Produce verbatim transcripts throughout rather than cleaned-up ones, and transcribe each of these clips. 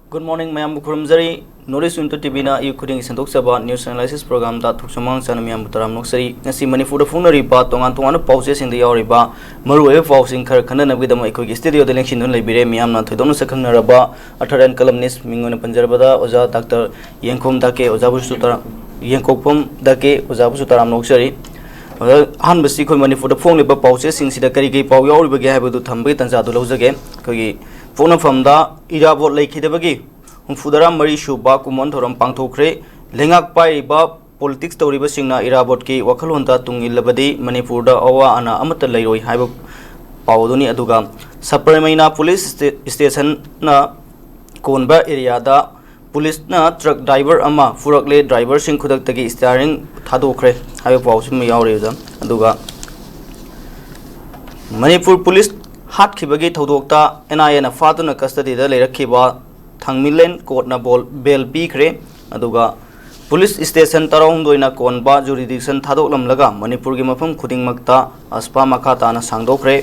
Good morning, ꯃꯌꯥꯝꯕꯨ ꯈꯨꯔꯨꯝꯖꯔꯤ꯫ North East Window T V ꯅ ꯑꯌꯨꯛ ꯈꯨꯗꯤꯡꯒꯤ ꯁꯟꯗꯣꯛꯆꯕ news analysis program ꯗ ꯊꯣꯛꯆꯃꯥꯡ ꯆꯥꯅ ꯃꯌꯥꯝꯕꯨ ꯇꯔꯥꯝꯅ ꯑꯣꯛꯆꯔꯤ꯫ ꯉꯁꯤ ꯃꯅꯤꯄꯨꯔꯗ ꯐꯣꯡꯅꯔꯤꯕ ꯇꯣꯉꯥꯟ ꯇꯣꯉꯥꯟꯕ ꯄꯥꯎꯆꯦꯁꯤꯡꯗ ꯌꯥꯎꯔꯤꯕ ꯃꯔꯨꯑꯣꯏꯕ ꯄꯥꯎꯁꯤꯡ ꯈꯔ ꯈꯟꯅꯅꯕꯒꯤꯗꯃꯛ ꯑꯩꯈꯣꯏꯒꯤ studio ꯗ ꯂꯦꯡꯁꯤꯟꯗꯨꯅ ꯂꯩꯕꯤꯔꯦ꯫ ꯃꯤꯌꯥꯝꯅ ꯊꯣꯏꯗꯣꯛꯅ ꯁꯛꯈꯪꯅꯔꯕ Art and Columnist ꯃꯤꯡ ꯑꯣꯏꯅ ꯄꯟꯖꯔꯕꯗ ꯑꯣꯖꯥ ꯗꯥꯛꯇꯔ ꯌꯦꯡꯈꯣꯝ ꯗꯥꯀꯦ, ꯑꯣꯖꯥꯕꯨꯁꯨ ꯇꯔꯥ-, ꯌꯦꯡꯈꯣꯛꯐꯝ ꯗꯥꯀꯦ, ꯑꯣꯖꯥꯕꯨꯁꯨ ꯇꯔꯥꯝꯅ ꯑꯣꯛꯆꯔꯤ꯫ ꯑꯣꯖꯥ, ꯑꯍꯥꯟꯕꯁꯤ ꯑꯩꯈꯣꯏ ꯃꯅꯤꯄꯨꯔꯗ ꯐꯣꯡꯂꯤꯕ ꯄꯥꯎꯆꯦꯁꯤꯡꯁꯤꯗ ꯀꯔꯤ ꯀꯔꯤ ꯄꯥꯎ ꯌꯥꯎꯔꯤꯕꯒꯦ ꯍꯥꯏꯕꯗꯨ ꯊꯝꯕꯒꯤ ꯇꯥꯟꯖꯥꯗꯨ ꯂꯧꯖꯒꯦ꯫ ꯑꯩꯈꯣꯏꯒꯤ ꯄꯣꯛꯅꯐꯝꯗ ꯏꯔꯥꯕꯣꯠ ꯂꯩꯈꯤꯗꯕꯒꯤ ꯍꯨꯝꯐꯨꯇꯔꯥ ꯃꯔꯤ ꯁꯨꯕ ꯀꯨꯝꯑꯣꯟ ꯊꯧꯔꯝ ꯄꯥꯡꯊꯣꯛꯈ꯭ꯔꯦ꯫ ꯂꯩꯉꯥꯛ ꯄꯥꯏꯔꯤꯕ politics ꯇꯧꯔꯤꯕꯁꯤꯡꯅ ꯏꯔꯥꯕꯣꯠꯀꯤ ꯋꯥꯈꯜꯂꯣꯟꯗ ꯇꯨꯡ ꯏꯜꯂꯕꯗꯤ ꯃꯅꯤꯄꯨꯔꯗ ꯑꯋꯥ ꯑꯅꯥ ꯑꯃꯠꯇ ꯂꯩꯔꯣꯏ ꯍꯥꯏꯕ ꯄꯥꯎ ꯑꯗꯨꯅꯤ꯫ ꯑꯗꯨꯒ ꯁꯄꯔꯃꯩꯅꯥ police ꯁ꯭ꯇꯦ-, station ꯅ ꯀꯣꯟꯕ area ꯗ police ꯅ truck driver ꯑꯃ ꯐꯨꯔꯛꯂꯦ꯫ Driver ꯁꯤꯡ ꯈꯨꯗꯛꯇꯒꯤ steering ꯊꯥꯗꯣꯛꯈ꯭ꯔꯦ ꯍꯥꯏꯕ ꯄꯥꯎꯁꯤꯃ ꯌꯥꯎꯔꯤ ꯑꯣꯖꯥ꯫ ꯑꯗꯨꯒ Manipur police ꯍꯥꯠꯈꯤꯕꯒꯤ ꯊꯧꯗꯣꯛꯇ N I A ꯅ ꯐꯥꯗꯨꯅ custody ꯗ ꯂꯩꯔꯛꯈꯤꯕ ꯊꯥꯡꯃꯤꯂꯦꯟ court ꯅ ꯕꯣꯜ-, bail ꯄꯤꯈ꯭ꯔꯦ꯫ ꯑꯗꯨꯒ police station ꯇꯔꯥꯍꯨꯝꯗꯣꯏꯅ ꯀꯣꯟꯕ jurisdiction ꯊꯥꯗꯣꯛꯂꯝꯂꯒ ꯃꯅꯤꯄꯨꯔꯒꯤ ꯃꯐꯝ ꯈꯨꯗꯤꯡꯃꯛꯇ AFSPA ꯃꯈꯥ ꯇꯥꯅ ꯁꯥꯡꯗꯣꯛꯈ꯭ꯔꯦ꯫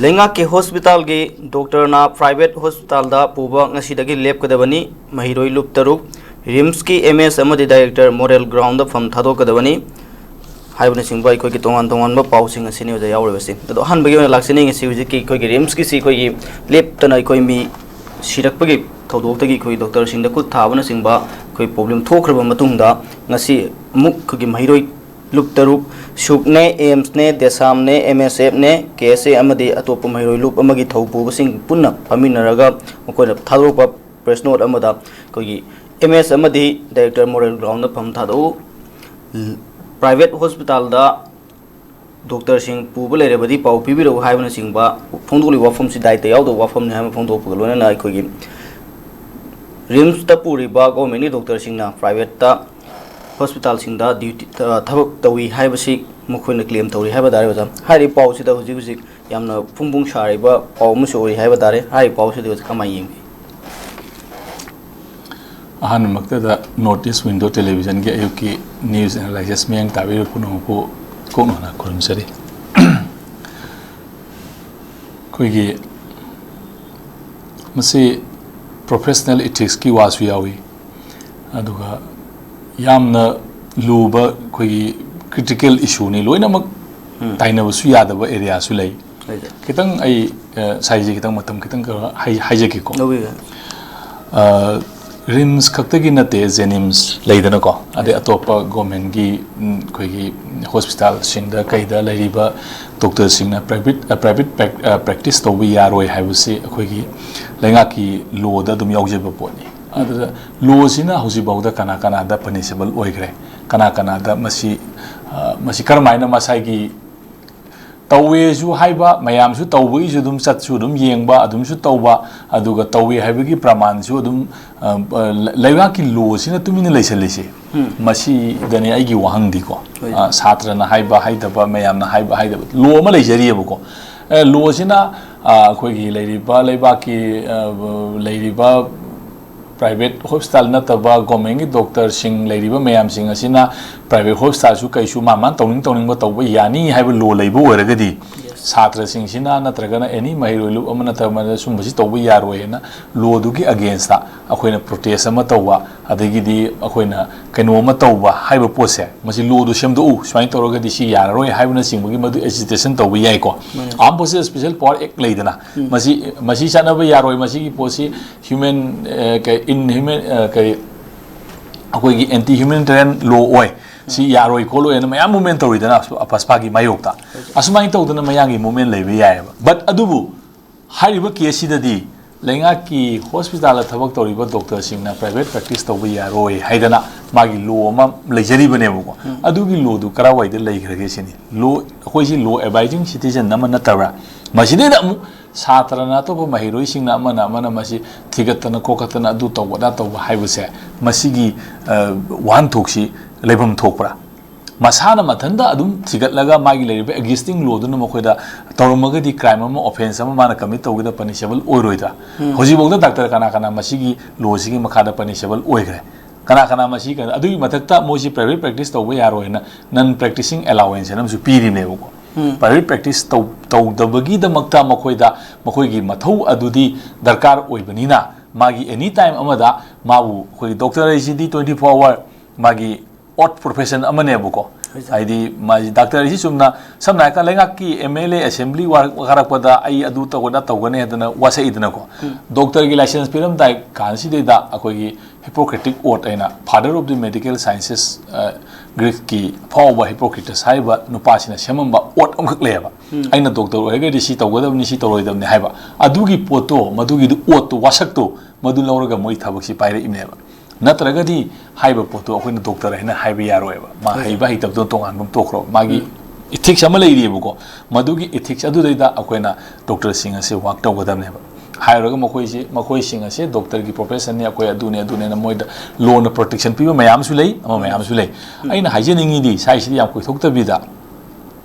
ꯂꯩꯉꯥꯛꯀꯤ hospital ꯒꯤ doctor ꯅ private hospital ꯗ ꯄꯨꯕ ꯉꯁꯤꯗꯒꯤ ꯂꯦꯞꯀꯗꯕꯅꯤ꯫ ꯃꯍꯩꯔꯣꯏ ꯂꯨꯞ ꯇꯔꯨꯛ RIMS ꯀꯤ M S ꯑꯃꯗꯤ director Model Ground ꯗ ꯐꯝ ꯊꯥꯗꯣꯛꯀꯗꯕꯅꯤ ꯍꯥꯏꯕꯅꯆꯤꯡꯕ ꯑꯩꯈꯣꯏꯒꯤ ꯇꯣꯉꯥꯟ ꯇꯣꯉꯥꯟꯕ ꯄꯥꯎꯁꯤꯡ ꯑꯁꯤꯅꯤ ꯑꯣꯖꯥ ꯌꯥꯎꯔꯤꯕꯁꯤ꯫ ꯑꯗꯣ ꯑꯍꯥꯟꯕꯒꯤ ꯑꯣꯏꯅ ꯂꯥꯛꯆꯅꯤꯡꯉꯤꯁꯤ ꯍꯧꯖꯤꯛꯀꯤ ꯑꯩꯈꯣꯏꯒꯤ RIMS ꯀꯤꯁꯤ ꯑꯩꯈꯣꯏꯒꯤ ꯂꯦꯞꯇꯅ ꯑꯩꯈꯣꯏ ꯃꯤ ꯁꯤꯔꯛꯄꯒꯤ ꯊꯧꯗꯣꯛꯇꯒꯤ ꯑꯩꯈꯣꯏ doctor ꯁꯤꯡꯗ ꯈꯨꯠ ꯊꯥꯕꯅꯆꯤꯡꯕ ꯑꯩꯈꯣꯏ problem ꯊꯣꯛꯈ꯭ꯔꯕ ꯃꯇꯨꯡꯗ ꯉꯁꯤ ꯑꯃꯨꯛ ꯑꯩꯈꯣꯏꯒꯤ ꯃꯍꯩꯔꯣꯏ ꯂꯨꯞ ꯇꯔꯨꯛ, ꯁꯨꯛꯅꯦ, AIIMS ꯅꯦ, DESAM ꯅꯦ, M S F ꯅꯦ, K S A ꯑꯃꯗꯤ ꯑꯇꯣꯞꯄ ꯃꯍꯩꯔꯣꯏ ꯂꯨꯞ ꯑꯃꯒꯤ ꯊꯧ ꯄꯨꯕꯁꯤꯡ ꯄꯨꯟꯅ ꯐꯝꯃꯤꯟꯅꯔꯒ ꯃꯈꯣꯏꯅ ꯊꯥꯗꯣꯔꯛꯄ press note ꯑꯃꯗ ꯑꯩꯈꯣꯏꯒꯤ M S ꯑꯃꯗꯤ director Model Ground ꯗ ꯐꯝ ꯊꯥꯗꯣꯛꯎ, private hospital ꯗ doctor ꯁꯤꯡ ꯄꯨꯕ ꯂꯩꯔꯕꯗꯤ ꯄꯥꯎ ꯄꯤꯕꯤꯔꯛꯎ ꯍꯥꯏꯕꯅꯆꯤꯡꯕ ꯐꯣꯡꯗꯣꯛꯂꯤꯕ ꯋꯥꯐꯝꯁꯤ ꯗꯥꯏꯇ ꯌꯥꯎꯗꯕ ꯋꯥꯐꯝꯅꯤ ꯍꯥꯏꯕ ꯐꯣꯡꯗꯣꯛꯄꯒ ꯂꯣꯏꯅꯅ ꯑꯩꯈꯣꯏꯒꯤ RIMS ꯇ ꯄꯨꯔꯤꯕ government ꯀꯤ doctor ꯁꯤꯡꯅ private ꯇ hospital ꯁꯤꯡꯗ duty, ꯑ, ꯊꯕꯛ ꯇꯧꯏ ꯍꯥꯏꯕꯁꯤ ꯃꯈꯣꯏꯅ claim ꯇꯧꯔꯤ ꯍꯥꯏꯕ ꯇꯥꯔꯦ ꯑꯣꯖꯥ꯫ ꯍꯥꯏꯔꯤꯕ ꯄꯥꯎꯁꯤꯗ ꯍꯧꯖꯤꯛ ꯍꯧꯖꯤꯛ ꯌꯥꯝꯅ ꯐꯣꯡ ꯐꯣꯡ ꯁꯥꯔꯤꯕ ꯄꯥꯎ ꯑꯃꯁꯨ ꯑꯣꯏꯔꯤ ꯍꯥꯏꯕ ꯇꯥꯔꯦ꯫ ꯍꯥꯏꯔꯤꯕ ꯄꯥꯎꯁꯤꯗ ꯑꯣꯖꯥ ꯀꯃꯥꯏꯅ ꯌꯦꯡꯕꯤ? ꯑꯍꯥꯟꯕꯃꯛꯇꯗ North East Window Television ꯒꯤ ꯑꯌꯨꯛꯀꯤ news analysis ꯃꯤꯠꯌꯦꯡ ꯇꯥꯕꯤꯔꯤꯕ ꯄꯨꯝꯅꯃꯛꯄꯨ ꯀꯣꯛꯅꯅ ꯈꯨꯔꯨꯝꯖꯔꯤ꯫ ꯑꯩꯈꯣꯏꯒꯤ ꯃꯁꯤ professional ethicsꯀꯤ ꯋꯥꯁꯨ ꯌꯥꯎꯏ, ꯑꯗꯨꯒ ꯌꯥꯝꯅ ꯂꯨꯕ ꯑꯩꯈꯣꯏꯒꯤ critical issueꯅꯤ, ꯂꯣꯏꯅꯃꯛ ꯎꯝ꯫ ꯇꯥꯏꯅꯕꯁꯨ ꯌꯥꯗꯕ areaꯁꯨ ꯂꯩ꯫ ꯂꯩꯖꯩ꯫ ꯈꯤꯇꯪ ꯑꯩ, ꯑ, ꯁꯥꯏꯁꯦ ꯈꯤꯇꯪ ꯃꯇꯝ ꯈꯤꯇꯪ ꯈꯔ ꯍꯥꯏ-, ꯍꯥꯏꯖꯒꯦꯀꯣ꯫ ꯂꯧꯕꯤꯌꯨ꯫ ꯑ, RIMS ꯈꯛꯇꯒꯤ ꯅꯠꯇꯦ, JNIMS ꯂꯩꯗꯅꯀꯣ, ꯑꯗꯩ ꯑꯇꯣꯞꯄ governmentꯀꯤ, ꯎꯝ, ꯑꯩꯈꯣꯏꯒꯤ hospitalꯁꯤꯡꯗ ꯀꯩꯗ ꯂꯩꯔꯤꯕ doctorꯁꯤꯡꯅ private, ꯑ, private prac-, ꯑ, practice ꯇꯧꯕ ꯌꯥꯔꯣꯏ ꯍꯥꯏꯕꯁꯤ ꯑꯩꯈꯣꯏꯒꯤ ꯂꯩꯉꯥꯛꯀꯤ lawꯗ ꯑꯗꯨꯝ ꯌꯥꯎꯖꯕ ꯄꯣꯠꯅꯤ꯫ ꯑꯗꯨꯗ lawꯁꯤꯅ ꯍꯧꯖꯤꯛꯐꯥꯎꯗ ꯀꯅꯥ ꯀꯅꯥꯗ punishable ꯑꯣꯏꯈ꯭ꯔꯦ, ꯀꯅꯥ ꯀꯅꯥꯗ ꯃꯁꯤ, ꯑ, ꯃꯁꯤ ꯀꯔꯝꯍꯥꯏꯅ ꯃꯁꯥꯒꯤ ꯇꯧꯋꯦꯁꯨ ꯍꯥꯏꯕ, ꯃꯌꯥꯝꯁꯨ ꯇꯧꯕꯒꯤꯁꯨ ꯑꯗꯨꯝ ꯆꯠꯁꯨ ꯑꯗꯨꯝ ꯌꯦꯡꯕ, ꯑꯗꯨꯝꯁꯨ ꯇꯧꯕ, ꯑꯗꯨꯒ ꯇꯧꯋꯦ ꯍꯥꯏꯕꯒꯤ ꯄ꯭ꯔꯃꯥꯟꯁꯨ ꯑꯗꯨꯝ, ꯑ, ꯑ, ꯂꯩꯕꯥꯛꯀꯤ lawꯁꯤꯅ ꯇꯨꯃꯤꯟꯅ ꯂꯩꯁꯜꯂꯤꯁꯦ꯫ ꯎꯝ꯫ ꯃꯁꯤꯗꯅꯤ ꯑꯩꯒꯤ ꯋꯥꯍꯪꯗꯤꯀꯣ꯫ ꯍꯣꯏ꯫ ꯑ, ꯁꯥꯇ꯭ꯔꯅ ꯍꯥꯏꯕ ꯍꯥꯏꯗꯕ, ꯃꯌꯥꯝꯅ ꯍꯥꯏꯕ ꯍꯥꯏꯗꯕ, law ꯑꯃ ꯂꯩꯖꯔꯤꯑꯕꯀꯣ꯫ ꯑ, lawꯁꯤꯅ, ꯑ, ꯑꯩꯈꯣꯏꯒꯤ ꯂꯩꯔꯤꯕ ꯂꯩꯕꯥꯛꯀꯤ, ꯑ, ꯂꯩꯔꯤꯕ private hospital ꯅꯠꯇꯕ governmentꯀꯤ doctorꯁꯤꯡ ꯂꯩꯔꯤꯕ ꯃꯌꯥꯝꯁꯤꯡ ꯑꯁꯤꯅ private hospitalꯁꯨ ꯀꯩꯁꯨ ꯃꯥ ꯃꯥꯅ ꯇꯧꯅꯤꯡ ꯇꯧꯅꯤꯡꯕ ꯇꯧꯕ ꯌꯥꯅꯤ ꯍꯥꯏꯕ law ꯂꯩꯕ ꯑꯣꯏꯔꯒꯗꯤ, ꯁꯥꯇ꯭ꯔꯁꯤꯡꯁꯤꯅ ꯅꯠꯇ꯭ꯔꯒꯅ any ꯃꯍꯩꯔꯣꯏ ꯂꯨꯞ ꯑꯃ ꯅꯠꯇ꯭ꯔꯒ ꯑꯃꯅ ꯁꯨꯝꯕꯁꯤ ꯇꯧꯕ ꯌꯥꯔꯣꯏ ꯍꯥꯏꯅ lawꯗꯨꯒꯤ againstꯇ ꯑꯩꯈꯣꯏꯅ protest ꯑꯃ ꯇꯧꯕ, ꯑꯗꯒꯤꯗꯤ ꯑꯩꯈꯣꯏꯅ ꯀꯩꯅꯣ ꯑꯃ ꯇꯧꯕ ꯍꯥꯏꯕ ꯄꯣꯠꯁꯦ, ꯃꯁꯤ lawꯗꯨ ꯁꯦꯝꯗꯣꯛꯎ, ꯁꯨꯃꯥꯏꯅ ꯇꯧꯔꯒꯗꯤ ꯁꯤ ꯌꯥꯔꯔꯣꯏ ꯍꯥꯏꯕꯅꯆꯤꯡꯕꯒꯤ ꯃꯗꯨ agitation ꯇꯧꯕ ꯌꯥꯏꯀꯣ꯫ ꯃꯥꯅꯦ꯫ Armed Forces Special Power Act ꯂꯩꯗꯅ, ꯎꯝ꯫ ꯃꯁꯤ, ꯃꯁꯤ ꯆꯠꯅꯕ ꯌꯥꯔꯣꯏ, ꯃꯁꯤꯒꯤ ꯄꯣꯠꯁꯤ human, ꯑ, ꯀꯩ, inhuman, ꯑ, ꯀꯩ, ꯑꯩꯈꯣꯏꯒꯤ anti humanitarian law ꯑꯣꯏ, ꯁꯤ ꯌꯥꯔꯣꯏ ꯈꯣꯠꯂꯣꯏꯅ ꯃꯌꯥꯝ movement ꯇꯧꯔꯤꯗꯅ, ꯑꯐꯁꯄꯥꯒꯤ ꯃꯥꯌꯣꯛꯇ꯫ ꯑꯁꯨꯃꯥꯏꯅ ꯇꯧꯗꯅ ꯃꯌꯥꯝꯒꯤ movement ꯂꯩꯕ ꯌꯥꯏꯑꯕ꯫ But ꯑꯗꯨꯕꯨ ꯍꯥꯏꯔꯤꯕ caseꯁꯤꯗꯗꯤ ꯂꯩꯉꯥꯛꯀꯤ hospitalꯗ ꯊꯕꯛ ꯇꯧꯔꯤꯕ doctorꯁꯤꯡꯅ private practice ꯇꯧꯕ ꯌꯥꯔꯣꯏ ꯍꯥꯏꯗꯅ ꯃꯥꯒꯤ law ꯑꯃ ꯂꯩꯖꯔꯤꯕꯅꯦꯕꯀꯣ꯫ ꯎꯝ꯫ ꯑꯗꯨꯒꯤ lawꯗꯨ ꯀꯔꯥꯏꯋꯥꯏꯗ ꯂꯩꯈ꯭ꯔꯒꯦ ꯁꯤꯅꯤ꯫ Law, ꯑꯩꯈꯣꯏꯁꯤ law abiding citizen ꯑꯃ ꯅꯠꯇꯕ꯭ꯔꯥ? ꯃꯁꯤꯗꯩꯗ ꯑꯃꯨꯛ ꯁꯥꯇ꯭ꯔꯅ, ꯑꯇꯣꯞꯄ ꯃꯍꯩꯔꯣꯏꯁꯤꯡꯅ, ꯑꯃꯅ ꯑꯃꯅ ꯃꯁꯤ ꯊꯤꯒꯠꯇꯅ ꯈꯣꯀꯠꯇꯅ ꯑꯗꯨ ꯇꯧꯕ ꯑꯗꯥ ꯇꯧꯕ ꯍꯥꯏꯕꯁꯦ, ꯃꯁꯤꯒꯤ, ꯑ, ꯋꯥꯍꯟꯊꯣꯛꯁꯤ ꯂꯩꯐꯝ ꯊꯣꯛꯄ꯭ꯔꯥ? ꯃꯁꯥꯅ ꯃꯊꯟꯇ ꯑꯗꯨꯝ ꯊꯤꯒꯠꯂꯒ ꯃꯥꯒꯤ ꯂꯩꯔꯤꯕ existing lawꯗꯨꯅ ꯃꯈꯣꯏꯗ ꯇꯧꯔꯝꯃꯒꯗꯤ crime ꯑꯃ, offence ꯑꯃ ꯃꯥꯅ commit ꯇꯧꯒꯦꯗ punishable ꯑꯣꯏꯔꯣꯏꯗ꯭ꯔꯥ? ꯎꯝ꯫ ꯍꯧꯖꯤꯛꯐꯥꯎꯗ doctor ꯀꯅꯥ ꯀꯅꯥ ꯃꯁꯤꯒꯤ lawꯁꯤꯒꯤ ꯃꯈꯥꯗ punishable ꯑꯣꯏꯈ꯭ꯔꯦ? ꯀꯅꯥ ꯀꯅꯥ ꯃꯁꯤ ꯀꯩꯅꯣ, ꯑꯗꯨꯒꯤ ꯃꯊꯛꯇ ꯃꯣꯏꯁꯤ private practice ꯇꯧꯕ ꯌꯥꯔꯣꯏꯅ non practicing allowance ꯍꯥꯏꯅ ꯑꯃꯁꯨ ꯄꯤꯔꯤꯕꯅꯦꯕꯀꯣ꯫ ꯎꯝ꯫ Private practice ꯇꯧ ꯇꯧꯗꯕꯒꯤꯗꯃꯛꯇ ꯃꯈꯣꯏꯗ ꯃꯈꯣꯏꯒꯤ ꯃꯊꯧ ꯑꯗꯨꯗꯤ ꯗꯔꯀꯥꯔ ꯑꯣꯏꯕꯅꯤꯅ, ꯃꯥꯒꯤ any time ꯑꯃꯗ ꯃꯥꯕꯨ ꯑꯩꯈꯣꯏꯒꯤ doctor ꯍꯥꯏꯁꯤꯗꯤ twenty four hour ꯃꯥꯒꯤ oath profession ꯑꯃꯅꯦꯕꯀꯣ꯫ ꯍꯣꯏ, ꯁꯥꯔ꯫ ꯍꯥꯏꯗꯤ ꯃꯥꯁꯤ doctor ꯍꯥꯏꯁꯤ ꯆꯨꯝꯅ, ꯁꯝꯅ ꯍꯥꯏꯔꯀꯥꯟꯗ ꯂꯩꯉꯥꯛꯀꯤ M L A assembly ꯋꯥꯔꯛ ꯀꯥꯔꯛꯄꯗ ꯑꯩ ꯑꯗꯨ ꯇꯧꯒꯅ ꯇꯧꯒꯅꯤ ꯍꯥꯏꯗꯅ ꯋꯥꯁꯛꯏꯗꯅꯀꯣ꯫ ꯎꯝ꯫ Doctor ꯒꯤ license ꯄꯤꯔꯝꯗꯥꯏ ꯀꯥꯟꯁꯤꯗꯩꯗ ꯑꯩꯈꯣꯏꯒꯤ Hippocratic oath ꯍꯥꯏꯅ, father of the medical sciences, ꯑ, Greek ꯀꯤ ꯑꯐꯥꯎꯕ Hippocrates ꯍꯥꯏꯔꯤꯕ ꯅꯨꯄꯥꯁꯤꯅ ꯁꯦꯝꯃꯝꯕ oath ꯑꯃꯈꯛ ꯂꯩꯌꯦꯕ꯫ ꯎꯝ꯫ ꯑꯩꯅ doctor ꯑꯣꯏꯔꯒꯗꯤ ꯁꯤ ꯇꯧꯒꯗꯕꯅꯤ, ꯁꯤ ꯇꯧꯔꯣꯏꯗꯕꯅꯤ ꯍꯥꯏꯕ꯫ ꯑꯗꯨꯒꯤ ꯄꯣꯠꯇꯣ, ꯃꯗꯨꯒꯤꯗꯨ oath ꯇꯣ, ꯋꯥꯁꯛꯇꯣ, ꯃꯗꯨ ꯂꯧꯔꯒ ꯃꯣꯏ ꯊꯕꯛꯁꯤ ꯄꯥꯏꯔꯛꯏꯕꯅꯦꯕ꯫ ꯅꯠꯇ꯭ꯔꯒꯗꯤ ꯍꯥꯏꯕ ꯄꯣꯠꯇꯣ ꯑꯩꯈꯣꯏꯅ doctor ꯍꯥꯏꯅ ꯍꯥꯏꯕ ꯌꯥꯔꯣꯏꯕ꯫ ꯃꯥ ꯍꯣꯏ, ꯁꯥꯔ꯫ ꯍꯩꯕ ꯍꯩꯇꯕꯗꯣ ꯇꯣꯉꯥꯟꯕ ꯑꯃ ꯇꯣꯛꯈ꯭ꯔꯣ꯫ ꯃꯥꯒꯤ ꯎꯝ꯫ Ethics ꯑꯃ ꯂꯩꯔꯤꯑꯕꯀꯣ꯫ ꯃꯗꯨꯒꯤ ethics ꯑꯗꯨꯗꯩꯗ ꯑꯩꯈꯣꯏꯅ doctor ꯁꯤꯡ ꯑꯁꯦ work ꯇꯧꯒꯗꯕꯅꯦꯕ꯫ ꯍꯥꯏꯔꯨꯔꯒ ꯃꯈꯣꯏꯁꯤ, ꯃꯈꯣꯏꯁꯤꯡ ꯑꯁꯦ doctor ꯒꯤ profession ꯅꯤ, ꯑꯩꯈꯣꯏ ꯑꯗꯨꯅꯤ, ꯑꯗꯨꯅꯦꯅ ꯃꯣꯏꯗ law ꯅ protection ꯄꯤꯕ ꯃꯌꯥꯝꯁꯨ ꯂꯩ, ꯑꯃ ꯃꯌꯥꯝꯁꯨ ꯂꯩ꯫ ꯎꯝ꯫ ꯑꯩꯅ ꯍꯥꯏꯖꯅꯤꯡꯉꯤꯗꯤ, ꯁ꯭ꯋꯥꯏꯁꯤꯗꯤ ꯌꯥꯝ ꯀꯣꯏꯊꯣꯛꯇꯕꯤꯗ,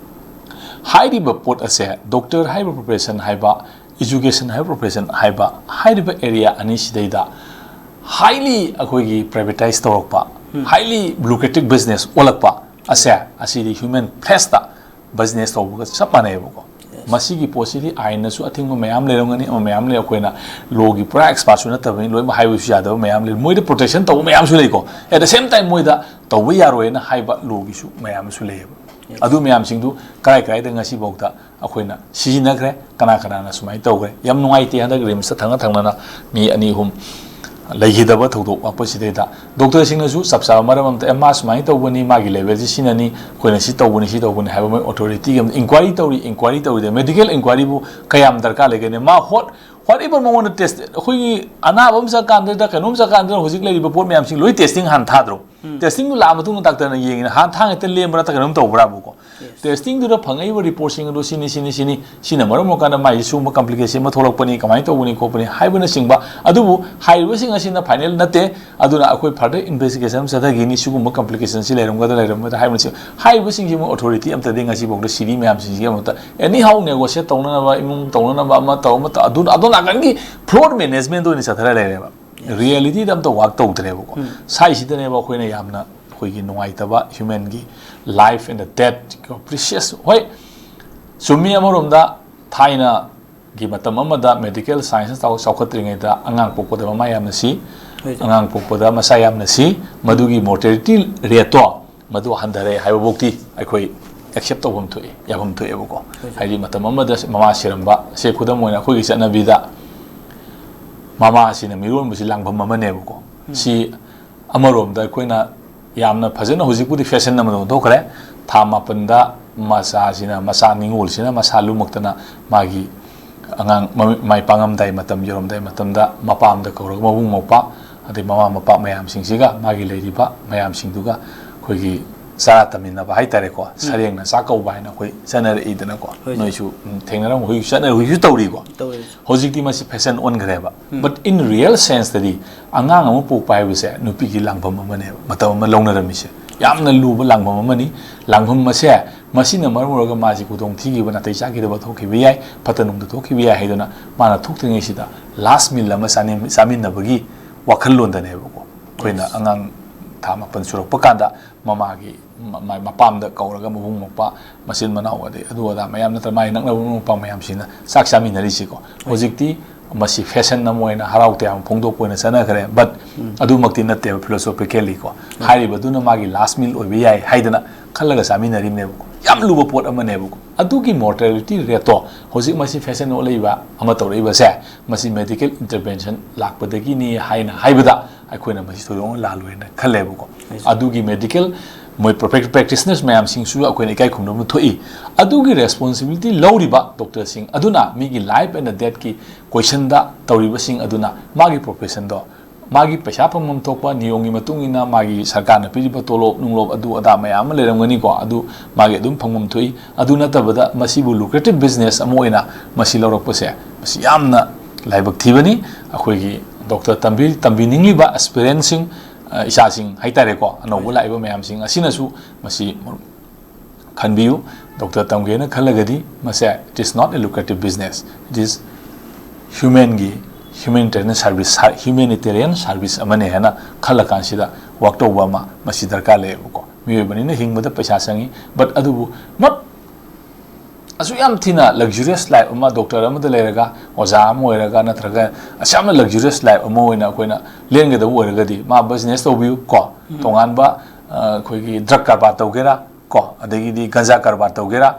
ꯍꯥꯏꯔꯤꯕ ꯄꯣꯠ ꯑꯁꯦ, doctor ꯍꯥꯏꯕ profession ꯍꯥꯏꯕ, education ꯍꯥꯏꯕ profession ꯍꯥꯏꯕ, ꯍꯥꯏꯔꯤꯕ area ꯑꯅꯤꯁꯤꯗꯩꯗ highly ꯑꯩꯈꯣꯏꯒꯤ privatize ꯇꯧꯔꯛꯄ, ꯎꯝ꯫ Highly lucrative business ꯑꯣꯜꯂꯛꯄ ꯑꯁꯦ, ꯑꯁꯤꯗꯤ human flesh ꯇ business ꯇꯧꯕꯒ ꯆꯞ ꯃꯥꯟꯅꯩꯕꯀꯣ꯫ Yes꯫ ꯃꯁꯤꯒꯤ ꯄꯣꯠꯁꯤꯗꯤ ꯑꯥꯏꯟꯅꯁꯨ ꯑꯊꯤꯡꯕ ꯃꯌꯥꯝ ꯂꯩꯔꯝꯒꯅꯤ, ꯑꯃ ꯃꯌꯥꯝ ꯂꯩ꯫ ꯑꯩꯈꯣꯏꯅ law ꯒꯤ ꯄꯨꯔꯥ expert ꯁꯨ ꯅꯠꯇꯕꯅꯤ, ꯂꯣꯏꯅꯃꯛ ꯍꯥꯏꯕꯁꯨ ꯌꯥꯗꯕ ꯃꯌꯥꯝ ꯂꯩ꯫ ꯃꯣꯏꯗ protection ꯇꯧꯕ ꯃꯌꯥꯝꯁꯨ ꯂꯩꯀꯣ꯫ At the same time, ꯃꯣꯏꯗ ꯇꯧꯕ ꯌꯥꯔꯣꯏꯅ ꯍꯥꯏꯕ law ꯒꯤꯁꯨ ꯃꯌꯥꯝꯁꯨ ꯂꯩꯌꯦꯕ꯫ Yes꯫ ꯑꯗꯨ ꯃꯌꯥꯝꯁꯤꯡꯗꯨ ꯀꯔꯥꯏ ꯀꯔꯥꯏꯗ ꯉꯁꯤꯐꯥꯎꯗ ꯑꯩꯈꯣꯏꯅ ꯁꯤꯖꯤꯟꯅꯈ꯭ꯔꯦ, ꯀꯅꯥ ꯀꯅꯥꯅ ꯁꯨꯃꯥꯏꯅ ꯇꯧꯈ꯭ꯔꯦ꯫ ꯌꯥꯝ ꯅꯨꯡꯉꯥꯏꯇꯦ, ꯍꯟꯗꯛ ꯔꯤꯝꯁꯇ ꯊꯪꯅ ꯊꯪꯅꯅ ꯃꯤ ꯑꯅꯤ ꯑꯍꯨꯝ ꯂꯩꯈꯤꯗꯕ ꯊꯧꯗꯣꯛ ꯋꯥꯄꯣꯠꯁꯤꯗꯩꯗ doctor ꯁꯤꯡꯅꯁꯨ ꯆꯞ ꯆꯥꯕ ꯃꯔꯝ ꯑꯝꯇ, "ꯑꯦ, ꯃꯥ ꯁꯨꯃꯥꯏꯅ ꯇꯧꯕꯅꯤ, ꯃꯥꯒꯤ level ꯁꯤ ꯁꯤꯅꯅꯤ, ꯑꯩꯈꯣꯏꯅ ꯁꯤ ꯇꯧꯕꯅꯤ, ꯁꯤ ꯇꯧꯕꯅꯤ" ꯍꯥꯏꯕ ꯃꯣꯏ authority ꯒꯤ ꯑꯃ inquiry ꯇꯧꯔꯤ, inquiry ꯇꯧꯔꯤꯗ medical inquiry ꯕꯨ ꯀꯌꯥꯝ ꯗꯔꯀꯥꯔ ꯂꯩꯒꯅꯤ? ꯃꯥ what, what even ꯃꯉꯣꯟꯗ test, ꯑꯩꯈꯣꯏꯒꯤ ꯑꯅꯥꯕ ꯑꯃ ꯆꯠꯀꯥꯟꯗ, ꯀꯩꯅꯣꯝ ꯆꯠꯀꯥꯟꯗ ꯍꯧꯖꯤꯛ ꯂꯩꯔꯤꯕ ꯄꯣꯠ ꯃꯌꯥꯝꯁꯤ ꯂꯣꯏ testing ꯍꯥꯟꯅ ꯊꯥꯗ꯭ꯔꯣ? ꯎꯝ꯫ Testing ꯗꯨ ꯂꯥꯛꯑ ꯃꯇꯨꯡꯗ doctor ꯅ ꯌꯦꯡꯉꯤꯅ ꯍꯥꯟ ꯊꯥꯡ ꯍꯦꯛꯇ ꯂꯦꯝꯕ꯭ꯔꯥ ꯅꯠꯇ꯭ꯔꯒ ꯀꯩꯅꯣꯝ ꯇꯧꯕ꯭ꯔꯥꯕꯨꯀꯣ? Yes꯫ Testing ꯗꯨꯗ ꯐꯪꯉꯛꯏꯕ report ꯁꯤꯡ ꯑꯗꯨ ꯁꯤꯅꯤ, ꯁꯤꯅꯤ, ꯁꯤꯅꯤ, ꯁꯤꯅ ꯃꯔꯝ ꯑꯣꯏꯔꯀꯥꯟꯗ ꯃꯥꯏꯁꯤ ꯁꯤꯒꯨꯝꯕ complication ꯑꯃ ꯊꯣꯛꯂꯛꯄꯅꯤ, ꯀꯃꯥꯏꯅ ꯇꯧꯕꯅꯤ ꯈꯣꯠꯄꯅꯤ ꯍꯥꯏꯕꯅꯆꯤꯡꯕ꯫ ꯑꯗꯨꯕꯨ ꯍꯥꯏꯔꯤꯕꯁꯤꯡ ꯑꯁꯤꯅ final ꯅꯠꯇꯦ꯫ ꯑꯗꯨꯅ ꯑꯩꯈꯣꯏ further investigation ꯑꯃ ꯆꯠꯊꯈꯤꯅꯤ, ꯁꯤꯒꯨꯝꯕ complication ꯁꯤ ꯂꯩꯔꯝꯒꯗ꯭ꯔꯥ ꯂꯩꯔꯝꯃꯣꯏꯗ꯭ꯔꯥ ꯍꯥꯏꯕꯅꯆꯤꯡꯕ꯫ ꯍꯥꯏꯔꯤꯕꯁꯤꯡꯁꯤ ꯃꯣꯏ authority ꯑꯝꯇꯗꯤ ꯉꯁꯤꯐꯥꯎꯗ ꯁꯤꯔꯤ ꯃꯌꯥꯝꯁꯤꯡꯁꯤꯒꯤ ꯑꯃꯠꯇ anyhow negotiate ꯇꯧꯅꯅꯕ, ꯏꯃꯨꯡ ꯇꯧꯅꯅꯕ, ꯑꯃ ꯇꯧ, ꯑꯃ ꯇꯧ, ꯑꯗꯨ, ꯑꯗꯣ ꯅꯥꯀꯟꯒꯤ floor management ꯑꯣꯏꯅ ꯆꯠꯊꯔ ꯂꯩꯔꯦꯕ꯫ Yes꯫ Reality ꯗ ꯑꯝꯇ work ꯇꯧꯗ꯭ꯔꯦꯕꯀꯣ꯫ ꯎꯝ꯫ ꯁꯥꯏꯁꯤꯗꯅꯦꯕ ꯑꯩꯈꯣꯏꯅ ꯌꯥꯝꯅ ꯑꯩꯈꯣꯏꯒꯤ ꯅꯨꯡꯉꯥꯏꯇꯕ, human ꯒꯤ life and the death ꯀꯣ, precious, ꯍꯣꯏ, ꯆꯨꯝꯃꯤ꯫ ꯑꯃꯔꯣꯝꯗ ꯊꯥꯏꯅꯒꯤ ꯃꯇꯝ ꯑꯃꯗ medical science ꯆꯥꯎ-, ꯆꯥꯎꯈꯠꯇ꯭ꯔꯤꯉꯩꯗ ꯑꯉꯥꯡ ꯄꯣꯛꯄꯗ ꯃꯃꯥ ꯌꯥꯝꯅ ꯁꯤ, ꯍꯣꯏ, ꯁꯥꯔ꯫ ꯑꯉꯥꯡ ꯄꯣꯛꯄꯗ ꯃꯆꯥ ꯌꯥꯝꯅ ꯁꯤ, ꯃꯗꯨꯒꯤ mortality rate ꯇꯣ ꯃꯗꯨ ꯍꯟꯊꯔꯦ ꯍꯥꯏꯕꯐꯥꯎꯗꯤ ꯑꯩꯈꯣꯏ accept ꯇꯧꯐꯝ ꯊꯣꯛꯏ, ꯌꯥꯐꯝ ꯊꯣꯛꯑꯦꯕꯀꯣ꯫ ꯍꯣꯏ, ꯁꯥꯔ꯫ ꯍꯥꯏꯗꯤ ꯃꯇꯝ ꯑꯃꯗ ꯃꯃꯥ ꯁꯤꯔꯝꯕ ꯁꯦ, ꯈꯨꯗꯝ ꯑꯣꯏꯅ ꯑꯩꯈꯣꯏꯒꯤ ꯆꯠꯅꯕꯤꯗ ꯃꯃꯥꯁꯤꯅ ꯃꯤꯔꯣꯟꯕꯁꯤ ꯂꯥꯡꯐꯝ ꯑꯃꯅꯦꯕꯀꯣ꯫ ꯁꯤ ꯑꯃꯔꯣꯝꯗ ꯑꯩꯈꯣꯏꯅ ꯌꯥꯝꯅ ꯐꯖꯅ, ꯍꯧꯖꯤꯛꯄꯨꯗꯤ fashion ꯑꯃꯗ ꯑꯣꯟꯊꯣꯛꯈ꯭ꯔꯦ꯫ ꯊꯥ ꯃꯥꯄꯟꯗ ꯃꯆꯥꯁꯤꯅ, ꯃꯆꯥ ꯅꯤꯉꯣꯜꯁꯤꯅ ꯃꯁꯥ ꯂꯨꯝꯃꯛꯇꯅ ꯃꯥꯒꯤ ꯑꯉꯥꯡ ꯃꯃꯤ-, ꯃꯥꯏ ꯄꯥꯡꯉꯝꯗꯥꯏ ꯃꯇꯝ, ꯌꯧꯔꯝꯗꯥꯏ ꯃꯇꯝꯗ ꯃꯄꯥꯝꯗ ꯀꯧꯔꯒ ꯃꯕꯨꯡ ꯃꯧꯄ꯭ꯋꯥ ꯑꯗꯩ ꯃꯃꯥ ꯃꯄꯥ ꯃꯌꯥꯝꯁꯤꯡꯁꯤꯒ, ꯃꯥꯒꯤ ꯂꯩꯔꯤꯕ ꯃꯌꯥꯝꯁꯤꯡꯗꯨꯒ ꯑꯩꯈꯣꯏꯒꯤ ꯆꯔꯥ ꯇꯝꯃꯤꯟꯅꯕ ꯍꯥꯏꯇꯥꯔꯦꯀꯣ, ꯁꯔꯦꯡꯅ ꯆꯥꯛ ꯀꯧꯕ ꯍꯥꯏꯅ ꯑꯩꯈꯣꯏ ꯆꯠꯅꯔꯛꯏꯗꯅꯀꯣ꯫ ꯍꯣꯏ, ꯁꯥꯔ꯫ ꯅꯣꯏꯁꯨ, ꯎꯝ, ꯊꯦꯡꯅꯔꯝ-, ꯍꯧꯖꯤꯛ ꯆꯠꯅ-, ꯍꯧꯖꯤꯛꯁꯨ ꯇꯧꯔꯤꯀꯣ꯫ ꯇꯧꯋꯦ꯫ ꯍꯧꯖꯤꯛꯇꯤ ꯃꯁꯤ fashion ꯑꯣꯟꯈ꯭ꯔꯦꯕ꯫ But in real sense ꯇꯗꯤ ꯑꯉꯥꯡ ꯑꯃ ꯄꯣꯛꯄ ꯍꯥꯏꯕꯁꯦ ꯅꯨꯄꯤꯒꯤ ꯂꯥꯡꯐꯝ ꯑꯃꯅꯦꯕ, ꯃꯇꯝ ꯑꯃ ꯂꯧꯅꯔꯝꯃꯤꯁꯦ꯫ ꯌꯥꯝꯅ ꯂꯨꯕ ꯂꯥꯡꯐꯝ ꯑꯃꯅꯤ꯫ ꯂꯥꯡꯐꯝ ꯑꯁꯦ, ꯃꯁꯤꯅ ꯃꯔꯝ ꯑꯣꯏꯔꯒ ꯃꯥꯁꯤ ꯈꯨꯗꯣꯡ ꯊꯤꯈꯤꯕ, ꯅꯥꯇꯩ ꯆꯥꯈꯤꯗꯕ ꯊꯣꯛꯈꯤꯕ ꯌꯥꯏ, ꯐꯠꯇ ꯅꯨꯡꯗ ꯊꯣꯛꯈꯤꯕ ꯌꯥꯏ ꯍꯥꯏꯗꯨꯅ ꯃꯥꯅ ꯊꯣꯛꯇ꯭ꯔꯤꯉꯩꯁꯤꯗ last meal ꯑꯃ ꯆꯥꯅꯤꯡ-, ꯆꯥꯃꯤꯟꯅꯕꯒꯤ ꯋꯥꯈꯜꯂꯣꯟꯗꯅꯦꯕꯀꯣ꯫ ꯑꯩꯈꯣꯏꯅ ꯑꯉꯥꯡ ꯊꯥ ꯃꯥꯄꯟ ꯁꯨꯔꯛꯄ ꯀꯥꯟꯗ ꯃꯃꯥꯒꯤ ꯃ-, ꯃ-, ꯃꯄꯥꯝꯗ ꯀꯧꯔꯒ ꯃꯕꯨꯡ ꯃꯧꯄ꯭ꯋꯥ, ꯃꯆꯤꯟ ꯃꯅꯥꯎ, ꯑꯗꯩ ꯑꯗꯨ ꯑꯗꯥ ꯃꯌꯥꯝ ꯅꯠꯇ꯭ꯔ ꯃꯥꯒꯤ ꯅꯛꯅꯕ ꯃꯔꯨꯞ ꯃꯄꯥꯡ ꯃꯌꯥꯝꯁꯤꯅ ꯆꯥꯛ ꯆꯥꯃꯤꯟꯅꯔꯤꯁꯤꯀꯣ꯫ ꯍꯧꯖꯤꯛꯇꯤ ꯃꯁꯤ fashion ꯑꯃ ꯑꯣꯏꯅ ꯍꯔꯥꯎ ꯇꯌꯥꯝꯕ ꯐꯣꯡꯗꯣꯛꯄ ꯑꯣꯏꯅ ꯆꯠꯅꯈ꯭ꯔꯦ, but ꯑꯗꯨꯃꯛꯇꯤ ꯅꯠꯇꯦꯕ philosophically ꯀꯣ꯫ ꯍꯥꯏꯔꯤꯕꯗꯨꯅ ꯃꯥꯒꯤ last meal ꯑꯣꯏꯕ ꯌꯥꯏ ꯍꯥꯏꯗꯅ ꯈꯜꯂꯒ ꯆꯥꯃꯤꯟꯅꯔꯤꯕꯅꯦꯕꯀꯣ꯫ ꯌꯥꯝ ꯂꯨꯕ ꯄꯣꯠ ꯑꯃꯅꯦꯕꯀꯣ꯫ ꯑꯗꯨꯒꯤ mortality rate ꯇꯣ ꯍꯧꯖꯤꯛ ꯃꯁꯤ fashion ꯑꯣꯜꯂꯛꯏꯕ ꯑꯃ ꯇꯧꯔꯛꯏꯕꯁꯦ, ꯃꯁꯤ medical intervention ꯂꯥꯛꯄꯗꯒꯤꯅꯤ ꯍꯥꯏꯅ ꯍꯥꯏꯕꯗ ꯑꯩꯈꯣꯏꯅ ꯃꯁꯤ ꯊꯣꯏꯗꯣꯛꯅ ꯂꯥꯜꯂꯣꯏꯅ ꯈꯜꯂꯦꯕꯀꯣ꯫ ꯑꯗꯨꯒꯤ medical ꯃꯣꯏ practitioners ꯃꯌꯥꯝꯁꯤꯡꯁꯨ ꯑꯩꯈꯣꯏꯅ ꯏꯀꯥꯏ ꯈꯨꯝꯅꯕ ꯊꯣꯛꯏ꯫ ꯑꯗꯨꯒꯤ responsibility ꯂꯧꯔꯤꯕ doctor ꯁꯤꯡ ꯑꯗꯨꯅ ꯃꯤꯒꯤ life and death ꯀꯤ question ꯗ ꯇꯧꯔꯤꯕꯁꯤꯡ ꯑꯗꯨꯅ ꯃꯥꯒꯤ profession ꯗꯣ, ꯃꯥꯒꯤ ꯄꯩꯁꯥ ꯐꯪꯐꯝ ꯊꯣꯛꯄ ꯅꯤꯌꯣꯝꯒꯤ ꯃꯇꯨꯡ ꯏꯟꯅ ꯃꯥꯒꯤ ꯁꯔꯀꯥꯔꯅ ꯄꯤꯔꯤꯕ ꯇꯣꯂꯣꯞ ꯅꯨꯡꯂꯣꯞ ꯑꯗꯨ ꯑꯗꯥ ꯃꯌꯥꯝ ꯑꯃ ꯂꯩꯔꯝꯒꯅꯤꯀꯣ, ꯑꯗꯨ ꯃꯥꯒꯤ ꯑꯗꯨꯝ ꯐꯪꯐꯝ ꯊꯣꯛꯏ꯫ ꯑꯗꯨ ꯅꯠꯇꯕꯗ ꯃꯁꯤꯕꯨ lucrative business ꯑꯃ ꯑꯣꯏꯅ ꯃꯁꯤ ꯂꯧꯔꯛꯄꯁꯦ, ꯃꯁꯤ ꯌꯥꯝꯅ ꯂꯥꯏꯕꯛ ꯊꯤꯕꯅꯤ꯫ ꯑꯩꯈꯣꯏꯒꯤ doctor ꯇꯝꯕꯤ-, ꯇꯝꯕꯤꯅꯤꯡꯂꯤꯕ aspirant ꯁꯤꯡ, ꯑ, ꯏꯆꯥꯁꯤꯡ ꯍꯥꯏꯇꯥꯔꯦꯀꯣ, ꯑꯅꯧꯕ ꯂꯥꯛꯏꯕ ꯃꯌꯥꯝꯁꯤꯡ ꯑꯁꯤꯅꯁꯨ ꯃꯁꯤ ꯈꯟꯕꯤꯌꯨ꯫ Doctor ꯇꯝꯒꯦꯅ ꯈꯜꯂꯒꯗꯤ ꯃꯁꯦ, it is not a lucrative business, it is human ꯒꯤ, humanitarian service, humanitarian service ꯑꯃꯅꯦ ꯍꯥꯏꯅ ꯈꯜꯂꯀꯥꯟꯁꯤꯗ work ꯇꯧꯕ ꯑꯃ ꯃꯁꯤ ꯗꯔꯀꯥꯔ ꯂꯩꯌꯦꯕꯀꯣ꯫ ꯃꯤꯑꯣꯏꯕꯅꯤꯅ ꯍꯤꯡꯕꯗ ꯄꯩꯁꯥ ꯆꯪꯉꯤ, but ꯑꯗꯨꯕꯨ not ꯑꯁꯨꯛ ꯌꯥꯝ ꯊꯤꯅ luxurious life ꯑꯃ, doctor ꯑꯃꯗ ꯂꯩꯔꯒ, ꯑꯣꯖꯥ ꯑꯃ ꯑꯣꯏꯔꯒ, ꯅꯠꯇ꯭ꯔꯒ ꯑꯁꯨꯛ ꯌꯥꯝꯅ luxurious life ꯑꯃ ꯑꯣꯏꯅ ꯑꯩꯈꯣꯏꯅ ꯂꯦꯟꯒꯗꯕ ꯑꯣꯏꯔꯒꯗꯤ, ꯃꯥ business ꯇꯧꯕꯤꯌꯨ ꯀꯣ꯫ ꯇꯣꯉꯥꯟꯕ, ꯑ, ꯑꯩꯈꯣꯏꯒꯤ drug ꯀꯔꯕꯥꯔ ꯇꯧꯒꯦꯔꯥ ꯀꯣ, ꯑꯗꯒꯤꯗꯤ ꯒꯟꯖꯥ ꯀꯔꯕꯥꯔ ꯇꯧꯒꯦꯔꯥ,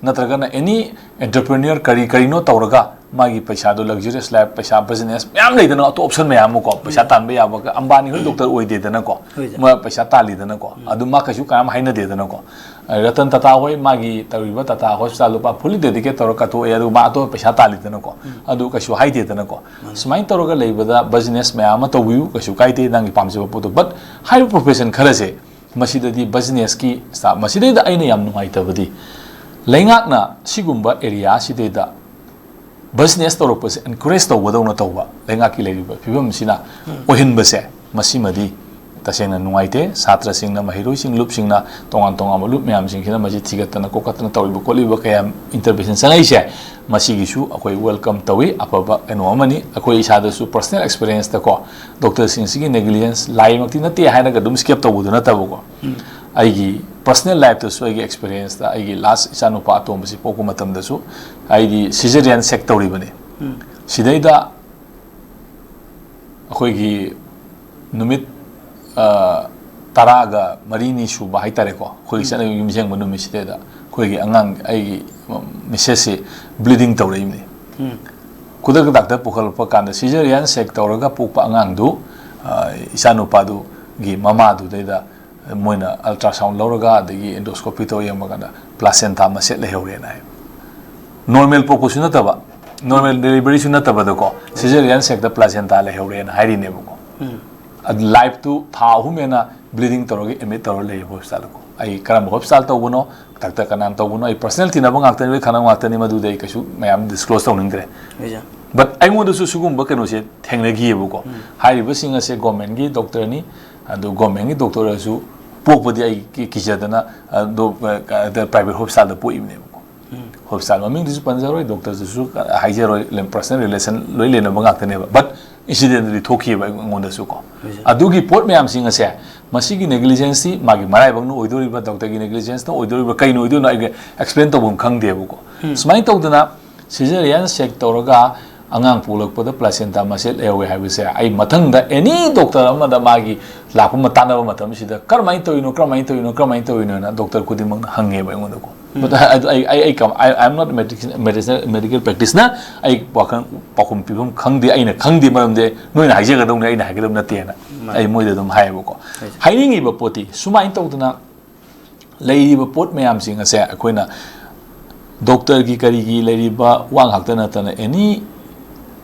ꯅꯠꯇ꯭ꯔꯒꯅ any entrepreneur ꯀꯔꯤ ꯀꯔꯤꯅꯣ ꯇꯧꯔꯒ ꯃꯥꯒꯤ ꯄꯩꯁꯥꯗꯣ luxurious life, ꯄꯩꯁꯥ, business ꯃꯌꯥꯝ ꯂꯩꯗꯅ, ꯑꯇꯣꯞ option ꯃꯌꯥꯝ ꯑꯃ ꯀꯣ, ꯄꯩꯁꯥ ꯇꯥꯟꯕ ꯌꯥꯕ, ꯑꯝꯕꯥꯅꯤ ꯍꯣꯏ doctor ꯑꯣꯏꯗꯦꯗꯅꯀꯣ, ꯍꯣꯏ, ꯁꯥꯔ꯫ ꯃꯥ ꯄꯩꯁꯥ ꯇꯥꯜꯂꯤꯗꯅꯀꯣ, ꯑꯗꯨ ꯃꯥ ꯀꯩꯁꯨ ꯀꯅꯥꯝ ꯍꯥꯏꯅꯗꯦꯗꯅꯀꯣ꯫ ꯑ, ꯔꯇꯟ ꯇꯥꯇꯥ ꯍꯣꯏ ꯃꯥꯒꯤ ꯇꯧꯔꯤꯕ ꯇꯥꯇꯥ hospital ꯂꯨꯄꯥ fully dedicate ꯇꯧꯔꯒ ꯀꯠꯊꯣꯛꯑꯦ, ꯑꯗꯨꯒ ꯃꯥ ꯑꯇꯣꯞꯄ ꯄꯩꯁꯥ ꯇꯥꯜꯂꯤꯗꯅꯀꯣ, ꯑꯗꯨ ꯀꯩꯁꯨ ꯍꯥꯏꯗꯦꯗꯅꯀꯣ꯫ ꯁꯨꯃꯥꯏꯅ ꯇꯧꯔꯒ ꯂꯩꯕꯗ business ꯃꯌꯥꯝ ꯑꯃ ꯇꯧꯕꯤꯌꯨ, ꯀꯩꯁꯨ ꯀꯥꯏꯗꯦ, ꯅꯪꯒꯤ ꯄꯥꯝꯖꯕ ꯄꯣꯠꯇꯣ꯫ But ꯍꯥꯏꯔꯤꯕ profession ꯈꯔꯁꯦ, ꯃꯁꯤꯗꯗꯤ businessꯀꯤ staff, ꯃꯁꯤꯗꯩꯗ ꯑꯩꯅ ꯌꯥꯝ ꯅꯨꯡꯉꯥꯏꯇꯕꯗꯤ, ꯂꯩꯉꯥꯛꯅ ꯁꯤꯒꯨꯝꯕ area ꯁꯤꯗꯩꯗ business ꯇꯧꯔꯛꯄꯁꯦ encourage ꯇꯧꯕꯗꯧꯅ ꯇꯧꯕ ꯂꯩꯉꯥꯛꯀꯤ ꯂꯩꯔꯤꯕ ꯐꯤꯕꯝꯁꯤꯅ ꯑꯣꯏꯍꯟꯕꯁꯦ, ꯃꯁꯤꯃꯗꯤ ꯇꯁꯦꯡꯅ ꯅꯨꯡꯉꯥꯏꯇꯦ꯫ ꯁꯥꯇ꯭ꯔꯁꯤꯡꯅ, ꯃꯍꯩꯔꯣꯏꯁꯤꯡ, ꯂꯨꯞꯁꯤꯡꯅ, ꯇꯣꯉꯥꯟ ꯇꯣꯉꯥꯟꯕ ꯂꯨꯞ ꯃꯌꯥꯝꯁꯤꯡꯁꯤꯅ ꯃꯁꯤ ꯊꯤꯒꯠꯇꯅ ꯈꯣꯀꯠꯇꯅ ꯇꯧꯔꯤꯕ ꯈꯣꯠꯂꯤꯕ ꯀꯌꯥ intervention ꯆꯪꯉꯛꯏꯁꯦ, ꯃꯁꯤꯒꯤꯁꯨ ꯑꯩꯈꯣꯏ welcome ꯇꯧꯏ, ꯑꯐꯕ ꯀꯩꯅꯣ ꯑꯃꯅꯤ꯫ ꯑꯩꯈꯣꯏ ꯏꯁꯥꯗꯁꯨ personal experienceꯇꯀꯣ, doctorꯁꯤꯡꯁꯤꯒꯤ negligence ꯂꯥꯏꯃꯛꯇꯤ ꯅꯠꯇꯦ ꯍꯥꯏꯔꯒ ꯑꯗꯨꯝ skip ꯇꯧꯕꯗꯨ ꯅꯠꯇꯕꯀꯣ, ꯑꯩꯒꯤ personal lifeꯇꯁꯨ, ꯑꯩꯒꯤ experienceꯇ, ꯑꯩꯒꯤ last ꯏꯆꯥꯅꯨꯄꯥ ꯑꯇꯣꯝꯕꯁꯤ ꯄꯣꯛꯄ ꯃꯇꯝꯗꯁꯨ ꯑꯩꯗꯤ cesarean sec ꯇꯧꯔꯤꯕꯅꯤ꯫ ꯁꯤꯗꯩꯗ ꯑꯩꯈꯣꯏꯒꯤ ꯅꯨꯃꯤꯠ, ꯑ, ꯇꯔꯥꯒ ꯃꯔꯤꯅꯤ ꯁꯨꯕ ꯍꯥꯏꯇꯥꯔꯦꯀꯣ, ꯑꯩꯈꯣꯏꯒꯤ ꯆꯠꯅꯕꯤ ꯌꯨꯝ ꯁꯦꯡꯕ ꯅꯨꯃꯤꯠꯁꯤꯗꯩꯗ ꯑꯩꯈꯣꯏꯒꯤ ꯑꯉꯥꯡ, ꯑꯩꯒꯤ missusꯁꯤ bleeding ꯇꯧꯔꯛꯏꯕꯅꯤ꯫ ꯈꯨꯗꯛꯇ doctor ꯄꯨꯈꯠꯂꯛꯄ ꯀꯥꯟꯗ cesarean sec ꯇꯧꯔꯒ ꯄꯣꯛꯄ ꯑꯉꯥꯡꯗꯨ, ꯑ, ꯏꯆꯥꯅꯨꯄꯥꯗꯨꯒꯤ ꯃꯃꯥꯗꯨꯗꯩꯗ ꯃꯣꯏꯅ ultrasound ꯂꯧꯔꯒ ꯑꯗꯒꯤ endoscopy ꯇꯧꯔ ꯌꯦꯡꯕ ꯀꯥꯟꯗ placenta ꯃꯆꯦꯠ ꯂꯩꯍꯧꯔꯦꯅ ꯍꯥꯏ꯫ Normal ꯄꯣꯛꯄꯁꯨ ꯅꯠꯇꯕ, normal deliveryꯁꯨ ꯅꯠꯇꯕꯗꯀꯣ, cesarean secꯇ placenta ꯂꯩꯍꯧꯔꯦꯅ ꯍꯥꯏꯔꯤꯅꯦꯕꯀꯣ꯫ ꯑꯗꯨ lifeꯇꯨ ꯊꯥ ꯑꯍꯨꯝ ꯍꯦꯟꯅ bleeding ꯇꯧꯔꯒ admit ꯇꯧꯔ ꯂꯩꯌꯦꯕ hospitalꯗꯀꯣ꯫ ꯑꯩ ꯀꯔꯝꯕ hospital ꯇꯧꯕꯅꯣ, doctor ꯀꯅꯥꯅ ꯇꯧꯕꯅꯣ, ꯑꯩ personal ꯇꯤꯟꯅꯕ ꯉꯥꯛꯇꯅꯤ, ꯂꯣꯏ ꯈꯪꯅꯕ ꯉꯥꯛꯇꯅꯤ, ꯃꯗꯨꯗꯤ ꯑꯩ ꯀꯩꯁꯨ ꯃꯌꯥꯝ disclose ꯇꯧꯅꯤꯡꯗ꯭ꯔꯦ꯫ But ꯑꯩꯉꯣꯟꯗꯁꯨ ꯁꯤꯒꯨꯝꯕ ꯀꯩꯅꯣꯁꯦ ꯊꯦꯡꯅꯈꯤꯑꯕꯀꯣ꯫ ꯍꯥꯏꯔꯤꯕꯁꯤꯡ ꯑꯁꯦ governmentꯀꯤ doctorꯅꯤ, ꯑꯗꯨ governmentꯀꯤ doctorꯁꯨ ꯄꯣꯛꯄꯗꯤ ꯑꯩ ꯀꯤ-, ꯀꯤꯖꯗꯅ, ꯑ, ꯗꯣ-, ꯑ, private hospitalꯗ ꯄꯣꯛꯏꯕꯅꯦꯕꯀꯣ꯫ Hospital ꯃꯃꯤꯡꯗꯨꯁꯨ ꯄꯟꯖꯔꯣꯏ, doctorꯗꯨꯁꯨ ꯍꯥꯏꯖꯔꯣꯏ, ꯂꯦꯝ-, personal relation ꯂꯣꯏ ꯂꯩꯅꯕ ꯉꯥꯛꯇꯅꯦꯕ꯫ But incidentally ꯊꯣꯛꯈꯤꯑꯕ ꯑꯩꯉꯣꯟꯗꯁꯨ ꯀꯣ꯫ ꯑꯗꯨꯒꯤ ꯄꯣꯠ ꯃꯌꯥꯝꯁꯤꯡ ꯑꯁꯦ, ꯃꯁꯤꯒꯤ negligenceꯁꯤ ꯃꯥꯒꯤ ꯃꯔꯥꯏꯕꯛꯅ ꯑꯣꯏꯗꯣꯔꯤꯕ꯭ꯔꯥ, doctorꯒꯤ negligenceꯅ ꯑꯣꯏꯗꯣꯔꯤꯕ꯭ꯔꯥ, ꯀꯩꯅ ꯑꯣꯏꯗꯣꯏꯅꯣ, ꯑꯩꯒꯤ explain ꯇꯧꯐꯝ ꯈꯪꯗꯦꯕꯀꯣ꯫ ꯁꯨꯃꯥꯏꯅ ꯇꯧꯗꯅ cesarean sec ꯇꯧꯔꯒ ꯑꯉꯥꯡ ꯄꯣꯛꯂꯛꯄꯗ placenta ꯃꯆꯦꯠ ꯂꯩꯍꯧꯋꯦ ꯍꯥꯏꯕꯁꯦ ꯑꯩ ꯃꯊꯪꯗ any doctor ꯑꯃꯗ ꯃꯥꯒꯤ ꯂꯥꯛꯄ ꯑꯃ ꯇꯥꯟꯅꯕ ꯃꯇꯝꯁꯤꯗ "ꯀꯔꯝꯍꯥꯏꯅ ꯇꯧꯔꯤꯅꯣ, ꯀꯔꯝꯍꯥꯏꯅ ꯇꯧꯔꯤꯅꯣ, ꯀꯔꯝꯍꯥꯏꯅ ꯇꯧꯔꯤꯅꯣꯅ?" doctor ꯈꯨꯗꯤꯡꯃꯛꯅ ꯍꯪꯉꯦꯕ ꯑꯩꯉꯣꯟꯗꯀꯣ꯫ But ꯑꯗꯨ ꯑꯩ, ꯑꯩ, ꯑꯩ, I am not medical practitioner, ꯑꯩ ꯋꯥꯈꯜ ꯄꯥꯎꯈꯨꯝ ꯄꯤꯐꯝ ꯈꯪꯗꯦ, ꯑꯩꯅ ꯈꯪꯗꯦ ꯃꯔꯝꯗꯤ ꯅꯣꯏꯅ ꯍꯥꯏꯖꯒꯗꯧꯅꯤ, ꯑꯩꯅ ꯍꯥꯏꯒꯗꯕ ꯅꯠꯇꯦꯅ ꯑꯩ ꯃꯣꯏꯗ ꯑꯗꯨꯝ ꯍꯥꯏꯌꯦꯕꯀꯣ꯫ ꯍꯥꯏꯅꯤꯡꯉꯤꯕ ꯄꯣꯠꯇꯤ ꯁꯨꯃꯥꯏꯅ ꯇꯧꯗꯅ ꯂꯩꯔꯤꯕ ꯄꯣꯠ ꯃꯌꯥꯝꯁꯤꯡ ꯑꯁꯦ ꯑꯩꯈꯣꯏꯅ doctorꯒꯤ ꯀꯔꯤꯒꯤ ꯂꯩꯔꯤꯕ ꯋꯥ ꯉꯥꯛꯇ ꯅꯠꯇꯅ any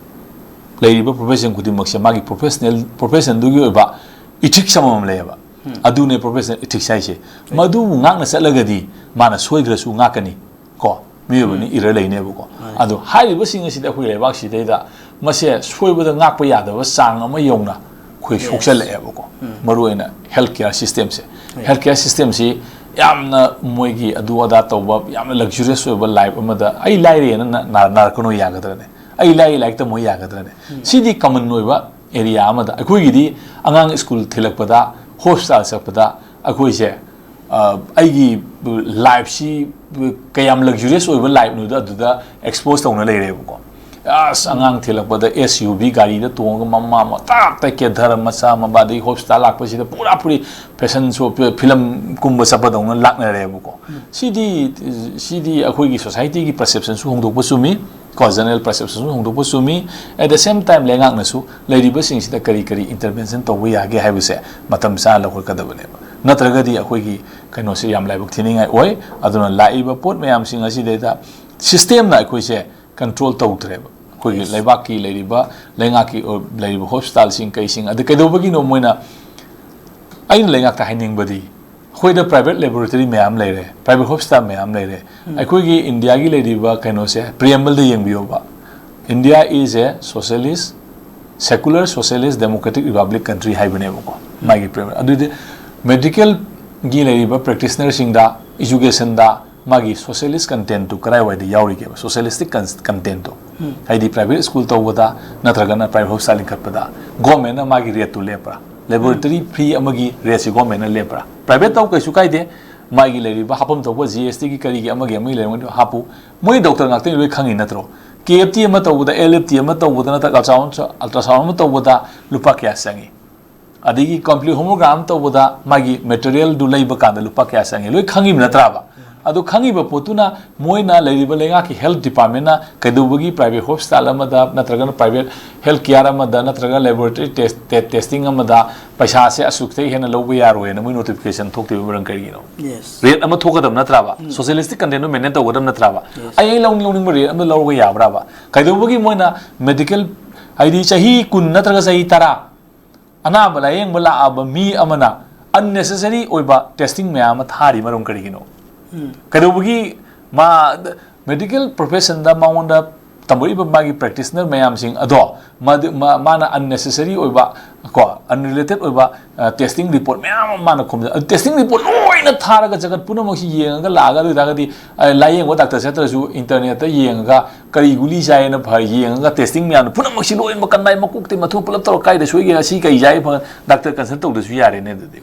ꯂꯩꯔꯤꯕ profession ꯈꯨꯗꯤꯡꯃꯛꯁꯦ ꯃꯥꯒꯤ professional, professionꯗꯨꯒꯤ ꯑꯣꯏꯕ ethics ꯑꯃꯃꯝ ꯂꯩꯌꯦꯕ꯫ ꯑꯗꯨꯅꯦ professional ethics ꯍꯥꯏꯁꯦ꯫ ꯃꯗꯨꯕꯨ ꯉꯥꯛꯅ ꯆꯠꯂꯒꯗꯤ ꯃꯥꯅ ꯁꯣꯏꯈ꯭ꯔꯁꯨ ꯉꯥꯛꯀꯅꯤ ꯀꯣ, ꯃꯤꯑꯣꯏꯕꯅꯤ, ꯏꯔ ꯂꯩꯅꯦꯕꯀꯣ꯫ ꯑꯗꯣ ꯍꯥꯏꯔꯤꯕꯁꯤꯡ ꯑꯁꯤꯗꯤ ꯑꯩꯈꯣꯏ ꯂꯩꯕꯥꯛꯁꯤꯗꯩꯗ ꯃꯁꯦ ꯁꯣꯏꯕꯗ ꯉꯥꯛꯄ ꯌꯥꯗꯕ ꯆꯥꯡ ꯑꯃ ꯌꯧꯅ ꯑꯩꯈꯣꯏ ꯁꯣꯛꯆꯜꯂꯛꯑꯦꯕꯀꯣ꯫ ꯃꯔꯨꯑꯣꯏꯅ health care systemꯁꯦ, health care systemꯁꯤ ꯌꯥꯝꯅ ꯃꯣꯏꯒꯤ ꯑꯗꯨ ꯑꯗꯥ ꯇꯧꯕ, ꯌꯥꯝꯅ luxurious ꯑꯣꯏꯕ life ꯑꯃꯗ "ꯑꯩ ꯂꯥꯏꯔꯦꯅ ꯅꯥ-, ꯅꯥ-, ꯅꯥꯔꯛꯀꯅꯨ" ꯌꯥꯒꯗ꯭ꯔꯅꯦ? "ꯑꯩ ꯂꯥꯏꯔꯤ, ꯂꯥꯏꯔꯤꯛ ꯇꯝꯃꯣ" ꯌꯥꯒꯗ꯭ꯔꯅꯦ? ꯁꯤꯗꯤ common ꯑꯣꯏꯕ area ꯑꯃꯗ꯫ ꯑꯩꯈꯣꯏꯒꯤꯗꯤ ꯑꯉꯥꯡ ꯁ꯭ꯀꯨꯜ ꯊꯤꯜꯂꯛꯄꯗ, hospital ꯆꯠꯄꯗ ꯑꯩꯈꯣꯏꯁꯦ, ꯑ, ꯑꯩꯒꯤ lifeꯁꯤ ꯀꯌꯥꯝ luxurious ꯑꯣꯏꯕ lifeꯅꯣꯗꯣ ꯑꯗꯨꯗ expose ꯇꯧꯅ ꯂꯩꯔꯦꯕꯀꯣ꯫ ꯑꯁ, ꯑꯉꯥꯡ ꯊꯤꯜꯂꯛꯄꯗ SUV ꯒꯥꯔꯤꯗ ꯇꯣꯡꯉꯒ ꯃꯃꯥ ꯃꯇꯥꯛꯇ ꯀꯦꯊꯔ ꯃꯆꯥ ꯃꯕꯥꯗꯒꯤ hospital ꯂꯥꯛꯄꯁꯤꯗ ꯄꯨꯔꯥ ꯄꯨꯔꯤ fashion show, film ꯀꯨꯝꯕ ꯆꯠꯄꯗꯧꯅ ꯂꯥꯛꯅꯔꯦꯕꯀꯣ꯫ ꯁꯤꯗꯤ, ꯁꯤꯗꯤ ꯑꯩꯈꯣꯏꯒꯤ societyꯒꯤ perceptionꯁꯨ ꯍꯣꯡꯗꯣꯛꯄ ꯆꯨꯝꯃꯤ ꯀꯣ, general perceptionꯁꯨ ꯍꯣꯡꯗꯣꯛꯄ ꯆꯨꯝꯃꯤ꯫ At the same time ꯂꯩꯉꯥꯛꯅꯁꯨ ꯂꯩꯔꯤꯕꯁꯤꯡꯁꯤꯗ ꯀꯔꯤ ꯀꯔꯤ intervention ꯇꯧꯕ ꯌꯥꯒꯦ ꯍꯥꯏꯕꯁꯦ ꯃꯇꯝ ꯆꯥꯅ ꯂꯧꯈꯠꯀꯗꯕꯅꯦꯕ꯫ ꯅꯠꯇ꯭ꯔꯒꯗꯤ ꯑꯩꯈꯣꯏꯒꯤ ꯀꯩꯅꯣꯁꯦ ꯌꯥꯝ ꯂꯥꯏꯕꯛ ꯊꯤꯅꯤꯡꯉꯥꯏ ꯑꯣꯏ꯫ ꯑꯗꯨꯅ ꯂꯥꯛꯏꯕ ꯄꯣꯠ ꯃꯌꯥꯝꯁꯤꯡ ꯑꯁꯤꯗꯩꯗ systemꯅ ꯑꯩꯈꯣꯏꯁꯦ control ꯇꯧꯗ꯭ꯔꯦꯕ꯫ ꯑꯩꯈꯣꯏꯒꯤ ꯂꯩꯕꯥꯛꯀꯤ ꯂꯩꯔꯤꯕ, ꯂꯩꯉꯥꯛꯀꯤ ꯑꯣꯏ-, ꯂꯩꯔꯤꯕ hospitalꯁꯤꯡ ꯀꯩꯁꯤꯡ ꯑꯗꯨ ꯀꯩꯗꯧꯕꯒꯤꯅꯣ ꯃꯣꯏꯅ, ꯑꯩꯅ ꯂꯩꯉꯥꯛꯇ ꯍꯥꯏꯅꯤꯡꯕꯗꯤ, ꯑꯩꯈꯣꯏꯗ private laboratory ꯃꯌꯥꯝ ꯂꯩꯔꯦ, private hospital ꯃꯌꯥꯝ ꯂꯩꯔꯦ꯫ ꯑꯩꯈꯣꯏꯒꯤ ꯏꯟꯗꯤꯌꯥꯒꯤ ꯂꯩꯔꯤꯕ ꯀꯩꯅꯣꯁꯦ preambleꯗ ꯌꯦꯡꯕꯤꯌꯣꯕ꯫ "India is a socialist, secular socialist democratic republic country" ꯍꯥꯏꯕꯅꯦꯕꯀꯣ, ꯃꯥꯒꯤ preamble꯫ ꯑꯗꯨꯗꯤ medicalꯒꯤ ꯂꯩꯔꯤꯕ practitionerꯁꯤꯡꯗ, educationꯗ ꯃꯥꯒꯤ socialist contentꯇꯨ ꯀꯗꯥꯏꯋꯥꯏꯗ ꯌꯥꯎꯔꯤꯒꯦꯕ? Socialistic con-, contentꯇꯨ꯫ ꯍꯥꯏꯗꯤ private school ꯇꯧꯕꯗ ꯅꯠꯇ꯭ꯔꯒꯅ private hospital ꯂꯤꯡꯈꯠꯄꯗ governmentꯅ ꯃꯥꯒꯤ rateꯇꯨ ꯂꯦꯞꯄ꯭ꯔꯥ? Laboratory free ꯑꯃꯒꯤ rateꯁꯤ governmentꯅ ꯂꯦꯞꯄ꯭ꯔꯥ? Private ꯇꯧ ꯀꯩꯁꯨ ꯀꯥꯏꯗꯦ, ꯃꯥꯒꯤ ꯂꯩꯔꯤꯕ ꯍꯥꯞꯐꯝ ꯊꯣꯛꯄ ꯖꯤ ꯑꯦꯁ ꯇꯤꯒꯤ ꯀꯔꯤꯒꯤ ꯑꯃꯒꯤ ꯑꯃꯒꯤ ꯂꯩꯔꯝꯒꯅꯤ, ꯍꯥꯞꯄꯨ꯫ ꯃꯣꯏ ꯗꯣꯛꯇꯔ ꯉꯥꯛꯇꯅꯤ, ꯂꯣꯏ ꯈꯪꯉꯤ ꯅꯠꯇ꯭ꯔꯣ? ꯀꯦ ꯑꯦꯐ ꯇꯤ ꯑꯃ ꯇꯧꯕꯗ, ꯑꯦꯜ ꯑꯦꯐ ꯇꯤ ꯑꯃ ꯇꯧꯕꯗ ꯅꯠꯇ꯭ꯔꯒ ꯑꯜꯇ꯭ꯔꯥꯁꯥꯎꯟ, ꯑꯜꯇ꯭ꯔꯥꯁꯥꯎꯟ ꯑꯃ ꯇꯧꯕꯗ ꯂꯨꯄꯥ ꯀꯌꯥ ꯆꯪꯉꯤ? ꯑꯗꯒꯤ ꯀꯝꯄ꯭ꯂꯤꯠ ꯍꯣꯃꯣꯒ꯭ꯔꯥꯝ ꯇꯧꯕꯗ ꯃꯥꯒꯤ ꯃꯦꯇꯔꯤꯌꯦꯜꯗꯨ ꯂꯩꯕ ꯀꯥꯟꯗ ꯂꯨꯄꯥ ꯀꯌꯥ ꯆꯪꯉꯤ? ꯂꯣꯏ ꯈꯪꯉꯤꯕ ꯅꯠꯇ꯭ꯔꯕ? ꯑꯗꯨ ꯈꯪꯉꯤꯕ ꯄꯣꯠꯇꯨꯅ ꯃꯣꯏꯅ ꯂꯩꯔꯤꯕ ꯂꯩꯉꯥꯛꯀꯤ ꯍꯦꯜꯊ ꯗꯤꯄꯥꯔꯠꯃꯦꯟꯅ ꯀꯩꯗꯧꯕꯒꯤ ꯄ꯭ꯔꯥꯏꯚꯦꯠ ꯍꯣꯁꯄꯤꯇꯥꯜ ꯑꯃꯗ ꯅꯠꯇ꯭ꯔꯒꯅ ꯄ꯭ꯔꯥꯏꯚꯦꯠ ꯍꯦꯜꯊ ꯀꯤꯌꯥꯔ ꯑꯃꯗ ꯅꯠꯇ꯭ꯔꯒ ꯂꯦꯕꯣꯔꯦꯇꯔꯤ ꯇꯦꯁ-, ꯇꯦ-, ꯇꯦꯁꯇꯤꯡ ꯑꯃꯗ ꯄꯩꯁꯥꯁꯦ ꯑꯁꯨꯛꯇꯒꯤ ꯍꯦꯟꯅ ꯂꯧꯕ ꯌꯥꯔꯣꯏꯅ ꯃꯣꯏ ꯅꯣꯇꯤꯐꯤꯀꯦꯁꯟ ꯊꯣꯛꯇꯣꯏꯕ ꯃꯔꯝ ꯀꯔꯤꯒꯤꯅꯣ? Yes. ꯔꯦꯠ ꯑꯃ ꯊꯣꯛꯀꯗꯕ ꯅꯠꯇ꯭ꯔꯕ? ꯁꯣꯁꯤꯌꯦꯂꯤꯁꯇꯤꯛ ꯀꯟꯇꯦꯟꯗꯣ ꯃꯦꯟꯇꯦꯟ ꯇꯧꯒꯗꯕ ꯅꯠꯇ꯭ꯔꯕ? Yes. ꯑꯩ ꯑꯩ ꯂꯧꯅꯤꯡ ꯂꯧꯅꯤꯡꯕ ꯔꯦꯠ ꯑꯃꯗ ꯂꯧꯔꯒ ꯌꯥꯕ꯭ꯔꯕ? ꯀꯩꯗꯧꯕꯒꯤ ꯃꯣꯏꯅ ꯃꯦꯗꯤꯀꯦꯜ, ꯍꯥꯏꯗꯤ ꯆꯍꯤ ꯀꯨꯟ ꯅꯠꯇ꯭ꯔꯒ ꯆꯍꯤ ꯇꯔꯥ ꯑꯅꯥꯕ ꯂꯥꯌꯦꯡꯕ ꯂꯥꯛꯑꯕ ꯃꯤ ꯑꯃꯅ ꯑꯟꯅꯦꯁꯦꯁꯔꯤ ꯑꯣꯏꯕ ꯇꯦꯁꯇꯤꯡ ꯃꯌꯥꯝ ꯑꯃ ꯊꯥꯔꯤ ꯃꯔꯝ ꯀꯔꯤꯒꯤꯅꯣ? ꯀꯩꯗꯧꯕꯒꯤ ꯃꯥ ꯃꯦꯗꯤꯀꯦꯜ ꯄ꯭ꯔꯣꯐꯦꯁꯟꯗ ꯃꯉꯣꯟꯗ ꯇꯝꯃꯛꯏꯕ ꯃꯥꯒꯤ ꯄ꯭ꯔꯦꯛꯇꯤꯁꯅꯔ ꯃꯌꯥꯝꯁꯤꯡ ꯑꯗꯣ ꯃꯗꯨ-, ꯃꯥ-, ꯃꯥꯅ ꯑꯟꯅꯦꯁꯦꯁꯔꯤ ꯑꯣꯏꯕ ꯀꯣ, ꯑꯟꯔꯤꯂꯦꯇꯦꯠ ꯑꯣꯏꯕ ꯇꯦꯁꯇꯤꯡ ꯔꯤꯄꯣꯔꯠ ꯃꯌꯥꯝ ꯑꯃ ꯃꯥꯅ ꯈꯣꯝꯖ-, ꯑꯗꯨ ꯇꯦꯁꯇꯤꯡ ꯔꯤꯄꯣꯔꯠ ꯂꯣꯏꯅ ꯊꯥꯔꯒ ꯖꯒꯠ ꯄꯨꯝꯅꯃꯛꯁꯤ ꯌꯦꯡꯉꯒ ꯂꯥꯛꯑꯒ, ꯑꯗꯨ ꯑꯣꯏꯇꯥꯔꯒꯗꯤ ꯑ, ꯂꯥꯌꯦꯡꯕ ꯗꯥꯛꯇꯔ ꯆꯠꯇ꯭ꯔꯁꯨ ꯏꯟꯇꯔꯅꯦꯠꯇ ꯌꯦꯡꯉꯒ ꯀꯔꯤ ꯒꯨꯂꯤ ꯆꯥꯏꯌꯦꯅ ꯐ-, ꯌꯦꯡꯉꯒ ꯇꯦꯁꯇꯤꯡ ꯃꯌꯥꯝꯗꯣ ꯄꯨꯝꯅꯃꯛꯁꯤ ꯂꯣꯏꯅꯃꯛ ꯀꯟꯗꯥꯏ ꯃꯀꯣꯛꯇꯩ ꯃꯊꯨ ꯄꯨꯂꯞ ꯇꯧꯔ ꯀꯥꯏꯗ ꯁꯣꯏꯒꯦ, ꯑꯁꯤ ꯀꯩ ꯆꯥꯏ ꯐ-, ꯗꯥꯛꯇꯔ ꯀꯟꯁꯜ ꯇꯧꯗ꯭ꯔꯁꯨ ꯌꯥꯔꯦꯅꯦ ꯑꯗꯨꯗꯤ꯫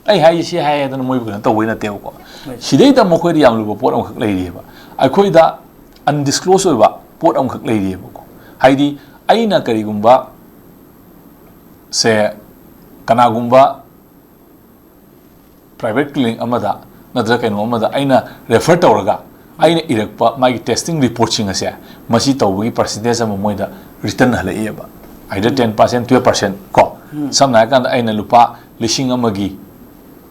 ꯑꯩ ꯍꯥꯏꯁꯦ ꯁꯤ ꯍꯥꯏ ꯍꯥꯏꯗꯅ ꯃꯣꯏꯕꯨ ꯀꯩꯅꯣ ꯇꯧꯕꯩ ꯅꯠꯇꯦꯕꯀꯣ꯫ ꯁꯤꯗꯩꯗ ꯃꯈꯣꯏꯗ ꯌꯥꯝ ꯂꯨꯕ ꯄꯣꯠ ꯑꯃꯈꯛ ꯂꯩꯔꯤꯑꯕ꯫ ꯑꯩꯈꯣꯏꯗ ꯑꯟꯗꯤꯁꯀ꯭ꯂꯣꯁ ꯑꯣꯏꯕ ꯄꯣꯠ ꯑꯃꯈꯛ ꯂꯩꯔꯤꯑꯕꯀꯣ꯫ ꯍꯥꯏꯗꯤ ꯑꯩꯅ ꯀꯔꯤꯒꯨꯝꯕ ꯁꯦ ꯀꯅꯥꯒꯨꯝꯕ ꯄ꯭ꯔꯥꯏꯚꯦꯠ ꯀ꯭ꯂꯤꯅꯤꯛ ꯑꯃꯗ ꯅꯠꯇ꯭ꯔꯒ ꯀꯩꯅꯣ ꯑꯃꯗ ꯑꯩꯅ ꯔꯦꯐꯔ ꯇꯧꯔꯒ ꯑꯩꯅ ꯏꯔꯛꯄ ꯃꯥꯒꯤ ꯇꯦꯁꯇꯤꯡ ꯔꯤꯄꯣꯔꯠꯁꯤꯡ ꯑꯁꯦ ꯃꯁꯤ ꯇꯧꯕꯒꯤ ꯄꯥꯔꯁꯦꯟꯇꯦꯖ ꯑꯃ ꯃꯣꯏꯗ return ꯍꯜꯂꯛꯏꯑꯕ꯫ Either ten percent, twelve percent ꯀꯣ꯫ ꯁꯝꯅ ꯍꯥꯏꯔꯀꯥꯟꯗ ꯑꯩꯅ ꯂꯨꯄꯥ ꯂꯤꯁꯤꯡ ꯑꯃꯒꯤ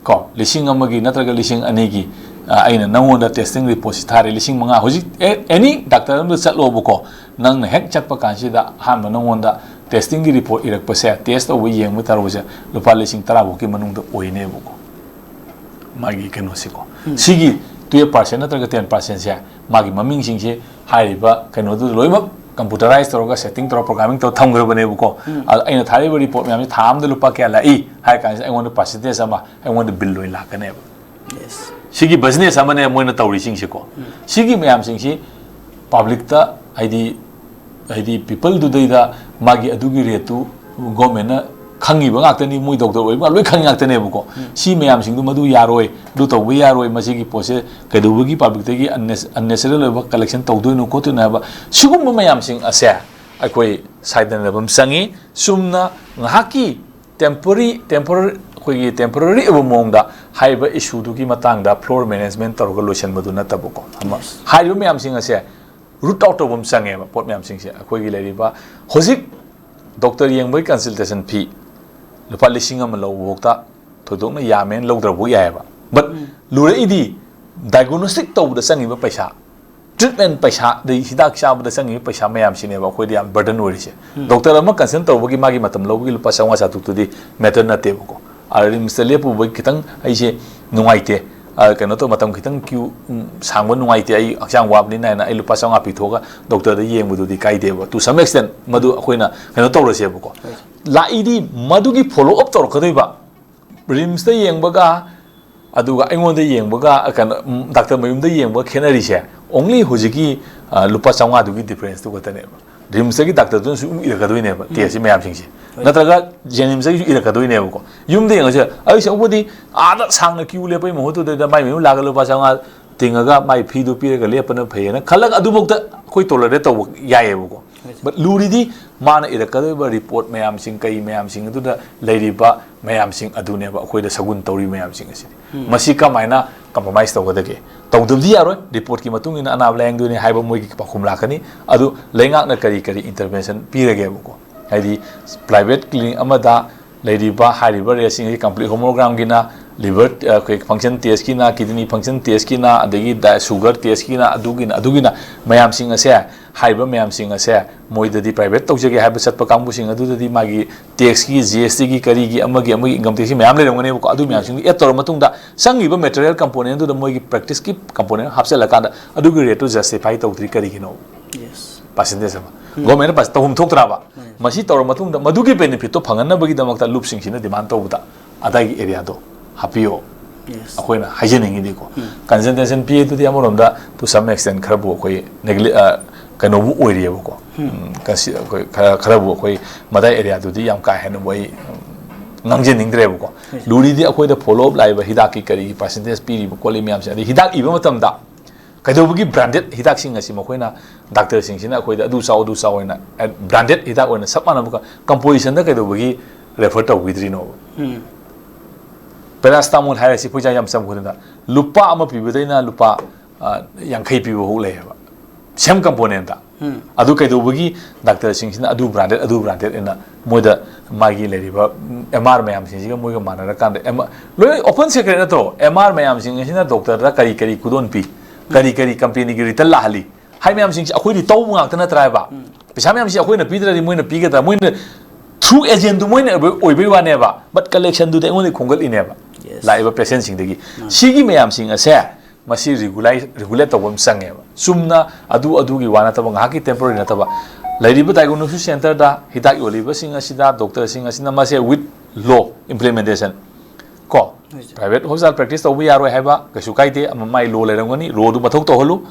ꯀꯣ, ꯂꯤꯁꯤꯡ ꯑꯃꯒꯤ ꯅꯠꯇ꯭ꯔꯒ ꯂꯤꯁꯤꯡ ꯑꯅꯤꯒꯤ, ꯑ, ꯑꯩꯅ ꯅꯪꯉꯣꯟꯗ ꯇꯦꯁꯇꯤꯡ ꯔꯤꯄꯣꯔꯠꯁꯤ ꯊꯥꯔꯦ, ꯂꯤꯁꯤꯡ ꯃꯉꯥ꯫ ꯍꯧꯖꯤꯛ ꯑꯦ-, ꯑꯦꯅꯤ ꯗꯥꯛꯇꯔ ꯑꯃꯗ ꯆꯠꯂꯣꯕꯀꯣ, ꯅꯪꯅ ꯍꯦꯛ ꯆꯠꯄ ꯀꯥꯟꯁꯤꯗ ꯑꯍꯥꯟꯕ ꯅꯪꯉꯣꯟꯗ ꯇꯦꯁꯇꯤꯡꯒꯤ ꯔꯤꯄꯣꯔꯠ ꯏꯔꯛꯄꯁꯦ, ꯇꯦꯁ ꯇꯧꯕ ꯌꯦꯡꯕ ꯇꯧꯔꯛꯄꯁꯦ ꯂꯨꯄꯥ ꯂꯤꯁꯤꯡ ꯇꯔꯥ ꯐꯥꯎꯀꯤ ꯃꯅꯨꯡꯗ ꯑꯣꯏꯅꯦꯕꯀꯣ꯫ ꯃꯥꯒꯤ ꯀꯩꯅꯣꯁꯤꯀꯣ꯫ ꯁꯤꯒꯤ twelve percent ꯅꯠꯇ꯭ꯔꯒ ten percentꯁꯦ ꯃꯥꯒꯤ ꯃꯃꯤꯡꯁꯤꯡꯁꯦ ꯍꯥꯏꯔꯤꯕ ꯀꯩꯅꯣꯗꯨꯗ ꯂꯣꯏꯅꯃꯛ ꯀꯝꯄ꯭ꯌꯨꯇꯔꯥꯏꯁ ꯇꯧꯔꯒ ꯁꯦꯠꯇꯤꯡ ꯇꯧꯔꯒ ꯄ꯭ꯔꯣꯒ꯭ꯔꯥꯃꯤꯡ ꯇꯧꯔ ꯊꯝꯈ꯭ꯔꯕꯅꯦꯕꯀꯣ꯫ ꯑꯗ ꯑꯩꯅ ꯊꯥꯔꯛꯏꯕ ꯔꯤꯄꯣꯔꯠ ꯃꯌꯥꯝꯁꯦ ꯊꯥ ꯑꯃꯗ ꯂꯨꯄꯥ ꯀꯌꯥ ꯂꯥꯛꯏ ꯍꯥꯏ ꯀꯥꯟꯁꯤꯗ ꯑꯩꯉꯣꯟꯗ ꯄꯥꯔꯁꯦꯟꯇꯦꯖ ꯑꯃ ꯑꯩꯉꯣꯟꯗ ꯕꯤꯜ ꯑꯣꯏꯅ ꯂꯥꯛꯀꯅꯦꯕ꯫ Yes. ꯁꯤꯒꯤ ꯕꯤꯖꯤꯅꯦꯁ ꯑꯃꯅꯦ ꯃꯣꯏꯅ ꯇꯧꯔꯤꯁꯤꯡꯁꯦꯀꯣ꯫ ꯁꯤꯒꯤ ꯃꯌꯥꯝꯁꯤꯡꯁꯤ ꯄꯕ꯭ꯂꯤꯛꯇ ꯍꯥꯏꯗꯤ, ꯍꯥꯏꯗꯤ ꯄꯤꯄꯜꯗꯨꯗꯩꯗ ꯃꯥꯒꯤ ꯑꯗꯨꯒꯤ ꯔꯦꯠꯇꯨ ꯒꯣꯔꯃꯦꯟꯅ ꯈꯪꯉꯤꯕ ꯉꯥꯛꯇꯅꯤ, ꯃꯣꯏ ꯗꯣꯛꯇꯔ ꯑꯣꯏꯕ ꯂꯣꯏ ꯈꯪꯉꯤ ꯉꯥꯛꯇꯅꯦꯕꯀꯣ꯫ ꯁꯤ ꯃꯌꯥꯝꯁꯤꯡꯗꯨ ꯃꯗꯨ ꯌꯥꯔꯣꯏ, ꯑꯗꯨ ꯇꯧꯕ ꯌꯥꯔꯣꯏ, ꯃꯁꯤꯒꯤ ꯄꯣꯠꯁꯦ ꯀꯩꯗꯧꯕꯒꯤ ꯄꯕ꯭ꯂꯤꯛꯇꯒꯤ ꯑꯟꯅꯦꯁ-, unnecessary ꯑꯣꯏꯕ ꯀꯂꯦꯛꯁꯟ ꯇꯧꯗꯣꯏꯅꯣ ꯈꯣꯠꯇꯣꯏꯅꯣ ꯍꯥꯏꯕ ꯁꯤꯒꯨꯝꯕ ꯃꯌꯥꯝꯁꯤꯡ ꯑꯁꯦ ꯑꯩꯈꯣꯏ ꯁꯥꯏꯗꯅꯕ ꯑꯃ ꯆꯪꯉꯤ꯫ ꯆꯨꯝꯅ ꯉꯥꯏꯍꯥꯛꯀꯤ temporary, temporary, ꯑꯩꯈꯣꯏꯒꯤ temporary ꯑꯣꯏꯕ ꯃꯑꯣꯡꯗ ꯍꯥꯏꯔꯤꯕ ꯏꯁꯨꯗꯨꯒꯤ ꯃꯇꯥꯡꯗ floor management ꯇꯧꯔꯒ ꯂꯣꯏꯁꯤꯟꯕꯗꯨ ꯅꯠꯇꯕꯀꯣ꯫ ꯑꯃ ꯍꯥꯏꯔꯤꯕ ꯃꯌꯥꯝꯁꯤꯡ ꯑꯁꯦ root out ꯇꯧꯕ ꯑꯃ ꯆꯪꯉꯦꯕ꯫ ꯄꯣꯠ ꯃꯌꯥꯝꯁꯤꯡꯁꯦ ꯑꯩꯈꯣꯏꯒꯤ ꯂꯩꯔꯤꯕ ꯍꯧꯖꯤꯛ ꯗꯣꯛꯇꯔ ꯌꯦꯡꯕꯒꯤ consultation fee ꯂꯨꯄꯥ ꯂꯤꯁꯤꯡ ꯑꯃ ꯂꯧꯕꯐꯥꯎꯗ ꯊꯣꯏꯗꯣꯛꯅ ꯌꯥꯝꯃꯦꯅ ꯂꯧꯗ꯭ꯔꯕꯐꯥꯎ ꯌꯥꯏꯑꯕ꯫ But ꯂꯨꯔꯛꯏꯗꯤ diagnostic ꯇꯧꯕꯗ ꯆꯪꯉꯤꯕ ꯄꯩꯁꯥ, treatment ꯄꯩꯁꯥ, ꯑꯗꯩ ꯍꯤꯗꯥꯛ ꯆꯥꯕꯗ ꯆꯪꯉꯤꯕ ꯄꯩꯁꯥ ꯃꯌꯥꯝꯁꯤꯅꯦꯕ ꯑꯩꯈꯣꯏꯗ ꯌꯥꯝ burden ꯑꯣꯏꯔꯤꯁꯦ꯫ ꯗꯣꯛꯇꯔ ꯑꯃ consult ꯇꯧꯕꯒꯤ ꯃꯥꯒꯤ ꯃꯇꯝ ꯂꯧꯕꯒꯤ ꯂꯨꯄꯥ ꯆꯥꯝꯃꯉꯥ ꯆꯥꯇ꯭ꯔꯨꯛꯇꯨꯗꯤ matter ꯅꯠꯇꯦꯕꯀꯣ꯫ ꯑ, ꯔꯤꯝꯁꯇ ꯂꯦꯞꯄꯨꯕꯒꯤ ꯈꯤꯇꯪ ꯑꯩꯁꯦ ꯅꯨꯡꯉꯥꯏꯇꯦ, ꯑ, ꯀꯩꯅꯣ ꯇꯧ, ꯃꯇꯝ ꯈꯤꯇꯪ queue, ꯎꯝ, ꯁꯥꯡꯕ ꯅꯨꯡꯉꯥꯏꯇꯦ, ꯑꯩ ꯍꯛꯆꯥꯡ ꯋꯥꯕꯅꯤꯅ ꯍꯥꯏꯅ ꯑꯩ ꯂꯨꯄꯥ ꯆꯥꯝꯃꯉꯥ ꯄꯤꯊꯣꯛꯑꯒ ꯗꯣꯛꯇꯔꯗ ꯌꯦꯡꯕꯗꯨꯗꯤ ꯀꯥꯏꯗꯦꯕ꯫ To some extent ꯃꯗꯨ ꯑꯩꯈꯣꯏꯅ ꯀꯩꯅꯣ ꯇꯧꯔꯁꯦꯕꯀꯣ꯫ ꯂꯥꯛꯏꯗꯤ ꯃꯗꯨꯒꯤ follow up ꯇꯧꯔꯛꯀꯗꯣꯏꯕ꯫ ꯔꯤꯝꯁꯇ ꯌꯦꯡꯕꯒ ꯑꯗꯨꯒ ꯑꯩꯉꯣꯟꯗ ꯌꯦꯡꯕꯒ, ꯑ, ꯀꯩꯅꯣ, ꯎꯝ, ꯗꯥꯛꯇꯔ ꯃꯌꯨꯝꯗ ꯌꯦꯡꯕꯒ ꯈꯦꯠꯅꯔꯤꯁꯦ only ꯍꯧꯖꯤꯛꯀꯤ, ꯑ, ꯂꯨꯄꯥ ꯆꯥꯝꯃꯉꯥꯗꯨꯒꯤ difference ꯇꯨ ꯈꯛꯇꯅꯦꯕ꯫ ꯔꯤꯝꯁꯇꯒꯤ ꯗꯥꯛꯇꯔꯗꯨꯅꯁꯨ ꯑꯗꯨꯝ ꯏꯔꯛꯀꯗꯣꯏꯅꯦꯕ test ꯁꯤ ꯃꯌꯥꯝꯁꯤꯡꯁꯦ꯫ ꯅꯠꯇ꯭ꯔꯒ ꯖꯦꯅꯤꯝꯁꯇꯒꯤꯁꯨ ꯏꯔꯛꯀꯗꯣꯏꯅꯦꯕꯀꯣ꯫ ꯌꯨꯝꯗ ꯌꯦꯡꯉꯁꯨ ꯌꯥꯏ꯫ ꯑꯩꯁꯦ ꯑꯩꯈꯣꯏꯗꯤ ꯑꯥꯗ ꯁꯥꯡꯅ queue ꯂꯦꯞꯄꯒꯤ ꯃꯍꯨꯠꯇꯨꯗ ꯃꯥꯏ ꯃꯌꯨꯝ ꯂꯥꯛꯑꯒ ꯂꯨꯄꯥ ꯆꯥꯝꯃꯉꯥ ꯇꯤꯡꯉꯒ ꯃꯥꯏ feeꯗꯨ ꯄꯤꯔꯒ ꯂꯦꯞꯄꯅ ꯐꯩꯌꯦꯅ ꯈꯜꯂꯒ ꯑꯗꯨꯐꯥꯎꯗ ꯑꯩꯈꯣꯏ tolerate ꯇꯧꯕ ꯌꯥꯏꯌꯦꯕꯀꯣ꯫ But ꯂꯨꯔꯤꯗꯤ ꯃꯥꯅ ꯏꯔꯛꯀꯗꯧꯔꯤꯕ report ꯃꯌꯥꯝꯁꯤꯡ, ꯀꯩ ꯃꯌꯥꯝꯁꯤꯡ ꯑꯗꯨꯗ ꯂꯩꯔꯤꯕ ꯃꯌꯥꯝꯁꯤꯡ ꯑꯗꯨꯅꯦꯕ ꯑꯩꯈꯣꯏꯗ ꯁꯒꯨꯟ ꯇꯧꯔꯤ ꯃꯌꯥꯝꯁꯤꯡ ꯑꯁꯤꯗꯤ꯫ ꯃꯁꯤ ꯀꯃꯥꯏꯅ compromise ꯇꯧꯒꯗꯒꯦ? ꯇꯧꯗꯕꯗꯤ ꯌꯥꯔꯣꯏ, reportꯀꯤ ꯃꯇꯨꯡ ꯏꯟꯅ ꯑꯅꯥꯕ ꯂꯥꯌꯦꯡꯗꯣꯏꯅꯤ ꯍꯥꯏꯕ ꯃꯣꯏꯒꯤ ꯄꯥꯎꯈꯨꯝ ꯂꯥꯛꯀꯅꯤ꯫ ꯑꯗꯨ ꯂꯩꯉꯥꯛꯅ ꯀꯔꯤ ꯀꯔꯤ intervention ꯄꯤꯔꯒꯦꯕꯀꯣ? ꯍꯥꯏꯗꯤ private clinic ꯑꯃꯗ ꯂꯩꯔꯤꯕ ꯍꯥꯏꯔꯤꯕ rateꯁꯤꯡ ꯑꯁꯤ complete homogramꯒꯤꯅ, liver, ꯑ, ꯑꯩꯈꯣꯏ function testꯀꯤꯅ, kidney function testꯀꯤꯅ, ꯑꯗꯒꯤ ꯗꯥ-, sugar testꯀꯤꯅ, ꯑꯗꯨꯒꯤꯅ, ꯑꯗꯨꯒꯤꯅ ꯃꯌꯥꯝꯁꯤꯡ ꯑꯁꯦ, ꯍꯥꯏꯔꯤꯕ ꯃꯌꯥꯝꯁꯤꯡ ꯑꯁꯦ ꯃꯣꯏꯗꯗꯤ private ꯇꯧꯖꯒꯦ ꯍꯥꯏꯕ ꯆꯠꯄ ꯀꯥꯡꯕꯨꯁꯤꯡ ꯑꯗꯨꯗꯗꯤ ꯃꯥꯒꯤ taxꯀꯤ, GSTꯒꯤ, ꯀꯔꯤꯒꯤ, ꯑꯃꯒꯤ, ꯑꯃꯒꯤ income taxꯀꯤ ꯃꯌꯥꯝ ꯂꯩꯔꯝꯒꯅꯦꯕꯀꯣ꯫ ꯑꯗꯨ ꯃꯌꯥꯝꯁꯤꯡꯗꯨ add ꯇꯧꯔ ꯃꯇꯨꯡꯗ ꯆꯪꯉꯤꯕ material component ꯑꯗꯨꯗ ꯃꯣꯏꯒꯤ practiceꯀꯤ component ꯍꯥꯞꯆꯤꯜꯂꯀꯥꯟꯗ ꯑꯗꯨꯒꯤ rateꯇꯨ justify ꯇꯧꯗ꯭ꯔꯤ ꯀꯔꯤꯒꯤꯅꯣ? Percentage ꯑꯃ꯫ Governmentꯅ percent ꯇꯧꯐꯝ ꯊꯣꯛꯇ꯭ꯔꯕ? ꯃꯁꯤ ꯇꯧꯔ ꯃꯇꯨꯡꯗ ꯃꯗꯨꯒꯤ benefitꯇꯣ ꯐꯪꯍꯟꯅꯕꯒꯤꯗꯃꯛꯇ ꯂꯨꯞꯁꯤꯡꯁꯤꯅ demand ꯇꯧꯕꯗ ꯑꯗꯥꯏꯒꯤ areaꯗꯣ ꯍꯥꯞꯄꯤꯌꯣ꯫ ꯑꯩꯈꯣꯏꯅ ꯍꯥꯏꯖꯅꯤꯡꯉꯤꯗꯤꯀꯣ꯫ Consultation ꯄꯤ ꯑꯗꯨꯗꯤ ꯑꯃꯔꯣꯝꯗ to some extent ꯈꯔꯕꯨ ꯑꯩꯈꯣꯏ negle-, ꯑ, ꯀꯩꯅꯣꯕꯨ ꯑꯣꯏꯔꯤꯑꯕꯀꯣ꯫ ꯎꯝ, ꯀꯟꯁꯤ-, ꯑꯩꯈꯣꯏ ꯈꯔ, ꯈꯔꯕꯨ ꯑꯩꯈꯣꯏ ꯃꯗꯥꯏ ꯑꯦꯔꯤꯌꯥꯗꯨꯗꯤ ꯌꯥꯝ ꯀꯥ ꯍꯦꯟꯅꯕꯨ ꯑꯩ, ꯎꯝ, ꯉꯥꯡꯖꯅꯤꯡꯗ꯭ꯔꯦꯕꯀꯣ꯫ ꯂꯨꯔꯤꯗꯤ ꯑꯩꯈꯣꯏꯗ ꯐꯣꯂꯣ ꯑꯞ ꯂꯥꯛꯏꯕ ꯍꯤꯗꯥꯛꯀꯤ ꯀꯔꯤꯒꯤ ꯄꯥꯔꯁꯦꯟꯇꯦꯖ ꯄꯤꯔꯤꯕ ꯈꯣꯠꯂꯤ ꯃꯌꯥꯝꯁꯦ, ꯑꯗꯩ ꯍꯤꯗꯥꯛ ꯏꯕ ꯃꯇꯝꯗ ꯀꯩꯗꯧꯕꯒꯤ ꯕ꯭ꯔꯥꯟꯗꯦꯗ ꯍꯤꯗꯥꯛꯁꯤꯡ ꯑꯁꯤ ꯃꯈꯣꯏꯅ ꯗꯥꯛꯇꯔꯁꯤꯡꯁꯤꯅ ꯑꯩꯈꯣꯏꯗ ꯑꯗꯨ ꯆꯥꯎ, ꯑꯗꯨ ꯆꯥꯎ ꯍꯥꯏꯅ, ꯑꯦ, ꯕ꯭ꯔꯥꯟꯗꯦꯗ ꯍꯤꯗꯥꯛ ꯑꯣꯏꯅ ꯆꯞ ꯃꯥꯟꯅꯕ ꯀ-, ꯀꯝꯄꯣꯖꯤꯁꯟꯗ ꯀꯩꯗꯧꯕꯒꯤ ꯔꯦꯐꯔ ꯇꯧꯕꯤꯗ꯭ꯔꯤꯅꯣꯕ? ꯎꯝ꯫ ꯄꯦꯔꯥꯁꯤꯇꯥꯃꯣꯜ ꯍꯥꯏꯔꯁꯤ, ꯑꯩꯈꯣꯏ ꯌꯥꯝ ꯆꯝ ꯈꯣꯠꯇꯅ ꯂꯨꯄꯥ ꯑꯃ ꯄꯤꯕꯗꯩꯅ ꯂꯨꯄꯥ, ꯑ, ꯌꯥꯡꯈꯩ ꯄꯤꯕ ꯐꯥꯎ ꯂꯩꯌꯦꯕ, ꯁꯦꯝ ꯀꯝꯄꯣꯅꯦꯟꯠꯇ꯫ ꯎꯝ꯫ ꯑꯗꯨ ꯀꯩꯗꯧꯕꯒꯤ ꯗꯥꯛꯇꯔꯁꯤꯡꯁꯤꯅ ꯑꯗꯨ ꯕ꯭ꯔꯥꯟꯗꯦꯗ, ꯑꯗꯨ ꯕ꯭ꯔꯥꯟꯗꯦꯗ ꯑꯅ ꯃꯣꯏꯗ ꯃꯥꯒꯤ ꯂꯩꯔꯤꯕ ꯑꯦꯝ ꯑꯥꯔ ꯃꯌꯥꯝꯁꯤꯡꯁꯤꯒ ꯃꯣꯏꯒ ꯃꯥꯟꯅꯔꯀꯥꯟꯗ, ꯑꯦꯝ ꯑꯥꯔ, ꯂꯣꯏ ꯑꯣꯄꯟ ꯁꯦꯀ꯭ꯔꯦꯠ ꯅꯠꯇ꯭ꯔꯣ? ꯑꯦꯝ ꯑꯥꯔ ꯃꯌꯥꯝꯁꯤꯡ ꯑꯁꯤꯅ ꯗꯣꯛꯇꯔꯗ ꯀꯔꯤ ꯀꯔꯤ ꯈꯨꯗꯣꯜ ꯄꯤ, ꯀꯔꯤ ꯀꯔꯤ ꯀꯝꯄꯦꯅꯤꯒꯤ ꯔꯤꯇꯟ ꯂꯥꯛꯍꯜꯂꯤ ꯍꯥꯏ ꯃꯌꯥꯝꯁꯤꯡꯁꯦ ꯑꯩꯈꯣꯏꯗꯤ ꯇꯧꯕ ꯉꯥꯛꯇ ꯅꯠꯇ꯭ꯔꯥ ꯍꯥꯏꯕ? ꯎꯝ꯫ ꯄꯩꯁꯥ ꯃꯌꯥꯝꯁꯤ ꯑꯩꯈꯣꯏꯅ ꯄꯤꯗ꯭ꯔꯗꯤ ꯃꯣꯏꯅ ꯄꯤꯒꯗ꯭ꯔꯥ? ꯃꯣꯏꯅ ꯊ꯭ꯔꯨ ꯑꯦꯖꯦꯟꯗꯨ ꯃꯣꯏꯅ ꯑꯣꯏꯕ-, ꯑꯣꯏꯕꯩ ꯋꯥꯅꯦꯕ, ꯕꯠ ꯀꯂꯦꯛꯁꯟꯗꯨꯗꯤ ꯑꯩꯉꯣꯟꯗ ꯈꯣꯝꯒꯠꯂꯤꯅꯦꯕ, ꯌꯦꯁ꯫ ꯂꯥꯛꯏꯕ ꯄꯦꯁꯦꯟꯁꯤꯡꯗꯒꯤ꯫ ꯎꯝ꯫ ꯁꯤꯒꯤ ꯃꯌꯥꯝꯁꯤꯡ ꯑꯁꯦ ꯃꯁꯤ ꯔꯤꯒꯨꯂꯥꯏ-, ꯔꯤꯒꯨꯂꯦꯠ ꯇꯧꯕ ꯑꯃ ꯆꯪꯉꯦꯕ꯫ ꯆꯨꯝꯅ ꯑꯗꯨ ꯑꯗꯨꯒꯤ ꯋꯥ ꯅꯠꯇꯕ, ꯉꯥꯏꯍꯥꯛꯀꯤ ꯇꯦꯝꯄꯣꯔꯔꯤ ꯅꯠꯇꯕ, ꯂꯩꯔꯤꯕ ꯗꯥꯏꯒꯅꯣꯁꯤꯁ ꯁꯦꯟꯇꯔꯗ ꯍꯤꯗꯥꯛ ꯌꯣꯜꯂꯤꯕꯁꯤꯡ ꯑꯁꯤꯗ, ꯗꯣꯛꯇꯔꯁꯤꯡ ꯑꯁꯤꯅ ꯃꯁꯦ ꯋꯤꯠ ꯂꯣ ꯏꯝꯄ꯭ꯂꯤꯃꯦꯟꯇꯦꯁꯟ ꯀꯣ, ꯍꯣꯏ, ꯁꯥꯔ꯫ ꯄ꯭ꯔꯥꯏꯚꯦꯠ ꯍꯣꯁꯄꯤꯇꯥꯜ ꯄ꯭ꯔꯦꯛꯇꯤꯁ ꯇꯧꯕ ꯌꯥꯔꯣꯏ ꯍꯥꯏꯕ ꯀꯩꯁꯨ ꯀꯥꯏꯗꯦ, ꯑꯃ ꯃꯥꯏ ꯂꯣ ꯂꯩꯔꯝꯒꯅꯤ, ꯂꯣꯗꯨ ꯃꯊꯧ ꯇꯧꯍꯜꯂꯨ꯫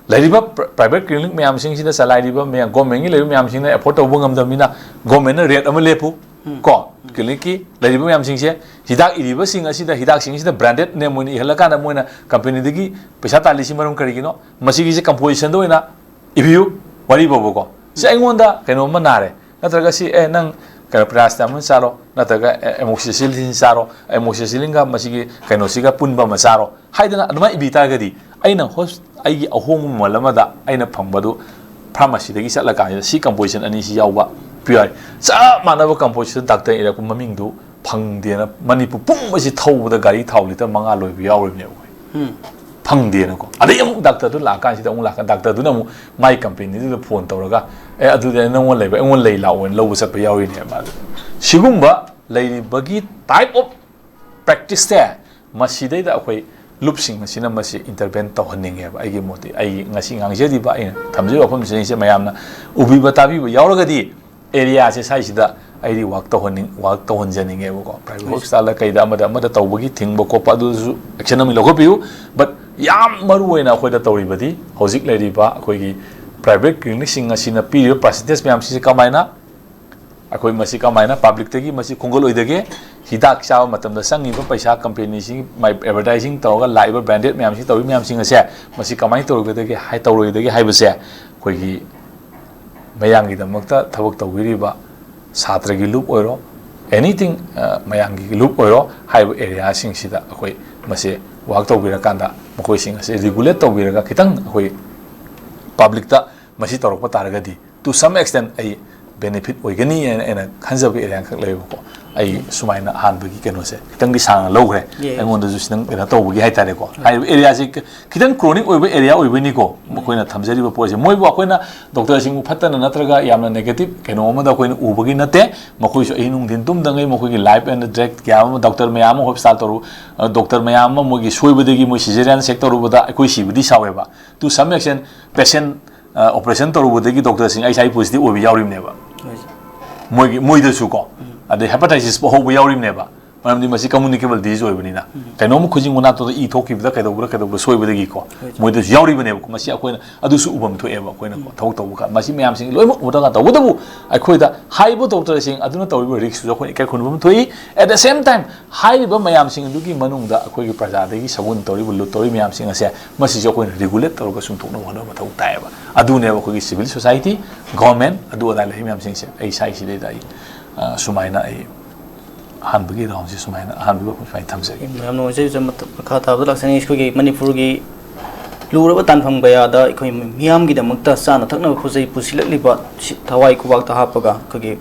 ꯂꯩꯔꯤꯕ ꯄ꯭ꯔ-, ꯄ꯭ꯔꯥꯏꯚꯦꯠ ꯀ꯭ꯂꯤꯅꯤꯛ ꯃꯌꯥꯝꯁꯤꯡꯁꯤꯗ ꯆꯂꯥꯏꯔꯤꯕ ꯃꯌꯥꯝ, ꯒꯣꯔꯃꯦꯟꯒꯤ ꯂꯩꯕ ꯃꯌꯥꯝꯁꯤꯡꯅ ꯑꯦꯐꯣꯔꯗ ꯇꯧꯕ ꯉꯝꯗꯕꯅꯤꯅ ꯒꯣꯔꯃꯦꯟꯅ ꯔꯦꯠ ꯑꯃ ꯂꯦꯞꯄꯨ ꯎꯝ꯫ ꯀꯣ, ꯎꯝ꯫ ꯀ꯭ꯂꯤꯅꯤꯛꯀꯤ ꯂꯩꯔꯤꯕ ꯃꯌꯥꯝꯁꯤꯡꯁꯦ, ꯍꯤꯗꯥꯛ ꯏꯔꯤꯕꯁꯤꯡ ꯑꯁꯤꯗ, ꯍꯤꯗꯥꯛꯁꯤꯡꯁꯤꯗ ꯕ꯭ꯔꯥꯟꯗꯦꯗ ꯅꯦꯝ ꯑꯣꯏꯅ ꯏꯍꯜꯂꯀꯥꯟꯗ ꯃꯣꯏꯅ ꯀꯝꯄꯦꯅꯤꯗꯒꯤ ꯄꯩꯁꯥ ꯇꯥꯜꯂꯤꯁꯤ ꯃꯔꯝ ꯀꯔꯤꯒꯤꯅꯣ? ꯃꯁꯤꯒꯤꯁꯦ ꯀꯝꯄꯣꯖꯤꯁꯟꯗ ꯑꯣꯏꯅ ꯏꯕꯤꯌꯨ, ꯋꯥꯔꯤ ꯐꯥꯎꯕꯀꯣ꯫ ꯁꯤ ꯑꯩꯉꯣꯟꯗ ꯀꯩꯅꯣꯝꯃ ꯅꯥꯔꯦ, ꯅꯠꯇ꯭ꯔꯒ ꯁꯤ, "ꯑꯦ, ꯅꯪ ꯀꯩꯅꯣ, ꯄꯦꯔꯥꯁꯤꯇꯥꯃꯣꯜ ꯆꯥꯔꯣ, ꯅꯠꯇ꯭ꯔꯒ ꯑꯦ-, ꯑꯦꯃꯣꯛꯁꯤꯁꯤꯂꯤꯟ ꯆꯥꯔꯣ, ꯑꯦꯃꯣꯛꯁꯤꯁꯤꯂꯤꯟꯒ ꯃꯁꯤꯒꯤ ꯀꯩꯅꯣꯁꯤꯒ ꯄꯨꯟꯕ ꯑꯃ ꯆꯥꯔꯣ" ꯍꯥꯏꯗꯅ ꯑꯗꯨꯃꯥꯏꯅ ꯏꯕꯤ ꯇꯥꯔꯒꯗꯤ, ꯑꯩꯅ ꯍꯣꯁ-, ꯑꯩꯒꯤ ꯑꯍꯣꯡꯕ ꯃꯃꯜ ꯑꯃꯗ ꯑꯩꯅ ꯐꯪꯕꯗꯨ ꯐꯥꯔꯃꯥꯁꯤꯗꯒꯤ ꯆꯠꯂꯀꯥꯟꯁꯤꯗ ꯁꯤ ꯀꯝꯄꯣꯖꯤꯁꯟ ꯑꯅꯤꯁꯤ ꯌꯥꯎꯕ ꯄꯤꯌꯨ ꯍꯥꯏ꯫ ꯆꯞ ꯃꯥꯟꯅꯕ ꯀꯝꯄꯣꯖꯤꯁꯟ ꯗꯥꯛꯇꯔ ꯏꯔꯛꯄ ꯃꯃꯤꯡꯗꯨ ꯐꯪꯗꯦꯅ ꯃꯅꯤꯄꯨꯔ ꯄꯨꯝꯕꯁꯤ ꯊꯧꯕꯗ ꯒꯥꯔꯤ ꯊꯥꯎ ꯂꯤꯇꯔ ꯃꯉꯥ ꯂꯣꯏꯕ ꯌꯥꯎꯔꯤꯕꯅꯦꯕ ꯑꯩꯈꯣꯏ꯫ ꯎꯝ꯫ ꯐꯪꯗꯦꯅꯀꯣ꯫ ꯑꯗꯩ ꯑꯃꯨꯛ ꯗꯥꯛꯇꯔꯗꯨ ꯂꯥꯛꯑꯀꯥꯟꯁꯤꯗ ꯑꯃꯨꯛ ꯂꯥꯛꯀꯥꯟ ꯗꯥꯛꯇꯔꯗꯨꯅ ꯑꯃꯨꯛ ꯃꯥꯏ ꯀꯝꯄꯦꯅꯤꯗꯨꯗ ꯐꯣꯟ ꯇꯧꯔꯒ, "ꯑꯦ, ꯑꯗꯨꯗꯤ ꯅꯪꯉꯣꯟ ꯂꯩꯕ, ꯑꯩꯉꯣꯟ ꯂꯩ ꯂꯥꯛꯑꯣꯅ ꯂꯧꯕ ꯆꯠꯄ ꯌꯥꯎꯔꯤꯅꯦꯕ" ꯃꯥꯗꯣ꯫ ꯁꯤꯒꯨꯝꯕ ꯂꯩꯔꯤꯕꯒꯤ ꯇꯥꯏꯞ ꯑꯣꯐ ꯄ꯭ꯔꯦꯛꯇꯤꯁꯁꯦ ꯃꯁꯤꯗꯩꯗ ꯑꯩꯈꯣꯏ ꯂꯨꯞꯁꯤꯡ ꯑꯁꯤꯅ ꯃꯁꯤ ꯏꯟꯇꯔꯚꯦꯟ ꯇꯧꯍꯟꯅꯤꯡꯉꯦꯕ꯫ ꯑꯩꯒꯤ ꯃꯣꯠꯇꯤ, ꯑꯩꯒꯤ ꯉꯁꯤ ꯉꯥꯡꯖꯔꯤꯕ, ꯑꯩꯅ ꯊꯝꯖꯔꯤꯕ ꯋꯥꯐꯝꯁꯤꯡꯁꯦ ꯃꯌꯥꯝꯅ ꯎꯕꯤꯕ ꯇꯥꯕꯤꯕ ꯌꯥꯎꯔꯒꯗꯤ ꯑꯦꯔꯤꯌꯥꯁꯦ ꯁ꯭ꯋꯥꯏꯁꯤꯗ ꯑꯩꯗꯤ ꯋꯥꯛ ꯇꯧꯍꯟꯅꯤꯡ-, ꯋꯥꯛ ꯇꯧꯍꯟꯖꯅꯤꯡꯉꯦꯕꯀꯣ꯫ ꯄ꯭ꯔꯥꯏꯚꯦꯠ ꯍꯣꯏ꯫ ꯍꯣꯁꯄꯤꯇꯥꯜꯗ ꯀꯩꯗ ꯑꯃꯗ ꯑꯃꯗ ꯇꯧꯕꯒꯤ ꯊꯤꯡꯕ ꯈꯣꯠꯄ ꯑꯗꯨꯁꯨ ꯑꯦꯛꯁꯟ ꯑꯃ ꯂꯧꯈꯠꯄꯤꯌꯨ꯫ ꯕꯠ ꯌꯥꯝ ꯃꯔꯨ ꯑꯣꯏꯅ ꯑꯩꯈꯣꯏꯗ ꯇꯧꯔꯤꯕꯗꯤ ꯍꯧꯖꯤꯛ ꯂꯩꯔꯤꯕ ꯑꯩꯈꯣꯏꯒꯤ ꯄ꯭ꯔꯥꯏꯚꯦꯠ ꯀ꯭ꯂꯤꯅꯤꯛꯁꯤꯡ ꯑꯁꯤꯅ ꯄꯤꯔꯤꯕ ꯄꯥꯔꯁꯦꯟꯇꯦꯖ ꯃꯌꯥꯝꯁꯤꯁꯨ ꯀꯃꯥꯏꯅ ꯑꯩꯈꯣꯏ ꯃꯁꯤ ꯀꯃꯥꯏꯅ ꯄꯕ꯭ꯂꯤꯛꯇꯒꯤ ꯃꯁꯤ ꯈꯣꯝꯒꯠꯂꯣꯏꯗꯒꯦ? ꯍꯤꯗꯥꯛ ꯆꯥꯕ ꯃꯇꯝꯗ ꯆꯪꯉꯤꯕ ꯄꯩꯁꯥ, ꯀꯝꯄꯦꯅꯤꯁꯤꯡ ꯃꯥꯏ ꯑꯦꯗꯚꯔꯇꯥꯏꯖꯤꯡ ꯇꯧꯔꯒ ꯂꯥꯛꯏꯕ ꯕ꯭ꯔꯥꯟꯗꯦꯗ ꯃꯌꯥꯝꯁꯤ ꯇꯧꯔꯤ ꯃꯌꯥꯝꯁꯤꯡ ꯑꯁꯦ ꯃꯁꯤ ꯀꯃꯥꯏꯅ ꯇꯧꯔꯣꯏꯗꯒꯦ ꯍꯥꯏ ꯇꯧꯔꯣꯏꯗꯒꯦ ꯍꯥꯏꯕꯁꯦ ꯑꯩꯈꯣꯏꯒꯤ ꯃꯌꯥꯝꯒꯤꯗꯃꯛꯇ ꯊꯕꯛ ꯇꯧꯕꯤꯔꯤꯕ ꯁꯥꯇ꯭ꯔꯒꯤ ꯂꯨꯞ ꯑꯣꯏꯔꯣ, ꯑꯦꯅꯤꯊꯤꯡ, ꯃꯌꯥꯝꯒꯤ ꯂꯨꯞ ꯑꯣꯏꯔꯣ, ꯍꯥꯏꯔꯤꯕ ꯑꯦꯔꯤꯌꯥꯁꯤꯡꯁꯤꯗ ꯑꯩꯈꯣꯏ ꯃꯁꯤ ꯋꯥꯛ ꯇꯧꯕꯤꯔꯀꯥꯟꯗ ꯃꯈꯣꯏꯁꯤꯡ ꯑꯁꯤ ꯔꯤꯒꯨꯂꯦꯠ ꯇꯧꯕꯤꯔꯒ ꯈꯤꯇꯪ ꯑꯩꯈꯣꯏ ꯄꯕ꯭ꯂꯤꯛꯇ ꯃꯁꯤ ꯇꯧꯔꯛꯄ ꯇꯥꯔꯒꯗꯤ, to some extent, ꯑꯩ ꯕꯦꯅꯤꯐꯤꯠ ꯑꯣꯏꯒꯅꯤ ꯍꯥꯏꯅ ꯑꯩꯅ ꯈꯟꯖꯕ ꯑꯦꯔꯤꯌꯥ ꯑꯃꯈꯛ ꯂꯩꯌꯦꯕꯀꯣ꯫ ꯑꯩ ꯁꯨꯃꯥꯏꯅ ꯑꯍꯥꯟꯕꯒꯤ ꯀꯩꯅꯣꯁꯦ ꯈꯤꯇꯪꯗꯤ ꯁꯥꯡꯅ ꯂꯧꯈ꯭ꯔꯦ꯫ Yes. ꯑꯩꯉꯣꯟꯗꯁꯨ ꯈꯤꯇꯪ ꯀꯩꯅꯣ ꯇꯧꯕꯒꯤ ꯍꯥꯏꯇꯥꯔꯦꯀꯣ꯫ ꯍꯥꯏꯔꯤꯕ ꯑꯦꯔꯤꯌꯥꯁꯦ ꯈꯤꯇꯪ ꯀ꯭ꯔꯣꯅꯤꯛ ꯑꯣꯏꯕ ꯑꯦꯔꯤꯌꯥ ꯑꯣꯏꯕꯅꯤꯀꯣ, ꯃꯈꯣꯏꯅ ꯊꯝꯖꯔꯤꯕ ꯄꯣꯠꯁꯦ꯫ ꯃꯣꯏꯕꯨ ꯑꯩꯈꯣꯏꯅ ꯗꯣꯛꯇꯔꯁꯤꯡꯕꯨ ꯐꯠꯇꯅ ꯅꯠꯇ꯭ꯔꯒ ꯌꯥꯝꯅ ꯅꯦꯒꯦꯇꯤꯞ ꯀꯩꯅꯣ ꯑꯃꯗ ꯑꯩꯈꯣꯏꯅ ꯎꯕꯒꯤ ꯅꯠꯇꯦ꯫ ꯃꯈꯣꯏꯁꯨ ꯑꯍꯤꯡ ꯅꯨꯡꯊꯤꯟ ꯇꯨꯝꯗꯉꯩ ꯃꯈꯣꯏꯒꯤ ꯂꯥꯏꯐ ꯑꯦꯟ ꯗꯦꯠ ꯀꯌꯥ ꯑꯃ, ꯗꯣꯛꯇꯔ ꯃꯌꯥꯝ ꯑꯃ ꯍꯣꯁꯄꯤꯇꯥꯜ ꯇꯧꯔꯨ, ꯗꯣꯛꯇꯔ ꯃꯌꯥꯝ ꯑꯃ ꯃꯣꯏꯒꯤ ꯁꯣꯏꯕꯗꯒꯤ ꯃꯣꯏ ꯁꯤꯖꯦꯔꯤꯌꯥꯟ ꯆꯦꯛ ꯇꯧꯔꯨꯕꯗ ꯑꯩꯈꯣꯏ ꯁꯤꯕꯗꯤ ꯁꯥꯎꯋꯦꯕ꯫ To some extent, patient operation ꯇꯧꯔꯨꯕꯗꯒꯤ ꯗꯣꯛꯇꯔꯁꯤꯡ ꯑꯩꯁ ꯑꯥꯏ ꯄꯣꯖꯤꯇꯤꯚ ꯑꯣꯏꯕ ꯌꯥꯎꯔꯤꯕꯅꯦꯕ꯫ ꯃꯣꯏꯒꯤ, ꯃꯣꯏꯗꯁꯨ ꯀꯣ꯫ ꯑꯗꯩ ꯍꯦꯄꯥꯇꯥꯏꯇꯤꯁ ꯍꯧꯕ ꯌꯥꯎꯔꯤꯕꯅꯦꯕ꯫ ꯃꯔꯝꯗꯤ ꯃꯁꯤ ꯀꯝꯃꯨꯅꯤꯀꯦꯕꯜ ꯗꯤꯖꯤꯖ ꯑꯣꯏꯕꯅꯤꯅ꯫ ꯀꯩꯅꯣꯝ ꯈꯨꯖꯤꯡ ꯃꯅꯥꯛꯇꯨꯗ ꯏ ꯊꯣꯛꯈꯤꯕꯗ ꯀꯩꯗꯧꯕ꯭ꯔꯥ ꯀꯩꯗꯧꯕ꯭ꯔꯥ ꯁꯣꯏꯕꯗꯒꯤꯀꯣ꯫ ꯃꯣꯏꯗꯁꯨ ꯌꯥꯎꯔꯤꯕꯅꯦꯕꯀꯣ꯫ ꯃꯁꯤ ꯑꯩꯈꯣꯏꯅ ꯑꯗꯨꯁꯨ ꯎꯐꯝ ꯊꯣꯛꯑꯦꯕ꯫ ꯑꯩꯈꯣꯏꯅꯀꯣ ꯊꯕꯛ ꯇꯧꯕ ꯀꯥꯟꯗ ꯃꯁꯤ ꯃꯌꯥꯝꯁꯤꯡ ꯂꯣꯏꯅꯃꯛ ꯎꯔꯒ, ꯇꯧꯕꯇꯕꯨ ꯑꯩꯈꯣꯏꯗ ꯍꯥꯏꯔꯤꯕ ꯗꯣꯛꯇꯔꯁꯤꯡ ꯑꯗꯨꯅ ꯇꯧꯔꯤꯕ ꯔꯤꯛꯁꯇꯨꯁꯨ ꯑꯩꯈꯣꯏꯅ ꯏꯀꯥꯏ ꯈꯨꯝꯅꯕ ꯑꯃ ꯊꯣꯛꯏ꯫ At the same time, ꯍꯥꯏꯔꯤꯕ ꯃꯌꯥꯝꯁꯤꯡ ꯑꯗꯨꯒꯤ ꯃꯅꯨꯡꯗ ꯑꯩꯈꯣꯏꯒꯤ ꯄ꯭ꯔꯖꯥꯗꯒꯤ ꯁꯒꯨꯟ ꯇꯧꯔꯤꯕ, ꯂꯨꯠ ꯇꯧꯔꯤꯕ ꯃꯌꯥꯝꯁꯤꯡ ꯑꯁꯦ ꯃꯁꯤꯁꯨ ꯑꯩꯈꯣꯏꯅ ꯔꯤꯒꯨꯂꯦꯠ ꯇꯧꯔꯒ ꯆꯨꯝꯊꯣꯛꯅꯕ ꯍꯣꯠꯅꯕ ꯃꯊꯧ ꯇꯥꯏꯌꯦꯕ꯫ ꯑꯗꯨꯅꯦꯕ ꯑꯩꯈꯣꯏꯒꯤ ꯁꯤꯚꯤꯜ ꯁꯣꯁꯥꯏꯇꯤ, ꯒꯣꯔꯃꯦꯟ, ꯑꯗꯨ ꯑꯗꯥ ꯂꯩꯔꯤ ꯃꯌꯥꯝꯁꯤꯡꯁꯦ꯫ ꯑꯩ ꯁ꯭ꯋꯥꯏꯁꯤꯗꯩꯗ ꯑꯩ, ꯑ, ꯁꯨꯃꯥꯏꯅ ꯑꯩ ꯑꯍꯥꯟꯕꯒꯤ ꯔꯥꯎꯟꯁꯦ ꯁꯨꯃꯥꯏꯅ, ꯑꯍꯥꯟꯕꯒꯤ ꯋꯥꯐꯝ ꯁꯨꯃꯥꯏꯅ ꯊꯝꯖꯒꯦ꯫ ꯌꯥꯝ ꯅꯨꯡꯉꯥꯏꯖꯩ꯫ ꯃꯇꯝ ꯃꯈꯥ ꯇꯥꯕꯗ ꯂꯥꯛꯆꯅꯤꯡꯉꯤ꯫ ꯑꯩꯈꯣꯏꯒꯤ ꯃꯅꯤꯄꯨꯔꯒꯤ ꯂꯨꯔꯕ ꯇꯥꯟꯐꯝ ꯀꯌꯥꯗ ꯑꯩꯈꯣꯏ ꯃꯤꯌꯥꯝꯒꯤꯗꯃꯛꯇ ꯆꯥꯅ ꯊꯛꯅꯕ ꯄꯣꯠ ꯆꯩ ꯄꯨꯁꯤꯜꯂꯛꯂꯤꯕ ꯁꯤ-, ꯊꯋꯥꯏ ꯈꯨꯕꯥꯛꯇ ꯍꯥꯞꯄꯒ ꯑꯩꯈꯣꯏꯒꯤ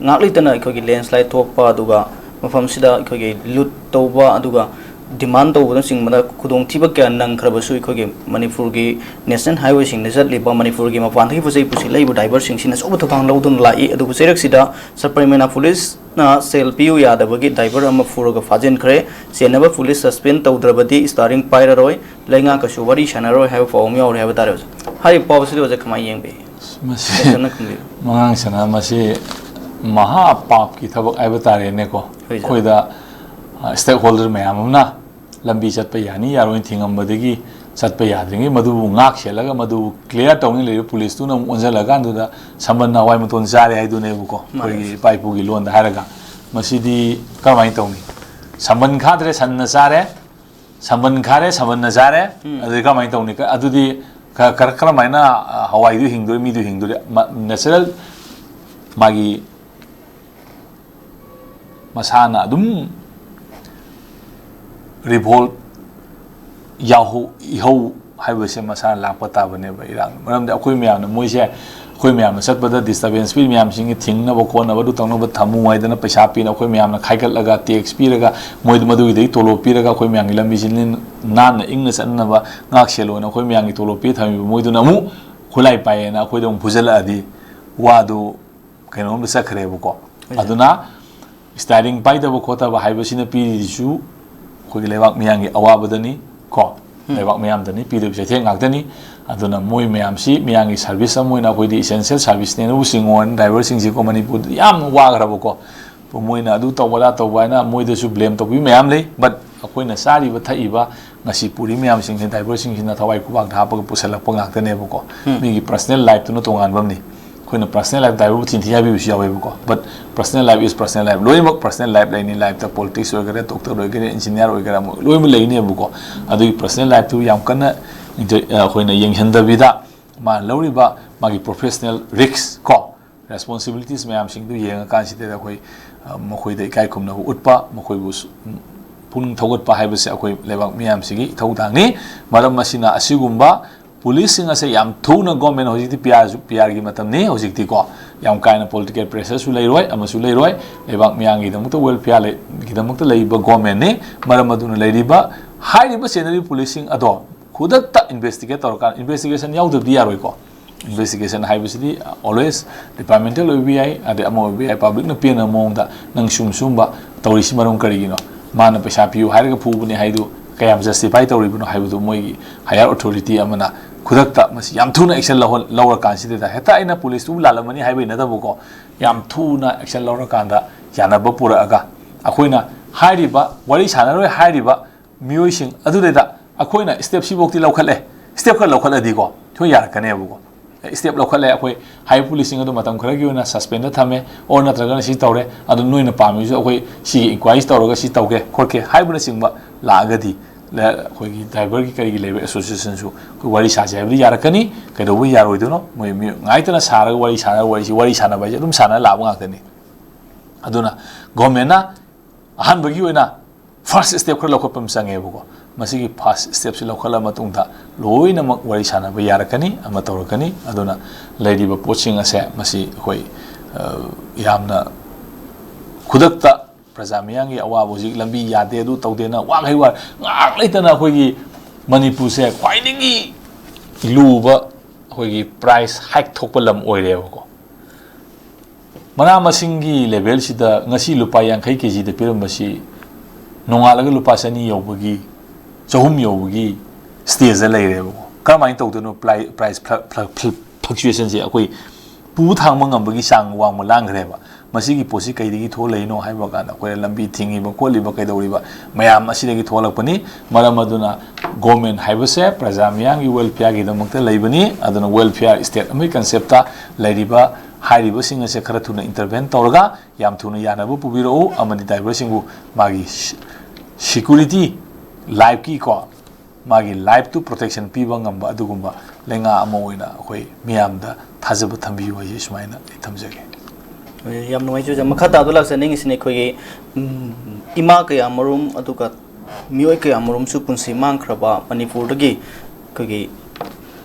ꯉꯥꯛ ꯂꯩꯇꯅ ꯑꯩꯈꯣꯏꯒꯤ ꯂꯦꯟꯁ꯭ꯂꯥꯏꯠ ꯊꯣꯛꯄ, ꯑꯗꯨꯒ ꯃꯐꯝꯁꯤꯗ ꯑꯩꯈꯣꯏꯒꯤ ꯂꯨꯠ ꯇꯧꯕ, ꯑꯗꯨꯒ ꯗꯤꯃꯥꯟ ꯇꯧꯕꯅꯆꯤꯡꯕꯗ ꯈꯨꯗꯣꯡꯊꯤꯕ ꯀꯌꯥ ꯅꯪꯈ꯭ꯔꯕꯁꯨ, ꯑꯩꯈꯣꯏꯒꯤ ꯃꯅꯤꯄꯨꯔꯒꯤ ꯅꯦꯁꯅꯦꯜ ꯍꯥꯏꯋꯦꯁꯤꯡꯗ ꯆꯠꯂꯤꯕ ꯃꯅꯤꯄꯨꯔꯒꯤ ꯃꯄꯥꯟꯗꯒꯤ ꯄꯣꯠ ꯆꯩ ꯄꯨꯁꯤꯜꯂꯛꯏꯕ ꯗ꯭ꯔꯥꯏꯚꯔꯁꯤꯡꯁꯤꯅ ꯑꯆꯧꯕ ꯊꯧꯗꯥꯡ ꯂꯧꯗꯨꯅ ꯂꯥꯛꯏ꯫ ꯑꯗꯨꯕꯨ ꯆꯩꯔꯛꯁꯤꯗ ꯁꯕ ꯄꯔꯤꯃꯦꯅꯥ ꯄꯨꯂꯤꯁꯅ ꯁꯦꯜ ꯄꯤꯌꯨ ꯌꯥꯗꯕꯒꯤ ꯗ꯭ꯔꯥꯏꯚꯔ ꯑꯃ ꯐꯨꯔꯒ ꯐꯥꯖꯤꯟꯈ꯭ꯔꯦ꯫ ꯆꯦꯟꯅꯕ ꯄꯨꯂꯤꯁ ꯁꯁꯄꯦꯟ ꯇꯧꯗ꯭ꯔꯕꯗꯤ ꯁ꯭ꯇꯥꯔꯤꯡ ꯄꯥꯏꯔꯔꯣꯏ, ꯂꯩꯉꯥꯛꯀꯁꯨ ꯋꯥꯔꯤ ꯁꯥꯟꯅꯔꯣꯏ ꯍꯥꯏꯕ ꯄꯥꯎ ꯑꯃ ꯌꯥꯎꯔꯦ ꯍꯥꯏꯕ ꯇꯥꯔꯦ ꯑꯣꯖꯥ꯫ ꯍꯥꯏꯔꯤꯕ ꯄꯥꯎ ꯑꯁꯤꯗ ꯑꯣꯖꯥ ꯀꯃꯥꯏꯅ ꯌꯦꯡꯕꯤ? ꯃꯁꯤ ꯐꯖꯅ ꯈꯪꯕꯤꯌꯨ꯫ ꯃꯉꯥꯡ ꯁꯅꯥ, ꯃꯁꯤ ꯃꯍꯥ ꯄꯥꯞꯀꯤ ꯊꯕꯛ ꯍꯥꯏꯕ ꯇꯥꯔꯦꯅꯦꯀꯣ꯫ ꯍꯣꯏ, ꯁꯥꯔ꯫ ꯑꯩꯈꯣꯏꯗ ꯁ꯭ꯇꯦꯛ ꯍꯣꯜꯗꯔ ꯃꯌꯥꯝ ꯑꯃꯅ ꯂꯝꯕꯤ ꯆꯠꯄ ꯌꯥꯅꯤ ꯌꯥꯔꯣꯏꯅ ꯊꯤꯡꯉꯝꯕꯗꯒꯤ ꯆꯠꯄ ꯌꯥꯗ꯭ꯔꯤꯉꯩ ꯃꯗꯨꯕꯨ ꯉꯥꯛ ꯁꯦꯜꯂꯒ ꯃꯗꯨꯕꯨ clear ꯇꯧꯅꯤ ꯂꯩꯔꯤꯕ ꯄꯨꯂꯤꯁꯇꯨꯅ ꯑꯃꯨꯛ ꯑꯣꯟꯁꯤꯜꯂꯀꯥꯟꯗꯨꯗ ꯁꯝꯕꯟꯅ ꯍꯋꯥꯏ ꯃꯇꯣꯟ ꯆꯥꯔꯦ ꯍꯥꯏꯗꯨꯅꯦꯕꯀꯣ꯫ ꯑꯩꯈꯣꯏꯒꯤ ꯏꯄꯥ ꯏꯄꯨꯒꯤ ꯂꯣꯟꯗ ꯍꯥꯏꯔꯒ ꯃꯁꯤꯗꯤ ꯀꯔꯝꯍꯥꯏꯅ ꯇꯧꯅꯤ? ꯁꯝꯕꯟ ꯈꯥꯗ꯭ꯔꯦ, ꯁꯟꯅ ꯆꯥꯔꯦ, ꯁꯝꯕꯟ ꯈꯥꯔꯦ, ꯁꯝꯕꯟꯅ ꯆꯥꯔꯦ꯫ ꯎꯝ꯫ ꯑꯗꯨꯗꯤ ꯀꯔꯝꯍꯥꯏꯅ ꯇꯧꯅꯤ? ꯀ-, ꯑꯗꯨꯗꯤ ꯀ-, ꯀ-, ꯀꯔꯝꯍꯥꯏꯅ, ꯑ, ꯍꯋꯥꯏꯗꯨ ꯍꯤꯡꯗꯣꯔꯤ, ꯃꯤꯗꯨ ꯍꯤꯡꯗꯣꯔꯤ? ꯃ-, natural ꯃꯥꯒꯤ ꯃꯁꯥꯅ ꯑꯗꯨꯝ revolt ꯌꯥꯎꯍꯧ, ꯏꯍꯧ ꯍꯥꯏꯕꯁꯦ ꯃꯁꯥꯅ ꯂꯥꯛꯄ ꯇꯥꯕꯅꯦꯕ ꯏꯔꯥꯡ꯫ ꯃꯔꯝꯗꯤ ꯑꯩꯈꯣꯏ ꯃꯌꯥꯝꯅ, ꯃꯣꯏꯁꯦ ꯑꯩꯈꯣꯏ ꯃꯌꯥꯝꯅ ꯆꯠꯄꯗ disturbance ꯄꯤ ꯃꯌꯥꯝꯁꯤꯡꯒꯤ ꯊꯤꯡꯅꯕ ꯈꯣꯠꯅꯕ ꯑꯗꯨ ꯇꯧꯅꯕ ꯊꯝꯃꯨ ꯍꯥꯏꯗꯅ ꯄꯩꯁꯥ ꯄꯤꯅ ꯑꯩꯈꯣꯏ ꯃꯌꯥꯝꯅ ꯈꯥꯏꯒꯠꯂꯒ tax ꯄꯤꯔꯒ ꯃꯣꯏꯗ ꯃꯗꯨꯒꯤꯗꯒꯤ ꯇꯣꯂꯣꯞ ꯄꯤꯔꯒ ꯑꯩꯈꯣꯏ ꯃꯌꯥꯝꯒꯤ ꯂꯝꯕꯤꯁꯤ ꯅꯤꯟ-, ꯅꯥꯟꯅ ꯏꯪꯅ ꯆꯠꯅꯅꯕ ꯉꯥꯛ ꯁꯦꯜꯂꯣꯅ ꯑꯩꯈꯣꯏ ꯃꯌꯥꯝꯒꯤ ꯇꯣꯂꯣꯞ ꯄꯤ ꯊꯝꯃꯤꯕ ꯃꯣꯏꯗꯨꯅ ꯑꯃꯨꯛ ꯈꯨꯠꯂꯥꯏ ꯄꯥꯏꯌꯦꯅ ꯑꯩꯈꯣꯏꯗ ꯑꯃꯨꯛ ꯐꯨꯖꯜꯂꯛꯑꯗꯤ ꯋꯥꯗꯨ ꯀꯩꯅꯣꯝꯗ ꯆꯠꯈ꯭ꯔꯦꯕꯀꯣ꯫ ꯍꯣꯏ꯫ ꯑꯗꯨꯅ steering ꯄꯥꯏꯗꯕ ꯈꯣꯠꯇꯕ ꯍꯥꯏꯕꯁꯤꯅ ꯄꯤꯔꯤꯁꯤꯁꯨ ꯑꯩꯈꯣꯏꯒꯤ ꯂꯩꯕꯥꯛ ꯃꯤꯌꯥꯝꯒꯤ ꯑꯋꯥꯕꯗꯅꯤ ꯀꯣ꯫ ꯎꯝ꯫ ꯂꯩꯕꯥꯛ ꯃꯤꯌꯥꯝꯗꯅꯤ, ꯄꯤꯗꯕ ꯆꯩꯊꯦꯡ ꯉꯥꯛꯇꯅꯤ꯫ ꯑꯗꯨꯅ ꯃꯣꯏ ꯃꯌꯥꯝꯁꯤ ꯃꯤꯌꯥꯝꯒꯤ service ꯑꯃ ꯑꯣꯏꯅ ꯑꯩꯈꯣꯏꯗꯤ essential service ꯅꯦꯅꯕꯨ ꯆꯤꯡꯉꯣ ꯍꯥꯏꯅ driver ꯁꯤꯡꯁꯤꯀꯣ ꯃꯅꯤꯄꯨꯔꯗꯗꯤ ꯌꯥꯝꯅ ꯋꯥꯈ꯭ꯔꯕꯀꯣ꯫ ꯃꯣꯏꯅ ꯑꯗꯨ ꯇꯧꯕ ꯑꯗꯥ ꯇꯧꯕ ꯍꯥꯏꯅ ꯃꯣꯏꯗꯁꯨ blame ꯇꯧꯕꯤ ꯃꯌꯥꯝ ꯂꯩ꯫ But ꯑꯩꯈꯣꯏꯅ ꯆꯥꯔꯤꯕ ꯊꯛꯏꯕ ꯉꯁꯤ ꯄꯨꯔꯤ ꯃꯌꯥꯝꯁꯤꯡꯁꯤ driver ꯁꯤꯡꯁꯤꯅ ꯊꯋꯥꯏ ꯈꯨꯕꯥꯛꯇ ꯍꯥꯞꯄꯒ ꯄꯨꯁꯜꯂꯛꯄ ꯉꯥꯛꯇꯅꯦꯕꯀꯣ꯫ ꯎꯝ꯫ ꯃꯤꯒꯤ personal life ꯇꯨꯅ ꯇꯣꯉꯥꯟꯕ ꯑꯃꯅꯤ꯫ ꯑꯩꯈꯣꯏꯅ personal life driver ꯕꯨ ꯊꯤꯟꯊꯤ ꯍꯥꯏꯕꯤꯕꯁꯨ ꯌꯥꯎꯋꯦꯕꯀꯣ꯫ But personal life is personal life꯫ ꯂꯣꯏꯅꯃꯛ personal life ꯂꯩꯅꯤ꯫ Life ꯇ politics ꯑꯣꯏꯒꯦꯔꯥ, doctor ꯑꯣꯏꯒꯦꯔꯥ, engineer ꯑꯣꯏꯒꯦꯔꯥ, ꯑꯃ ꯂꯣꯏꯅꯃꯛ ꯂꯩꯅꯦꯕꯀꯣ꯫ ꯑꯗꯨꯒꯤ personal life ꯇꯨ ꯌꯥꯝ ꯀꯟꯅ ꯏꯟꯇꯔ-, ꯑꯩꯈꯣꯏꯅ ꯌꯦꯡꯍꯟꯗꯕꯤꯗ ꯃꯥꯅ ꯂꯧꯔꯤꯕ ꯃꯥꯒꯤ professional risk ꯀꯣ, responsibilities ꯃꯌꯥꯝꯁꯤꯡꯗꯨ ꯌꯦꯡꯉꯀꯥꯟꯁꯤꯗ ꯑꯩꯈꯣꯏ, ꯑ, ꯃꯈꯣꯏꯗ ꯏꯀꯥꯏ ꯈꯨꯝꯅꯕ ꯎꯠꯄ, ꯃꯈꯣꯏꯕꯨ ꯁꯨ-, ꯄꯨꯛꯅꯤꯡ ꯊꯧꯒꯠꯄ ꯍꯥꯏꯕꯁꯦ ꯑꯩꯈꯣꯏ ꯂꯩꯕꯥꯛ ꯃꯤꯌꯥꯝꯁꯤꯒꯤ ꯏꯊꯧꯗꯥꯡꯅꯤ꯫ ꯃꯔꯝ ꯑꯁꯤꯅ ꯑꯁꯤꯒꯨꯝꯕ ꯄꯨꯂꯤꯁꯁꯤꯡ ꯑꯁꯦ ꯌꯥꯝ ꯊꯨꯅ government ꯍꯧꯖꯤꯛꯇꯤ P R ꯁꯨ, P R ꯒꯤ ꯃꯇꯝꯅꯤ ꯍꯧꯖꯤꯛꯇꯤꯀꯣ꯫ ꯌꯥꯝ ꯀꯥ ꯍꯦꯟꯅ political pressure ꯁꯨ ꯂꯩꯔꯣꯏ, ꯑꯃꯁꯨ ꯂꯩꯔꯣꯏ꯫ ꯂꯩꯕꯥꯛ ꯃꯤꯌꯥꯝꯒꯤꯗꯃꯛꯇ, welfare ꯂꯩ-, ꯒꯤꯗꯃꯛꯇ ꯂꯩꯕ government ꯅꯤ꯫ ꯃꯔꯝ ꯑꯗꯨꯅ ꯂꯩꯔꯤꯕ, ꯍꯥꯏꯔꯤꯕ ꯆꯦꯟꯅꯔꯤꯕ ꯄꯨꯂꯤꯁꯁꯤꯡ ꯑꯗꯣ ꯈꯨꯗꯛꯇ investigate ꯇꯧꯔꯀꯥꯟꯗ, investigation ꯌꯥꯎꯗꯕꯗꯤ ꯌꯥꯔꯣꯏꯀꯣ꯫ Investigation ꯍꯥꯏꯕꯁꯤꯗꯤ always departmental ꯑꯣꯏꯕ ꯌꯥꯏ, ꯑꯗꯩ ꯑꯃ ꯑꯣꯏꯕ ꯌꯥꯏ, public ꯅ ꯄꯦꯟꯅꯕ ꯃꯑꯣꯡꯗ ꯅꯪ ꯁꯨꯝ ꯁꯨꯝꯕ ꯇꯧꯔꯤꯁꯤ ꯃꯔꯝ ꯀꯔꯤꯒꯤꯅꯣ? ꯃꯥꯅ ꯄꯩꯁꯥ ꯄꯤꯌꯨ ꯍꯥꯏꯔꯒ ꯐꯨꯕꯅꯤ ꯍꯥꯏꯗꯨ ꯀꯌꯥꯝ justify ꯇꯧꯔꯤꯕꯅꯣ ꯍꯥꯏꯕꯗꯨ ꯃꯣꯏꯒꯤ higher authority ꯑꯃꯅ ꯈꯨꯗꯛꯇ ꯃꯁꯤ ꯌꯥꯝ ꯊꯨꯅ action ꯂꯧꯍꯟ-, ꯂꯧꯔꯀꯥꯟꯁꯤꯗ ꯍꯦꯛꯇ ꯑꯩꯅ ꯄꯨꯂꯤꯁꯇꯨꯕꯨ ꯂꯥꯜꯂꯝꯃꯅꯤ ꯍꯥꯏꯕꯒꯤ ꯅꯠꯇꯕꯀꯣ, ꯌꯥꯝ ꯊꯨꯅ action ꯂꯧꯔꯀꯥꯟꯗ ꯌꯥꯅꯕ ꯄꯨꯔꯛꯑꯒ ꯑꯩꯈꯣꯏꯅ ꯍꯥꯏꯔꯤꯕ, ꯋꯥꯔꯤ ꯁꯥꯟꯅꯔꯣꯏ ꯍꯥꯏꯔꯤꯕ ꯃꯤꯑꯣꯏꯁꯤꯡ ꯑꯗꯨꯗꯩꯗ ꯑꯩꯈꯣꯏꯅ ꯁ꯭ꯇꯦꯞ ꯁꯤꯐꯧꯗꯤ ꯂꯧꯈꯠꯂꯦ, ꯁ꯭ꯇꯦꯞ ꯈꯔ ꯂꯧꯈꯠꯂꯗꯤꯀꯣ ꯁꯣꯏ ꯌꯥꯔꯛꯀꯅꯦꯕꯀꯣ꯫ ꯁ꯭ꯇꯦꯞ ꯂꯧꯈꯠꯂꯦ, ꯑꯩꯈꯣꯏ ꯍꯥꯏꯔꯤꯕ ꯄꯨꯂꯤꯁꯁꯤꯡ ꯑꯗꯨ ꯃꯇꯝ ꯈꯔꯒꯤ ꯑꯣꯏꯅ ꯁꯁꯄꯦꯟꯗ ꯊꯝꯃꯦ, ꯑꯣꯔ ꯅꯠꯇ꯭ꯔꯒꯅ ꯁꯤ ꯇꯧꯔꯦ, ꯑꯗꯨ ꯅꯣꯏꯅ ꯄꯥꯝꯃꯤꯁꯨ ꯑꯩꯈꯣꯏ ꯁꯤꯒꯤ ꯏꯟꯀ꯭ꯋꯥꯏꯔꯤ ꯇꯧꯔꯒ ꯁꯤ ꯇꯧꯒꯦ ꯈꯣꯠꯀꯦ ꯍꯥꯏꯕꯅꯆꯤꯡꯕ ꯂꯥꯛꯑꯒꯗꯤ, ꯑꯩꯈꯣꯏꯒꯤ ꯗ꯭ꯔꯥꯏꯚꯔꯒꯤ ꯀꯔꯤꯒꯤ ꯂꯩꯕ ꯑꯦꯁꯣꯁꯤꯌꯦꯁꯟꯁꯨ ꯑꯩꯈꯣꯏ ꯋꯥꯔꯤ ꯁꯥꯁꯦ ꯍꯥꯏꯕꯗꯤ ꯌꯥꯔꯛꯀꯅꯤ꯫ ꯀꯩꯗꯧꯕ ꯌꯥꯔꯣꯏꯗꯣꯏꯅꯣ? ꯃꯣꯏ ꯃꯤ ꯉꯥꯏꯇꯅ ꯁꯥꯔꯒ ꯋꯥꯔꯤ ꯁꯥꯔꯒ ꯋꯥꯔꯤꯁꯤ, ꯋꯥꯔꯤ ꯁꯥꯟꯅꯕ ꯍꯥꯏꯁꯦ ꯑꯗꯨꯝ ꯁꯥꯟꯅꯔ ꯂꯥꯛꯄ ꯉꯥꯛꯇꯅꯤ꯫ ꯑꯗꯨꯅ ꯒꯣꯔꯃꯦꯟꯅ ꯑꯍꯥꯟꯕꯒꯤ ꯑꯣꯏꯅ ꯐꯥꯔꯁ ꯁ꯭ꯇꯦꯞ ꯈꯔ ꯂꯧꯈꯠꯄ ꯑꯃ ꯆꯪꯉꯦꯕꯀꯣ꯫ ꯃꯁꯤꯒꯤ ꯐꯥꯔꯁ ꯁ꯭ꯇꯦꯞꯁꯤ ꯂꯧꯈꯠꯂ ꯃꯇꯨꯡꯗ ꯂꯣꯏꯅꯃꯛ ꯋꯥꯔꯤ ꯁꯥꯟꯅꯕ ꯌꯥꯔꯛꯀꯅꯤ ꯑꯃ ꯇꯧꯔꯛꯀꯅꯤ꯫ ꯑꯗꯨꯅ ꯂꯩꯔꯤꯕ ꯄꯣꯠꯁꯤꯡ ꯑꯁꯦ ꯃꯁꯤ ꯑꯩꯈꯣꯏ, ꯑ, ꯌꯥꯝꯅ ꯈꯨꯗꯛꯇ ꯄ꯭ꯔꯖꯥ ꯃꯤꯌꯥꯝꯒꯤ ꯑꯋꯥꯕ, ꯍꯧꯖꯤꯛ ꯂꯝꯕꯤ ꯌꯥꯗꯦ, ꯑꯗꯨ ꯇꯧꯗꯦꯅ ꯋꯥꯈꯩ ꯋꯥ ꯉꯥꯏꯍꯥꯛ ꯂꯩꯇꯅ ꯑꯩꯈꯣꯏꯒꯤ ꯃꯅꯤꯄꯨꯔꯁꯦ ꯈ꯭ꯋꯥꯏꯗꯒꯤ ꯂꯨꯕ ꯑꯩꯈꯣꯏꯒꯤ ꯄ꯭ꯔꯥꯏꯁ ꯍꯥꯏꯛ ꯊꯣꯛꯄ ꯂꯝ ꯑꯣꯏꯔꯦꯕꯀꯣ꯫ ꯃꯅꯥ ꯃꯁꯤꯡꯒꯤ ꯂꯦꯚꯦꯜꯁꯤꯗ ꯉꯁꯤ ꯂꯨꯄꯥ ꯌꯥꯡꯈꯩ ꯀꯦꯖꯤꯗ ꯄꯤꯔꯝꯕꯁꯤ ꯅꯣꯡꯉꯥꯜꯂꯒ ꯂꯨꯄꯥ ꯆꯅꯤ ꯌꯧꯕꯒꯤ, ꯆꯍꯨꯝ ꯌꯧꯕꯒꯤ ꯁ꯭ꯇꯦꯖꯇ ꯂꯩꯔꯦꯕꯀꯣ꯫ ꯀꯔꯝꯍꯥꯏꯅ ꯇꯧꯗꯣꯏꯅꯣ? ꯄ꯭ꯔꯥꯏ-, ꯄ꯭ꯔꯥꯏꯁ ꯐ꯭ꯂꯛ-, ꯐ꯭ꯂꯛ-, ꯐ꯭ꯂꯛ-, ꯐ꯭ꯂꯛꯆꯨꯌꯦꯁꯟꯁꯦ ꯑꯩꯈꯣꯏ ꯄꯨ ꯊꯥꯡꯕ ꯉꯝꯕꯒꯤ ꯆꯥꯡ ꯋꯥꯡꯃ ꯂꯥꯡꯈ꯭ꯔꯦꯕ꯫ ꯃꯁꯤꯒꯤ ꯄꯣꯠꯁꯤ ꯀꯩꯗꯒꯤ ꯊꯣꯛꯂꯛꯏꯅꯣ ꯍꯥꯏꯕ ꯀꯥꯟꯗ, ꯑꯩꯈꯣꯏꯅ ꯂꯝꯕꯤ ꯊꯤꯡꯉꯤꯕ ꯈꯣꯠꯂꯤꯕ ꯀꯩꯗꯧꯔꯤꯕ ꯃꯌꯥꯝ ꯑꯁꯤꯗꯒꯤ ꯊꯣꯛꯂꯛꯄꯅꯤ꯫ ꯃꯔꯝ ꯑꯗꯨꯅ ꯒꯣꯔꯃꯦꯟ ꯍꯥꯏꯕꯁꯦ ꯄ꯭ꯔꯖꯥ ꯃꯤꯌꯥꯝꯒꯤ ꯋꯦꯜꯐꯤꯌꯥꯔꯒꯤꯗꯃꯛꯇ ꯂꯩꯕꯅꯤ꯫ ꯑꯗꯨꯅ ꯋꯦꯜꯐꯤꯌꯥꯔ ꯁ꯭ꯇꯦꯠ ꯑꯃꯒꯤ ꯀꯟꯁꯦꯞꯇ ꯂꯩꯔꯤꯕ ꯍꯥꯏꯔꯤꯕꯁꯤꯡ ꯑꯁꯦ ꯈꯔ ꯊꯨꯅ ꯏꯟꯇꯔꯚꯦꯟ ꯇꯧꯔꯒ ꯌꯥꯝ ꯊꯨꯅ ꯌꯥꯅꯕ ꯄꯨꯕꯤꯔꯛꯎ꯫ ꯑꯃꯗꯤ ꯗ꯭ꯔꯥꯏꯚꯔꯁꯤꯡꯕꯨ ꯃꯥꯒꯤ ꯁꯤ-, ꯁꯤꯀ꯭ꯌꯨꯔꯤꯇꯤ, ꯂꯥꯏꯐꯀꯤꯀꯣ, ꯃꯥꯒꯤ ꯂꯥꯏꯐꯇꯨ ꯄ꯭ꯔꯣꯇꯦꯛꯁꯟ ꯄꯤꯕ ꯉꯝꯕ ꯑꯗꯨꯒꯨꯝꯕ ꯂꯩꯉꯥꯛ ꯑꯃ ꯑꯣꯏꯅ ꯑꯩꯈꯣꯏ ꯃꯤꯌꯥꯝꯗ ꯊꯥꯖꯕ ꯊꯝꯕꯤꯌꯨ ꯍꯥꯏꯁꯤ ꯁꯨꯃꯥꯏꯅ ꯑꯩ ꯊꯝꯖꯒꯦ꯫ ꯌꯥꯝ ꯅꯨꯡꯉꯥꯏꯖꯩ ꯑꯣꯖꯥ꯫ ꯃꯈꯥ ꯇꯥꯕꯗ ꯂꯥꯛꯆꯅꯤꯡꯉꯤꯁꯤꯅ ꯑꯩꯈꯣꯏꯒꯤ, ꯎꯝ, ꯏꯃꯥ ꯀꯌꯥ ꯃꯔꯨꯝ ꯑꯗꯨꯒ ꯃꯤꯑꯣꯏ ꯀꯌꯥ ꯃꯔꯨꯝꯁꯨ ꯄꯨꯟꯁꯤ ꯃꯥꯡꯈ꯭ꯔꯕ ꯃꯅꯤꯄꯨꯔꯗꯒꯤ ꯑꯩꯈꯣꯏꯒꯤ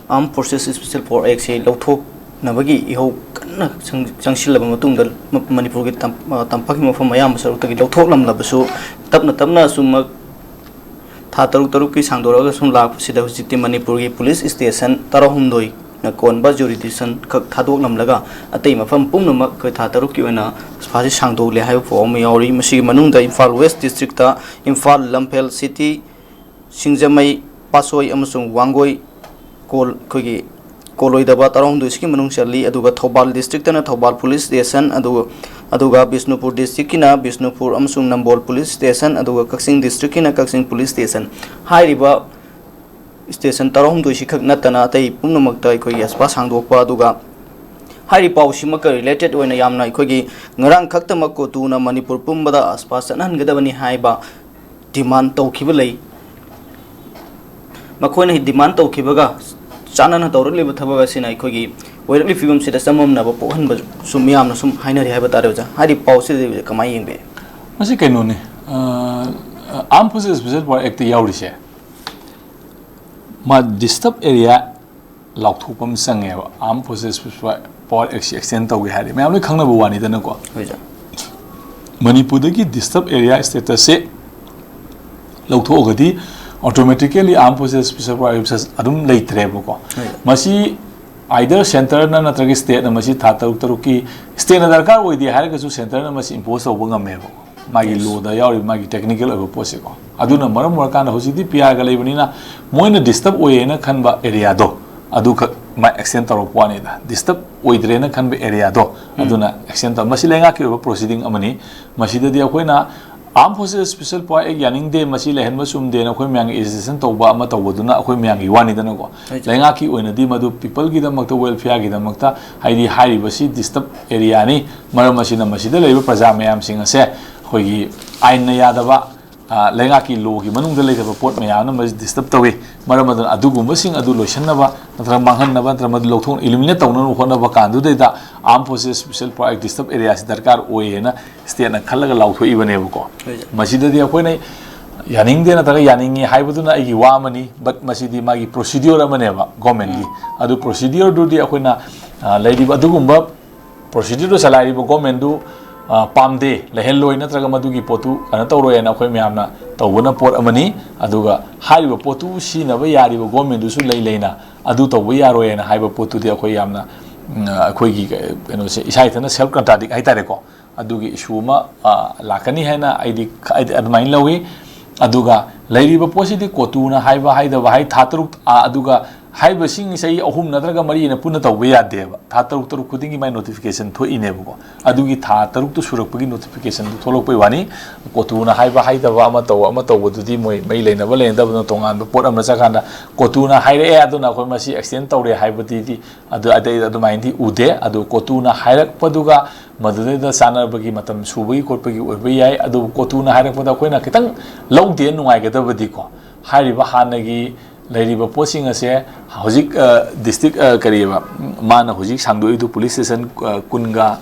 Armed Forces Special Force Act ꯁꯤ ꯂꯧꯊꯣꯛꯅꯕꯒꯤ ꯏꯍꯧ ꯀꯟꯅ ꯆꯪ-, ꯆꯪꯁꯤꯜꯂꯕ ꯃꯇꯨꯡꯗ ꯃ-, ꯃꯅꯤꯄꯨꯔꯒꯤ ꯇꯝ-, ꯑ, ꯇꯝꯄꯥꯛꯀꯤ ꯃꯐꯝ ꯑꯌꯥꯝꯕ ꯁꯔꯨꯛꯇꯒꯤ ꯂꯧꯊꯣꯛꯂꯝꯂꯕꯁꯨ, ꯇꯞꯅ ꯇꯞꯅ ꯑꯁꯨꯝꯃꯛ ꯊꯥ ꯇꯔꯨꯛ ꯇꯔꯨꯛꯀꯤ ꯁꯥꯡꯗꯣꯔꯛꯑꯒ ꯁꯨꯝ ꯂꯥꯛꯄꯁꯤꯗ ꯍꯧꯖꯤꯛꯇꯤ ꯃꯅꯤꯄꯨꯔꯒꯤ ꯄꯨꯂꯤꯁ ꯁ꯭ꯇꯦꯁꯟ ꯇꯔꯥꯍꯨꯝꯗꯣꯏꯅ ꯀꯣꯟꯕ ꯖꯨꯔꯤꯗꯤꯛꯁꯟ ꯈꯛ ꯊꯥꯗꯣꯛꯂꯝꯂꯒ ꯑꯇꯩ ꯃꯐꯝ ꯄꯨꯝꯅꯃꯛ ꯑꯩꯈꯣꯏ ꯊꯥ ꯇꯔꯨꯛꯀꯤ ꯑꯣꯏꯅ ꯐꯥꯁꯤ ꯁꯥꯡꯗꯣꯛꯂꯦ ꯍꯥꯏꯕ ꯄꯥꯎ ꯑꯃ ꯌꯥꯎꯔꯤ꯫ ꯃꯁꯤꯒꯤ ꯃꯅꯨꯡꯗ Imphal west district Imphal, Lamphel city, Singjamei, Patsoi ꯑꯃꯁꯨꯡ ꯋꯥꯡꯒꯣꯏ ꯀꯣꯜ-, ꯑꯩꯈꯣꯏꯒꯤ ꯀꯣꯜꯂꯣꯏꯗꯕ ꯇꯔꯥꯍꯨꯝꯗꯣꯏꯁꯤꯒꯤ ꯃꯅꯨꯡ ꯆꯜꯂꯤ꯫ ꯑꯗꯨꯒ ꯊꯧꯕꯥꯜ ꯗꯤꯁꯇ꯭ꯔꯤꯛꯇꯅ ꯊꯧꯕꯥꯜ ꯄꯨꯂꯤꯁ ꯁ꯭ꯇꯦꯁꯟ, ꯑꯗꯨꯒ, ꯑꯗꯨꯒ ꯕꯤꯁꯅꯨꯄꯨꯔ ꯗꯤꯁꯇ꯭ꯔꯤꯛꯀꯤꯅ ꯕꯤꯁꯅꯨꯄꯨꯔ ꯑꯃꯁꯨꯡ ꯅꯝꯕꯣꯜ ꯄꯨꯂꯤꯁ ꯁ꯭ꯇꯦꯁꯟ, ꯑꯗꯨꯒ ꯀꯛꯆꯤꯡ ꯗꯤꯁꯇ꯭ꯔꯤꯛꯀꯤꯅ ꯀꯛꯆꯤꯡ ꯄꯨꯂꯤꯁ ꯁ꯭ꯇꯦꯁꯟ꯫ ꯍꯥꯏꯔꯤꯕ ꯁ꯭ꯇꯦꯁꯟ ꯇꯔꯥꯍꯨꯝꯗꯣꯏꯁꯤ ꯈꯛ ꯅꯠꯇꯅ ꯑꯇꯩ ꯄꯨꯝꯅꯃꯛꯇ ꯑꯩꯈꯣꯏꯒꯤ ꯑꯁꯄꯥ ꯁꯥꯡꯗꯣꯛꯄ, ꯑꯗꯨꯒ ꯍꯥꯏꯔꯤꯕ ꯄꯥꯎꯁꯤꯃꯛꯀ ꯔꯤꯂꯦꯇꯦꯠ ꯑꯣꯏꯅ ꯌꯥꯝꯅ ꯑꯩꯈꯣꯏꯒꯤ ꯉꯔꯥꯡ ꯈꯛꯇꯃꯛ ꯀꯣꯇꯨꯅ ꯃꯅꯤꯄꯨꯔ ꯄꯨꯝꯕꯗ ꯑꯁꯄꯥ ꯆꯠꯍꯟꯒꯗꯕꯅꯤ ꯍꯥꯏꯕ ꯗꯤꯃꯥꯟ ꯇꯧꯈꯤꯕ ꯂꯩ꯫ ꯃꯈꯣꯏꯅ ꯗꯤꯃꯥꯟ ꯇꯧꯈꯤꯕꯒ ꯆꯥꯟꯅꯅ ꯇꯧꯔꯛꯂꯤꯕ ꯊꯕꯛ ꯑꯁꯤꯅ ꯑꯩꯈꯣꯏꯒꯤ ꯑꯣꯏꯔꯛꯂꯤꯕ ꯐꯤꯕꯝꯁꯤꯗ ꯆꯃꯝꯅꯕ ꯄꯣꯛꯍꯟꯕꯁꯨ ꯃꯤꯌꯥꯝꯅ ꯁꯨꯝ ꯍꯥꯏꯅꯔꯤ ꯍꯥꯏꯕ ꯇꯥꯔꯦ ꯑꯣꯖꯥ꯫ ꯍꯥꯏꯔꯤꯕ ꯄꯥꯎꯁꯤꯗ ꯀꯃꯥꯏꯅ ꯌꯦꯡꯕꯤ? ꯃꯁꯤ ꯀꯩꯅꯣꯅꯤ, Armed Forces Special Power Actꯇ ꯌꯥꯎꯔꯤꯁꯦ ꯃꯥ ꯗꯤꯁꯇꯔꯕ ꯑꯦꯔꯤꯌꯥ ꯂꯥꯎꯊꯣꯛꯄ ꯑꯃ ꯆꯪꯉꯦꯕ꯫ Armed Forces Special Power Actꯁꯤ ꯑꯦꯛꯁꯇꯦꯟ ꯇꯧꯒꯦ ꯍꯥꯏꯔꯗꯤ ꯃꯌꯥꯝ ꯂꯣꯏ ꯈꯪꯅꯕ ꯋꯥꯅꯤꯗꯅꯀꯣ꯫ ꯍꯣꯏ ꯁꯥꯔ꯫ ꯃꯅꯤꯄꯨꯔꯗꯒꯤ ꯗꯤꯁꯇꯔꯕ ꯑꯦꯔꯤꯌꯥ ꯁ꯭ꯇꯦꯇꯁꯁꯦ ꯂꯧꯊꯣꯛꯑꯒꯗꯤ automatically Armed Forces Special Power Act ꯑꯗꯨꯝ ꯂꯩꯇ꯭ꯔꯦꯕꯀꯣ꯫ ꯍꯣꯏ꯫ ꯃꯁꯤ either centreꯅ ꯅꯠꯇ꯭ꯔꯒ stateꯅ ꯃꯁꯤ ꯊꯥ ꯇꯔꯨꯛ ꯇꯔꯨꯛꯀꯤ stateꯅ ꯗꯔꯀꯥꯔ ꯑꯣꯏꯗꯦ ꯍꯥꯏꯔꯒꯁꯨ centreꯅ ꯃꯁꯤ impose ꯇꯧꯕ ꯉꯝꯃꯦꯕ꯫ ꯃꯥꯒꯤ Yes. lawꯗ ꯌꯥꯎꯔꯤꯕ ꯃꯥꯒꯤ technical ꯑꯣꯏꯕ ꯄꯣꯠꯁꯦꯀꯣ꯫ ꯑꯗꯨꯅ ꯃꯔꯝ ꯑꯣꯏꯔꯀꯥꯟꯗ ꯍꯧꯖꯤꯛꯇꯤ PRꯒ ꯂꯩꯕꯅꯤꯅ ꯃꯣꯏꯅ ꯗꯤꯁꯇꯔꯕ ꯑꯣꯏꯌꯦꯅ ꯈꯟꯕ ꯑꯦꯔꯤꯌꯥꯗꯣ ꯑꯗꯨꯈꯛ ꯃꯥ ꯑꯦꯛꯁꯇꯦꯟ ꯇꯧꯔꯛꯄ ꯋꯥꯅꯤꯗ꯫ ꯗꯤꯁꯇꯔꯕ ꯑꯣꯏꯗ꯭ꯔꯦꯅ ꯈꯟꯕ ꯑꯦꯔꯤꯌꯥꯗꯣ ꯑꯗꯨꯅ ꯑꯦꯛꯁꯇꯦꯟ ꯇꯧ, ꯃꯁꯤ ꯂꯩꯉꯥꯛꯀꯤ ꯑꯣꯏꯕ proceeding ꯑꯃꯅꯤ꯫ ꯃꯁꯤꯗꯗꯤ ꯑꯩꯈꯣꯏꯅ Armed Forces Special Power Act ꯌꯥꯅꯤꯡꯗꯦ, ꯃꯁꯤ ꯂꯩꯍꯟꯕ ꯆꯨꯝꯗꯦꯅ ꯑꯩꯈꯣꯏ ꯃꯌꯥꯝꯒꯤ agitation ꯇꯧꯕ ꯑꯃ ꯇꯧꯕꯗꯨꯅ ꯑꯩꯈꯣꯏ ꯃꯌꯥꯝꯒꯤ ꯋꯥꯅꯤꯗꯅꯀꯣ꯫ ꯍꯣꯏ꯫ ꯂꯩꯉꯥꯛꯀꯤ ꯑꯣꯏꯅꯗꯤ ꯃꯗꯨ peopleꯒꯤꯗꯃꯛꯇ, welfareꯒꯤꯗꯃꯛꯇ, ꯍꯥꯏꯗꯤ ꯍꯥꯏꯔꯤꯕꯁꯤ ꯗꯤꯁꯇꯔꯕ ꯑꯦꯔꯤꯌꯥꯅꯤ, ꯃꯔꯝ ꯑꯁꯤꯅ ꯃꯁꯤꯗ ꯂꯩꯔꯤꯕ ꯄ꯭ꯔꯖꯥ ꯃꯌꯥꯝꯁꯤꯡ ꯑꯁꯦ ꯑꯩꯈꯣꯏꯒꯤ ꯑꯥꯏꯟꯅ ꯌꯥꯗꯕ, ꯑ, ꯂꯩꯉꯥꯛꯀꯤ lawꯒꯤ ꯃꯅꯨꯡꯗ ꯂꯩꯇꯕ ꯄꯣꯠ ꯃꯌꯥꯝꯅ ꯃꯁꯤ ꯗꯤꯁꯇꯔꯕ ꯇꯧꯏ꯫ ꯃꯔꯝ ꯑꯗꯨꯅ ꯑꯗꯨꯒꯨꯝꯕꯁꯤꯡ ꯑꯗꯨ ꯂꯣꯏꯁꯤꯟꯅꯕ ꯅꯠꯇ꯭ꯔꯒ ꯃꯥꯡꯍꯟꯅꯕ ꯅꯠꯇ꯭ꯔꯒ ꯃꯗꯨ ꯂꯧꯊꯣꯛ, eliminate ꯇꯧꯅꯕ ꯍꯣꯠꯅꯕ ꯀꯥꯟꯗꯨꯗꯩꯗ Armed Forces Special Power Act ꯗꯤꯁꯇꯔꯕ ꯑꯦꯔꯤꯌꯥꯁꯤ ꯗꯔꯀꯥꯔ ꯑꯣꯏꯌꯦꯅ stateꯅ ꯈꯜꯂꯒ ꯂꯥꯎꯊꯣꯛꯏꯕꯅꯦꯕꯀꯣ꯫ ꯍꯣꯏ꯫ ꯃꯁꯤꯗꯗꯤ ꯑꯩꯈꯣꯏꯅ ꯌꯥꯅꯤꯡꯗꯦ ꯅꯠꯇ꯭ꯔꯒ ꯌꯥꯅꯤꯡꯉꯤ ꯍꯥꯏꯕꯗꯨꯅ ꯑꯩꯒꯤ ꯋꯥ ꯑꯃꯅꯤ, but ꯃꯁꯤꯗꯤ ꯃꯥꯒꯤ procedure ꯑꯃꯅꯦꯕ governmentꯀꯤ꯫ ꯑꯗꯨ procedureꯗꯨꯗꯤ ꯑꯩꯈꯣꯏꯅ, ꯑ, ꯂꯩꯔꯤꯕ ꯑꯗꯨꯒꯨꯝꯕ procedureꯗꯨ ꯆꯂꯥꯏꯔꯤꯕ governmentꯗꯨ, ꯑ, ꯄꯥꯝꯗꯦ, ꯂꯩꯍꯜꯂꯣꯏ ꯅꯠꯇ꯭ꯔꯒ ꯃꯗꯨꯒꯤ ꯄꯣꯠꯇꯨ ꯀꯩꯅꯣ ꯇꯧꯔꯣꯏꯅ ꯑꯩꯈꯣꯏ ꯃꯌꯥꯝꯅ ꯇꯧꯕꯅ ꯄꯣꯠ ꯑꯃꯅꯤ꯫ ꯑꯗꯨꯒ ꯍꯥꯏꯔꯤꯕ ꯄꯣꯠꯇꯨ ꯁꯤꯖꯤꯟꯅꯕ ꯌꯥꯔꯤꯕ governmentꯗꯨꯁꯨ ꯂꯩ ꯂꯩꯅ ꯑꯗꯨ ꯇꯧꯕ ꯌꯥꯔꯣꯏꯅ ꯍꯥꯏꯕ ꯄꯣꯠꯇꯨꯗꯤ ꯑꯩꯈꯣꯏ ꯌꯥꯝꯅ, ꯎꯝ, ꯑꯩꯈꯣꯏꯒꯤ ꯀꯩꯅꯣꯁꯦ ꯏꯁꯥ ꯏꯊꯟꯇ self contradict ꯍꯥꯏꯇꯥꯔꯦꯀꯣ꯫ ꯑꯗꯨꯒꯤ issue ꯑꯃ, ꯑ, ꯂꯥꯛꯀꯅꯤ ꯍꯥꯏꯅ ꯑꯩꯗꯤ, ꯑꯩꯗꯤ ꯑꯗꯨꯃꯥꯏꯅ ꯂꯧꯏ꯫ ꯑꯗꯨꯒ ꯂꯩꯔꯤꯕ ꯄꯣꯠꯁꯤꯗꯤ ꯀꯣꯇꯨꯅ ꯍꯥꯏꯕ ꯍꯥꯏꯗꯕ ꯍꯥꯏ ꯊꯥ ꯇꯔꯨꯛ, ꯑ, ꯑꯗꯨꯒ ꯍꯥꯏꯔꯤꯕꯁꯤꯡ ꯆꯍꯤ ꯑꯍꯨꯝ ꯅꯠꯇ꯭ꯔꯒ ꯃꯔꯤꯅ ꯄꯨꯟꯅ ꯇꯧꯕ ꯌꯥꯗꯦꯕ꯫ ꯊꯥ ꯇꯔꯨꯛ ꯇꯔꯨꯛ ꯈꯨꯗꯤꯡꯒꯤ ꯃꯥꯏ ꯅꯣꯇꯤꯐꯤꯀꯦꯁꯟ ꯊꯣꯛꯏꯅꯦꯕꯀꯣ꯫ ꯑꯗꯨꯒꯤ ꯊꯥ ꯇꯔꯨꯛꯇꯨ ꯁꯨꯔꯛꯄꯒꯤ ꯅꯣꯇꯤꯐꯤꯀꯦꯁꯟꯗꯨ ꯊꯣꯛꯂꯛꯄꯩ ꯋꯥꯅꯤ꯫ ꯀꯣꯇꯨꯅ ꯍꯥꯏꯕ ꯍꯥꯏꯗꯕ ꯑꯃ ꯇꯧꯕ ꯑꯃ ꯇꯧꯕꯗꯨꯗꯤ ꯃꯣꯏ ꯃꯔꯤ ꯂꯩꯅꯕ ꯂꯩꯅꯗꯕꯗꯨꯅ ꯇꯣꯉꯥꯟꯕ ꯄꯣꯠ ꯑꯃ ꯆꯠꯀꯥꯟꯗ, ꯀꯣꯇꯨꯅ ꯍꯥꯏꯔꯛꯑꯦ ꯑꯗꯨꯅ ꯑꯩꯈꯣꯏ ꯃꯁꯤ ꯑꯦꯛꯁꯇꯦꯟ ꯇꯧꯔꯦ ꯍꯥꯏꯕꯗꯨꯗꯤ ꯑꯗꯨ ꯑꯗꯩ ꯑꯗꯨꯃꯥꯏꯅꯗꯤ ꯎꯗꯦ꯫ ꯑꯗꯨ ꯀꯣꯇꯨꯅ ꯍꯥꯏꯔꯛꯄꯗꯨꯒ ꯃꯗꯨꯗꯩꯗ ꯆꯥꯟꯅꯕꯒꯤ ꯃꯇꯝ ꯁꯨꯕꯒꯤ ꯈꯣꯠꯄꯒꯤ ꯑꯣꯏꯕ ꯌꯥꯏ꯫ ꯑꯗꯨꯕꯨ ꯀꯣꯇꯨꯅ ꯍꯥꯏꯔꯛꯄꯗ ꯑꯩꯈꯣꯏꯅ ꯈꯤꯇꯪ ꯂꯧꯗꯦ ꯅꯨꯡꯉꯥꯏꯒꯗꯕꯗꯤꯀꯣ, ꯍꯥꯏꯔꯤꯕ ꯍꯥꯟꯅꯒꯤ ꯂꯩꯔꯤꯕ ꯄꯣꯠꯁꯤꯡ ꯑꯁꯦ ꯍꯧꯖꯤꯛ, ꯑ, ꯗꯤꯁꯇ꯭ꯔꯤꯛ, ꯑ, ꯀꯔꯤꯑꯕ, ꯃꯥꯅ ꯍꯧꯖꯤꯛ ꯁꯥꯡꯗꯣꯛꯏꯗꯨ ꯄꯨꯂꯤꯁ ꯁ꯭ꯇꯦꯁꯟ, ꯑ, ꯀꯨꯟꯒ,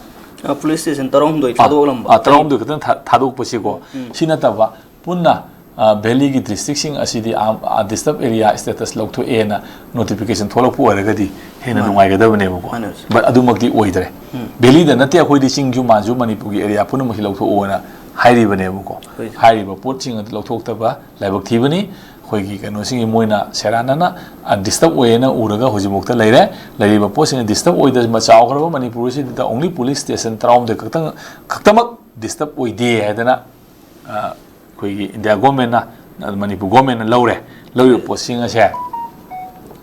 ꯑ, ꯄꯨꯂꯤꯁ ꯁ꯭ꯇꯦꯁꯟ ꯇꯔꯥꯍꯨꯝꯗꯣꯏ ꯑ, ꯊꯥꯗꯣꯛꯂꯝꯕ꯫ ꯑ, ꯇꯔꯥꯍꯨꯝꯗꯣꯏ ꯈꯛꯇꯪ ꯊꯥ-, ꯊꯥꯗꯣꯛꯄꯁꯤꯀꯣ, ꯎꯝ꯫ ꯁꯤ ꯅꯠꯇꯕ ꯄꯨꯟꯅ, ꯑ, ꯚꯦꯂꯤꯒꯤ ꯗꯤꯁꯇ꯭ꯔꯤꯛꯁꯤꯡ ꯑꯁꯤꯗꯤ ꯑꯥꯝ-, ꯑ, ꯗꯤꯁꯇꯔꯕ ꯑꯦꯔꯤꯌꯥ ꯁ꯭ꯇꯦꯇꯁ ꯂꯧꯊꯣꯛꯑꯦꯅ ꯅꯣꯇꯤꯐꯤꯀꯦꯁꯟ ꯊꯣꯛꯂꯛꯄ ꯑꯣꯏꯔꯒꯗꯤ ꯍꯦꯟꯅ ꯃꯥꯅꯤ꯫ ꯅꯨꯡꯉꯥꯏꯒꯗꯕꯅꯦꯕꯀꯣ꯫ ꯃꯥꯅꯤ, ꯁꯥꯔ꯫ But ꯑꯗꯨꯃꯛꯇꯤ ꯑꯣꯏꯗ꯭ꯔꯦ꯫ ꯎꯝ꯫ ꯚꯦꯂꯤꯗ ꯅꯠꯇꯦ, ꯑꯩꯈꯣꯏꯗꯤ ꯆꯤꯡꯁꯨ ꯃꯥꯟꯁꯨ ꯃꯅꯤꯄꯨꯔꯒꯤ ꯑꯦꯔꯤꯌꯥ ꯄꯨꯝꯅꯃꯛꯁꯤ ꯂꯧꯊꯣꯛꯑꯣꯅ ꯍꯥꯏꯔꯤꯕꯅꯦꯕꯀꯣ꯫ ꯍꯣꯏ, ꯁꯥꯔ꯫ ꯍꯥꯏꯔꯤꯕ ꯄꯣꯠꯁꯤꯡ ꯑꯗꯨ ꯂꯧꯊꯣꯛꯇꯕ ꯂꯥꯏꯕꯛ ꯊꯤꯕꯅꯤ꯫ ꯑꯩꯈꯣꯏꯒꯤ ꯀꯩꯅꯣꯁꯤꯡꯒꯤ ꯃꯣꯏꯅ ꯁꯦꯔꯥꯟꯅꯅ, ꯑ, ꯗꯤꯁꯇꯔꯕ ꯑꯣꯏꯌꯦꯅ ꯎꯔꯒ ꯍꯧꯖꯤꯛꯐꯥꯎꯗ ꯂꯩꯔꯦ꯫ ꯂꯩꯔꯤꯕ ꯄꯣꯠꯁꯤꯡ ꯗꯤꯁꯇꯔꯕ ꯑꯣꯏꯗ-, ꯆꯥꯎꯈ꯭ꯔꯕ ꯃꯅꯤꯄꯨꯔ ꯑꯁꯤꯗ only ꯄꯨꯂꯤꯁ ꯁ꯭ꯇꯦꯁꯟ ꯇꯔꯥꯍꯨꯝꯗꯣꯏ ꯈꯛꯇꯪ, ꯈꯛꯇꯃꯛ ꯗꯤꯁꯇꯔꯕ ꯑꯣꯏꯗꯦ ꯍꯥꯏꯗꯅ, ꯑ, ꯑꯩꯈꯣꯏꯒꯤ ꯏꯟꯗꯤꯌꯥ ꯒꯣꯔꯃꯦꯟꯅ, ꯃꯅꯤꯄꯨꯔ ꯒꯣꯔꯃꯦꯟꯅ ꯂꯧꯔꯦ꯫ ꯂꯧꯔꯤꯕ ꯄꯣꯠꯁꯤꯡ ꯑꯁꯦ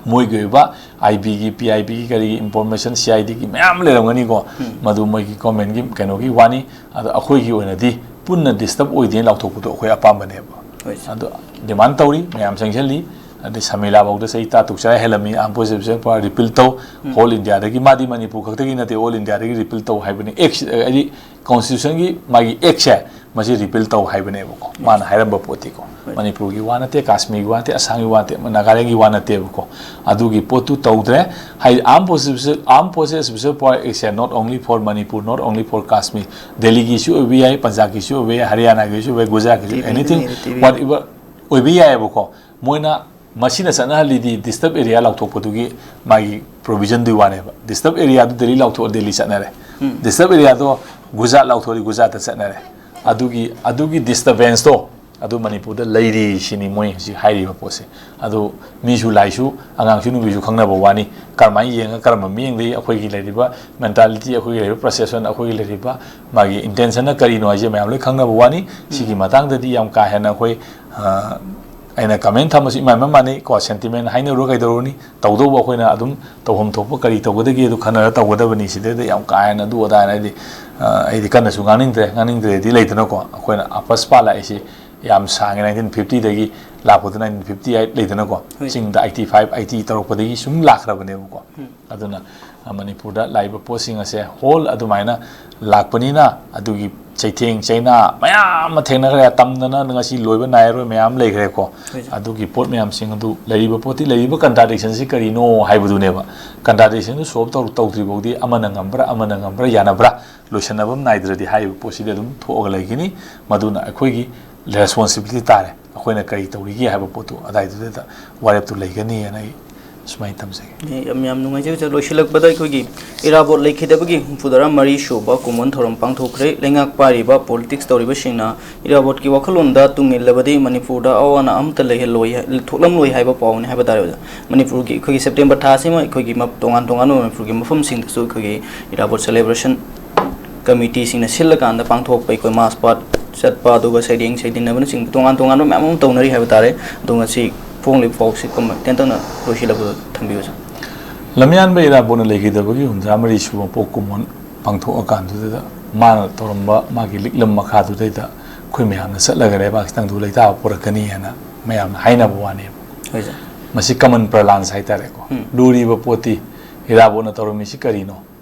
ꯃꯣꯏꯒꯤ ꯑꯣꯏꯕ ꯑꯥꯏ ꯕꯤꯒꯤ, ꯄꯤ ꯑꯥꯏ ꯕꯤꯒꯤ, ꯀꯔꯤꯒꯤ ꯏꯟꯐꯣꯔꯃꯦꯁꯟ, ꯁꯤ ꯑꯥꯏ ꯗꯤꯒꯤ ꯃꯌꯥꯝ ꯂꯩꯔꯝꯒꯅꯤꯀꯣ꯫ ꯎꯝ꯫ ꯃꯗꯨ ꯃꯣꯏꯒꯤ ꯒꯣꯔꯃꯦꯟꯒꯤ ꯀꯩꯅꯣꯒꯤ ꯋꯥꯅꯤ꯫ ꯑꯗꯣ ꯑꯩꯈꯣꯏꯒꯤ ꯑꯣꯏꯅꯗꯤ ꯄꯨꯟꯅ ꯗꯤꯁꯇꯔꯕ ꯑꯣꯏꯗꯦꯅ ꯂꯥꯎꯊꯣꯛꯄꯗꯣ ꯑꯩꯈꯣꯏ ꯑꯄꯥꯝꯕꯅꯦꯕ꯫ ꯍꯣꯏ, ꯁꯥꯔ꯫ ꯑꯗꯣ ꯗꯤꯃꯥꯟ ꯇꯧꯔꯤ, ꯃꯌꯥꯝ ꯆꯪꯁꯤꯜꯂꯤ꯫ ꯑꯗꯩ ꯁꯃꯤꯂꯥ ꯐꯥꯎꯗ ꯆꯍꯤ ꯇꯔꯥ ꯇꯔꯨꯛ ꯆꯔꯥ ꯍꯦꯜꯂꯝꯃꯤ, ꯑꯥꯔꯝ ꯐꯣꯔꯁꯦꯁ ꯔꯤꯄꯤꯜ ꯇꯧ꯫ ꯎꯝ꯫ ꯑꯣꯜ ꯏꯟꯗꯤꯌꯥꯗꯒꯤ, ꯃꯥꯗꯤ ꯃꯅꯤꯄꯨꯔ ꯈꯛꯇꯒꯤ ꯅꯠꯇꯦ, ꯑꯣꯜ ꯏꯟꯗꯤꯌꯥꯗꯒꯤ ꯔꯤꯄꯤꯜ ꯇꯧ ꯍꯥꯏꯕꯅꯤ꯫ ꯑꯦꯛꯁ, ꯍꯥꯏꯗꯤ ꯀꯣꯟꯁꯇꯤꯇ꯭ꯌꯨꯁꯟꯒꯤ ꯃꯥꯒꯤ ꯑꯦꯛꯁꯦ, ꯃꯁꯤ ꯔꯤꯄꯤꯜ ꯇꯧ ꯍꯥꯏꯕꯅꯦꯕꯀꯣ, ꯃꯥꯅ ꯍꯥꯏꯔꯝꯕ ꯄꯣꯠꯇꯤꯀꯣ꯫ ꯍꯣꯏ꯫ ꯃꯅꯤꯄꯨꯔꯒꯤ ꯋꯥ ꯅꯠꯇꯦ, ꯀꯥꯁꯃꯤꯔꯒꯤ ꯋꯥ ꯅꯠꯇꯦ, ꯑꯁꯥꯝꯒꯤ ꯋꯥ ꯅꯠꯇꯦ, ꯅꯥꯒꯥꯂꯦꯟꯒꯤ ꯋꯥ ꯅꯠꯇꯦꯕꯀꯣ꯫ ꯑꯗꯨꯒꯤ ꯄꯣꯠꯇꯨ ꯇꯧꯗ꯭ꯔꯦ꯫ ꯍꯥꯏꯗꯤ armed forces, armed forces special power ꯑꯦꯛꯁꯦ not only for Manipur, not only for Kashmir, ꯗꯦꯜꯂꯤꯒꯤꯁꯨ ꯑꯣꯏꯕ ꯌꯥꯏ, ꯄꯟꯖꯥꯕꯀꯤꯁꯨ ꯑꯣꯏꯕ ꯌꯥꯏ, ꯍꯔꯤꯌꯥꯅꯥꯒꯤꯁꯨ ꯑꯣꯏꯕ ꯌꯥꯏ, ꯒꯨꯖꯔꯥꯠꯀꯤꯁꯨ, ꯇꯤ ꯚꯤꯗꯅꯦ, anything, ꯇꯤ ꯚꯤ꯫ Whatever ꯑꯣꯏꯕ ꯌꯥꯏꯑꯕꯀꯣ꯫ ꯃꯣꯏꯅ ꯃꯁꯤꯅ ꯆꯠꯅꯍꯜꯂꯤꯗꯤ ꯗꯤꯁꯇꯔꯕ ꯑꯦꯔꯤꯌꯥ ꯂꯥꯎꯊꯣꯛꯄꯗꯨꯒꯤ ꯃꯥꯒꯤ ꯄ꯭ꯔꯣꯕꯤꯖꯟꯗꯨꯒꯤ ꯋꯥꯅꯦꯕ꯫ ꯗꯤꯁꯇꯔꯕ ꯑꯦꯔꯤꯌꯥꯗꯨ ꯗꯦꯜꯂꯤ ꯂꯥꯎꯊꯣꯛꯑ ꯗꯦꯜꯂꯤ ꯆꯠꯅꯔꯦ꯫ ꯎꯝ꯫ ꯗꯤꯁꯇꯔꯕ ꯑꯦꯔꯤꯌꯥꯗꯣ ꯒꯨꯖꯔꯥꯠ ꯂꯥꯎꯊꯣꯛꯑꯗꯤ ꯒꯨꯖꯔꯥꯠꯇ ꯆꯠꯅꯔꯦ꯫ ꯑꯗꯨꯒꯤ, ꯑꯗꯨꯒꯤ ꯗꯤꯁꯇꯔꯕꯦꯟꯁꯇꯣ ꯑꯗꯨ ꯃꯅꯤꯄꯨꯔꯗ ꯂꯩꯔꯤ ꯁꯤꯅꯤ ꯃꯣꯏ ꯍꯧꯖꯤꯛ ꯍꯥꯏꯔꯤꯕ ꯄꯣꯠꯁꯦ꯫ ꯑꯗꯨ ꯃꯤꯁꯨ ꯂꯥꯏꯁꯨ, ꯑꯉꯥꯡꯁꯨ ꯅꯨꯄꯤꯁꯨ ꯈꯪꯅꯕ ꯋꯥꯅꯤ꯫ ꯀꯔꯝꯍꯥꯏꯅ ꯌꯦꯡꯉ ꯀꯔꯝꯕ ꯃꯤꯠꯌꯦꯡꯗꯒꯤ ꯑꯩꯈꯣꯏꯒꯤ ꯂꯩꯔꯤꯕ ꯃꯦꯟꯇꯥꯂꯤꯇꯤ, ꯑꯩꯈꯣꯏꯒꯤ ꯂꯩꯔꯤꯕ ꯄ꯭ꯔꯣꯁꯦꯁꯟ, ꯑꯩꯈꯣꯏꯒꯤ ꯂꯩꯔꯤꯕ ꯃꯥꯒꯤ ꯏꯟꯇꯦꯟꯁꯟꯅ ꯀꯔꯤꯅꯣ ꯍꯥꯏꯁꯦ ꯃꯌꯥꯝ ꯂꯣꯏ ꯈꯪꯅꯕ ꯋꯥꯅꯤ꯫ ꯁꯤꯒꯤ ꯃꯇꯥꯡꯗꯗꯤ ꯌꯥꯝ ꯀꯥ ꯍꯦꯟꯅ ꯑꯩꯈꯣꯏ, ꯑ, ꯑꯩꯅ ꯀꯃꯦꯟ ꯊꯝꯕꯁꯨ ꯏꯃꯥꯟ ꯏꯃꯥꯟ ꯃꯥꯟꯅꯩ ꯀꯣ, ꯁꯦꯟꯇꯤꯃꯦꯟ ꯍꯥꯏꯅꯔꯨꯔ ꯀꯩꯗꯧꯔꯨꯅꯤ? ꯇꯧꯗꯧꯕ ꯑꯩꯈꯣꯏꯅ ꯑꯗꯨꯝ ꯇꯧꯐꯝ ꯊꯣꯛꯄ ꯀꯔꯤ ꯇꯧꯒꯗꯒꯦ ꯑꯗꯨ ꯈꯟꯅꯔ ꯇꯧꯒꯗꯕꯅꯤ꯫ ꯁꯤꯗꯩꯗ ꯌꯥꯝ ꯀꯥ ꯍꯦꯟꯅ ꯑꯗꯨ ꯑꯗꯥ ꯍꯥꯏꯅ ꯑꯩꯗꯤ, ꯑ, ꯑꯩꯗꯤ ꯀꯟꯅꯁꯨ ꯉꯥꯡꯅꯤꯡꯗ꯭ꯔꯦ꯫ ꯉꯥꯡꯅꯤꯡꯗ꯭ꯔꯦꯗꯤ ꯂꯩꯗꯅꯀꯣ, ꯑꯩꯈꯣꯏꯅ ꯑꯄꯁ ꯄꯥꯜꯂꯛꯏꯁꯤ ꯌꯥꯝ ꯁꯥꯡꯉꯦ, ꯅꯥꯏꯟꯇꯤꯟ ꯐꯤꯐꯇꯤꯗꯒꯤ ꯂꯥꯛꯄꯗ, ꯅꯥꯏꯟꯇꯤꯟ ꯐꯤꯐꯇꯤ ꯑꯩꯠ ꯂꯩꯗꯅꯀꯣ, ꯍꯣꯏ꯫ ꯆꯤꯡꯗ ꯑꯩꯠꯇꯤ ꯐꯥꯏꯚ ꯑꯩꯠꯇꯤ ꯇꯧꯔꯛꯄꯗꯒꯤ ꯁꯨꯝ ꯂꯥꯛꯈ꯭ꯔꯕꯅꯦꯕꯀꯣ꯫ ꯎꯝ꯫ ꯑꯗꯨꯅ, ꯑ, ꯃꯅꯤꯄꯨꯔꯗ ꯂꯥꯛꯏꯕ ꯄꯣꯠꯁꯤꯡ ꯑꯁꯦ ꯍꯣꯜ ꯑꯗꯨꯃꯥꯏꯅ ꯂꯥꯛꯄꯅꯤꯅ, ꯑꯗꯨꯒꯤ ꯆꯩꯊꯦꯡ ꯆꯩꯅꯥ ꯃꯌꯥꯝ ꯑꯃ ꯊꯦꯡꯅꯈ꯭ꯔꯦ꯫ ꯇꯝꯗꯅ ꯉꯁꯤ ꯂꯣꯏꯕ ꯅꯥꯏꯔꯔꯣꯏ ꯃꯌꯥꯝ ꯂꯩꯈ꯭ꯔꯦꯀꯣ꯫ ꯍꯣꯏ, ꯁꯥꯔ꯫ ꯑꯗꯨꯒꯤ ꯄꯣꯠ ꯃꯌꯥꯝꯁꯤꯡ ꯑꯗꯨ, ꯂꯩꯔꯤꯕ ꯄꯣꯠꯇꯤ, ꯂꯩꯔꯤꯕ ꯀꯟꯇ꯭ꯔꯥꯗꯤꯛꯁꯟꯁꯤ ꯀꯔꯤꯅꯣ ꯍꯥꯏꯕꯗꯨꯅꯦꯕ꯫ ꯀꯟꯇ꯭ꯔꯥꯗꯤꯛꯁꯟꯗꯨ ꯁꯣꯜꯕ ꯇꯧ-, ꯇꯧꯗ꯭ꯔꯤ ꯐꯥꯎꯗꯤ ꯑꯃꯅ ꯉꯝꯕ꯭ꯔꯥ, ꯑꯃꯅ ꯉꯝꯕ꯭ꯔꯥ, ꯌꯥꯅꯕ꯭ꯔꯥ, ꯂꯣꯏꯁꯟꯅꯕ ꯑꯃ ꯅꯥꯏꯗ꯭ꯔꯗꯤ ꯍꯥꯏꯔꯤꯕ ꯄꯣꯠꯁꯤꯗꯤ ꯑꯗꯨꯝ ꯊꯣꯛꯑꯒ ꯂꯩꯒꯅꯤ꯫ ꯃꯗꯨꯅ ꯑꯩꯈꯣꯏꯒꯤ ꯔꯦꯁꯄꯣꯟꯁꯤꯕꯤꯂꯤꯇꯤ ꯇꯥꯔꯦ꯫ ꯑꯩꯈꯣꯏꯅ ꯀꯔꯤ ꯇꯧꯔꯤꯒꯦ ꯍꯥꯏꯕ ꯄꯣꯠꯇꯨ ꯑꯗꯥꯏꯗꯨꯗ ꯋꯥꯔꯦꯞꯇꯨ ꯂꯩꯒꯅꯤꯅ ꯑꯩ ꯁꯨꯃꯥꯏꯅ ꯊꯝꯖꯒꯦ꯫ ꯑꯦ, ꯌꯥꯝ, ꯌꯥꯝ ꯅꯨꯡꯉꯥꯏꯖꯩ, ꯁꯥꯔ꯫ ꯂꯣꯏꯁꯤꯜꯂꯛꯄꯗ ꯑꯩꯈꯣꯏꯒꯤ ꯏꯔꯥꯕꯣꯠ ꯂꯩꯈꯤꯗꯕꯒꯤ ꯍꯨꯝꯐꯨꯇꯔꯥ ꯃꯔꯤ ꯁꯨꯕ ꯀꯨꯝꯑꯣꯟ ꯊꯧꯔꯝ ꯄꯥꯡꯊꯣꯛꯈ꯭ꯔꯦ꯫ ꯂꯩꯉꯥꯛ ꯄꯥꯏꯔꯤꯕ ꯄꯣꯂꯤꯇꯤꯛꯁ ꯇꯧꯔꯤꯕꯁꯤꯡꯅ ꯏꯔꯥꯕꯣꯠꯀꯤ ꯋꯥꯈꯜꯂꯣꯟꯗ ꯇꯨꯡ ꯏꯜꯂꯕꯗꯤ ꯃꯅꯤꯄꯨꯔꯗ ꯑꯋꯥ ꯑꯅꯥ ꯑꯃꯠꯇ ꯂꯩꯍꯜꯂꯣꯏ, ꯊꯣꯛꯂꯝꯂꯣꯏ ꯍꯥꯏꯕ ꯄꯥꯎꯅꯤ ꯍꯥꯏꯕ ꯇꯥꯔꯦ, ꯑꯣꯖꯥ꯫ ꯃꯅꯤꯄꯨꯔꯒꯤ ꯑꯩꯈꯣꯏꯒꯤ ꯁꯦꯞꯇꯦꯝꯕꯔ ꯊꯥꯁꯤꯃ ꯑꯩꯈꯣꯏꯒꯤ ꯃꯞ-, ꯇꯣꯉꯥꯟ ꯇꯣꯉꯥꯟꯕ ꯃꯅꯤꯄꯨꯔꯒꯤ ꯃꯐꯝꯁꯤꯡꯗꯁꯨ ꯑꯩꯈꯣꯏꯒꯤ ꯏꯔꯥꯕꯣꯠ ꯁꯦꯂꯦꯕ꯭ꯔꯦꯁꯟ ꯀꯃꯤꯇꯤꯁꯤꯡꯅ ꯁꯤꯜꯂꯀꯥꯟꯗ ꯄꯥꯡꯊꯣꯛꯄ, ꯑꯩꯈꯣꯏ ꯃꯥꯔꯆ ꯄꯥꯁ ꯆꯠꯄ, ꯑꯗꯨꯒ ꯁꯩꯔꯦꯡ ꯁꯩꯗꯤꯟꯅꯕꯅꯆꯤꯡꯕ ꯇꯣꯉꯥꯟ ꯇꯣꯉꯥꯟꯕ ꯃꯌꯥꯝ ꯑꯃ ꯇꯧꯅꯔꯤ ꯍꯥꯏꯕ ꯇꯥꯔꯦ꯫ ꯑꯗꯣ ꯉꯁꯤ ꯐꯣꯡꯂꯤꯕ ꯄꯥꯎꯁꯤ ꯀꯃ-, ꯇꯦꯟꯇꯛꯅ ꯂꯣꯏꯁꯤꯜꯂꯛꯄꯗ ꯊꯝꯕꯤꯌꯨ, ꯁꯥꯔ꯫ ꯂꯝꯌꯥꯟꯕ ꯏꯔꯥꯕꯣꯠꯅ ꯂꯩꯈꯤꯗꯕꯒꯤ ꯍꯨꯝꯐꯨꯇꯔꯥ ꯃꯔꯤ ꯁꯨꯕ ꯄꯣꯛ ꯀꯨꯝꯑꯣꯟ ꯄꯥꯡꯊꯣꯛꯑꯀꯥꯟꯗꯨꯗ ꯃꯥꯅ ꯇꯧꯔꯝꯕ ꯃꯥꯒꯤ ꯂꯤꯛꯂꯝ ꯃꯈꯥꯗꯨꯗꯩꯗ ꯑꯩꯈꯣꯏ ꯃꯌꯥꯝꯅ ꯆꯠꯂꯒ ꯂꯩꯕꯥꯛꯁꯤ ꯇꯪꯗꯨ ꯂꯩꯇꯥꯕ ꯄꯨꯔꯛꯀꯅꯤ ꯍꯥꯏꯅ ꯃꯌꯥꯝꯅ ꯍꯥꯏꯅꯕ ꯋꯥꯅꯦꯕ꯫ ꯍꯣꯏ, ꯁꯥꯔ꯫ ꯃꯁꯤ ꯀꯃꯟ ꯄ꯭ꯔꯂꯥꯟꯁ ꯍꯥꯏꯇꯥꯔꯦꯀꯣ꯫ ꯎꯝ꯫ ꯂꯨꯔꯤꯕ ꯄꯣꯠꯇꯤ ꯏꯔꯥꯕꯣꯠꯅ ꯇꯧꯔꯝꯃꯤꯁꯤ ꯀꯔꯤꯅꯣ?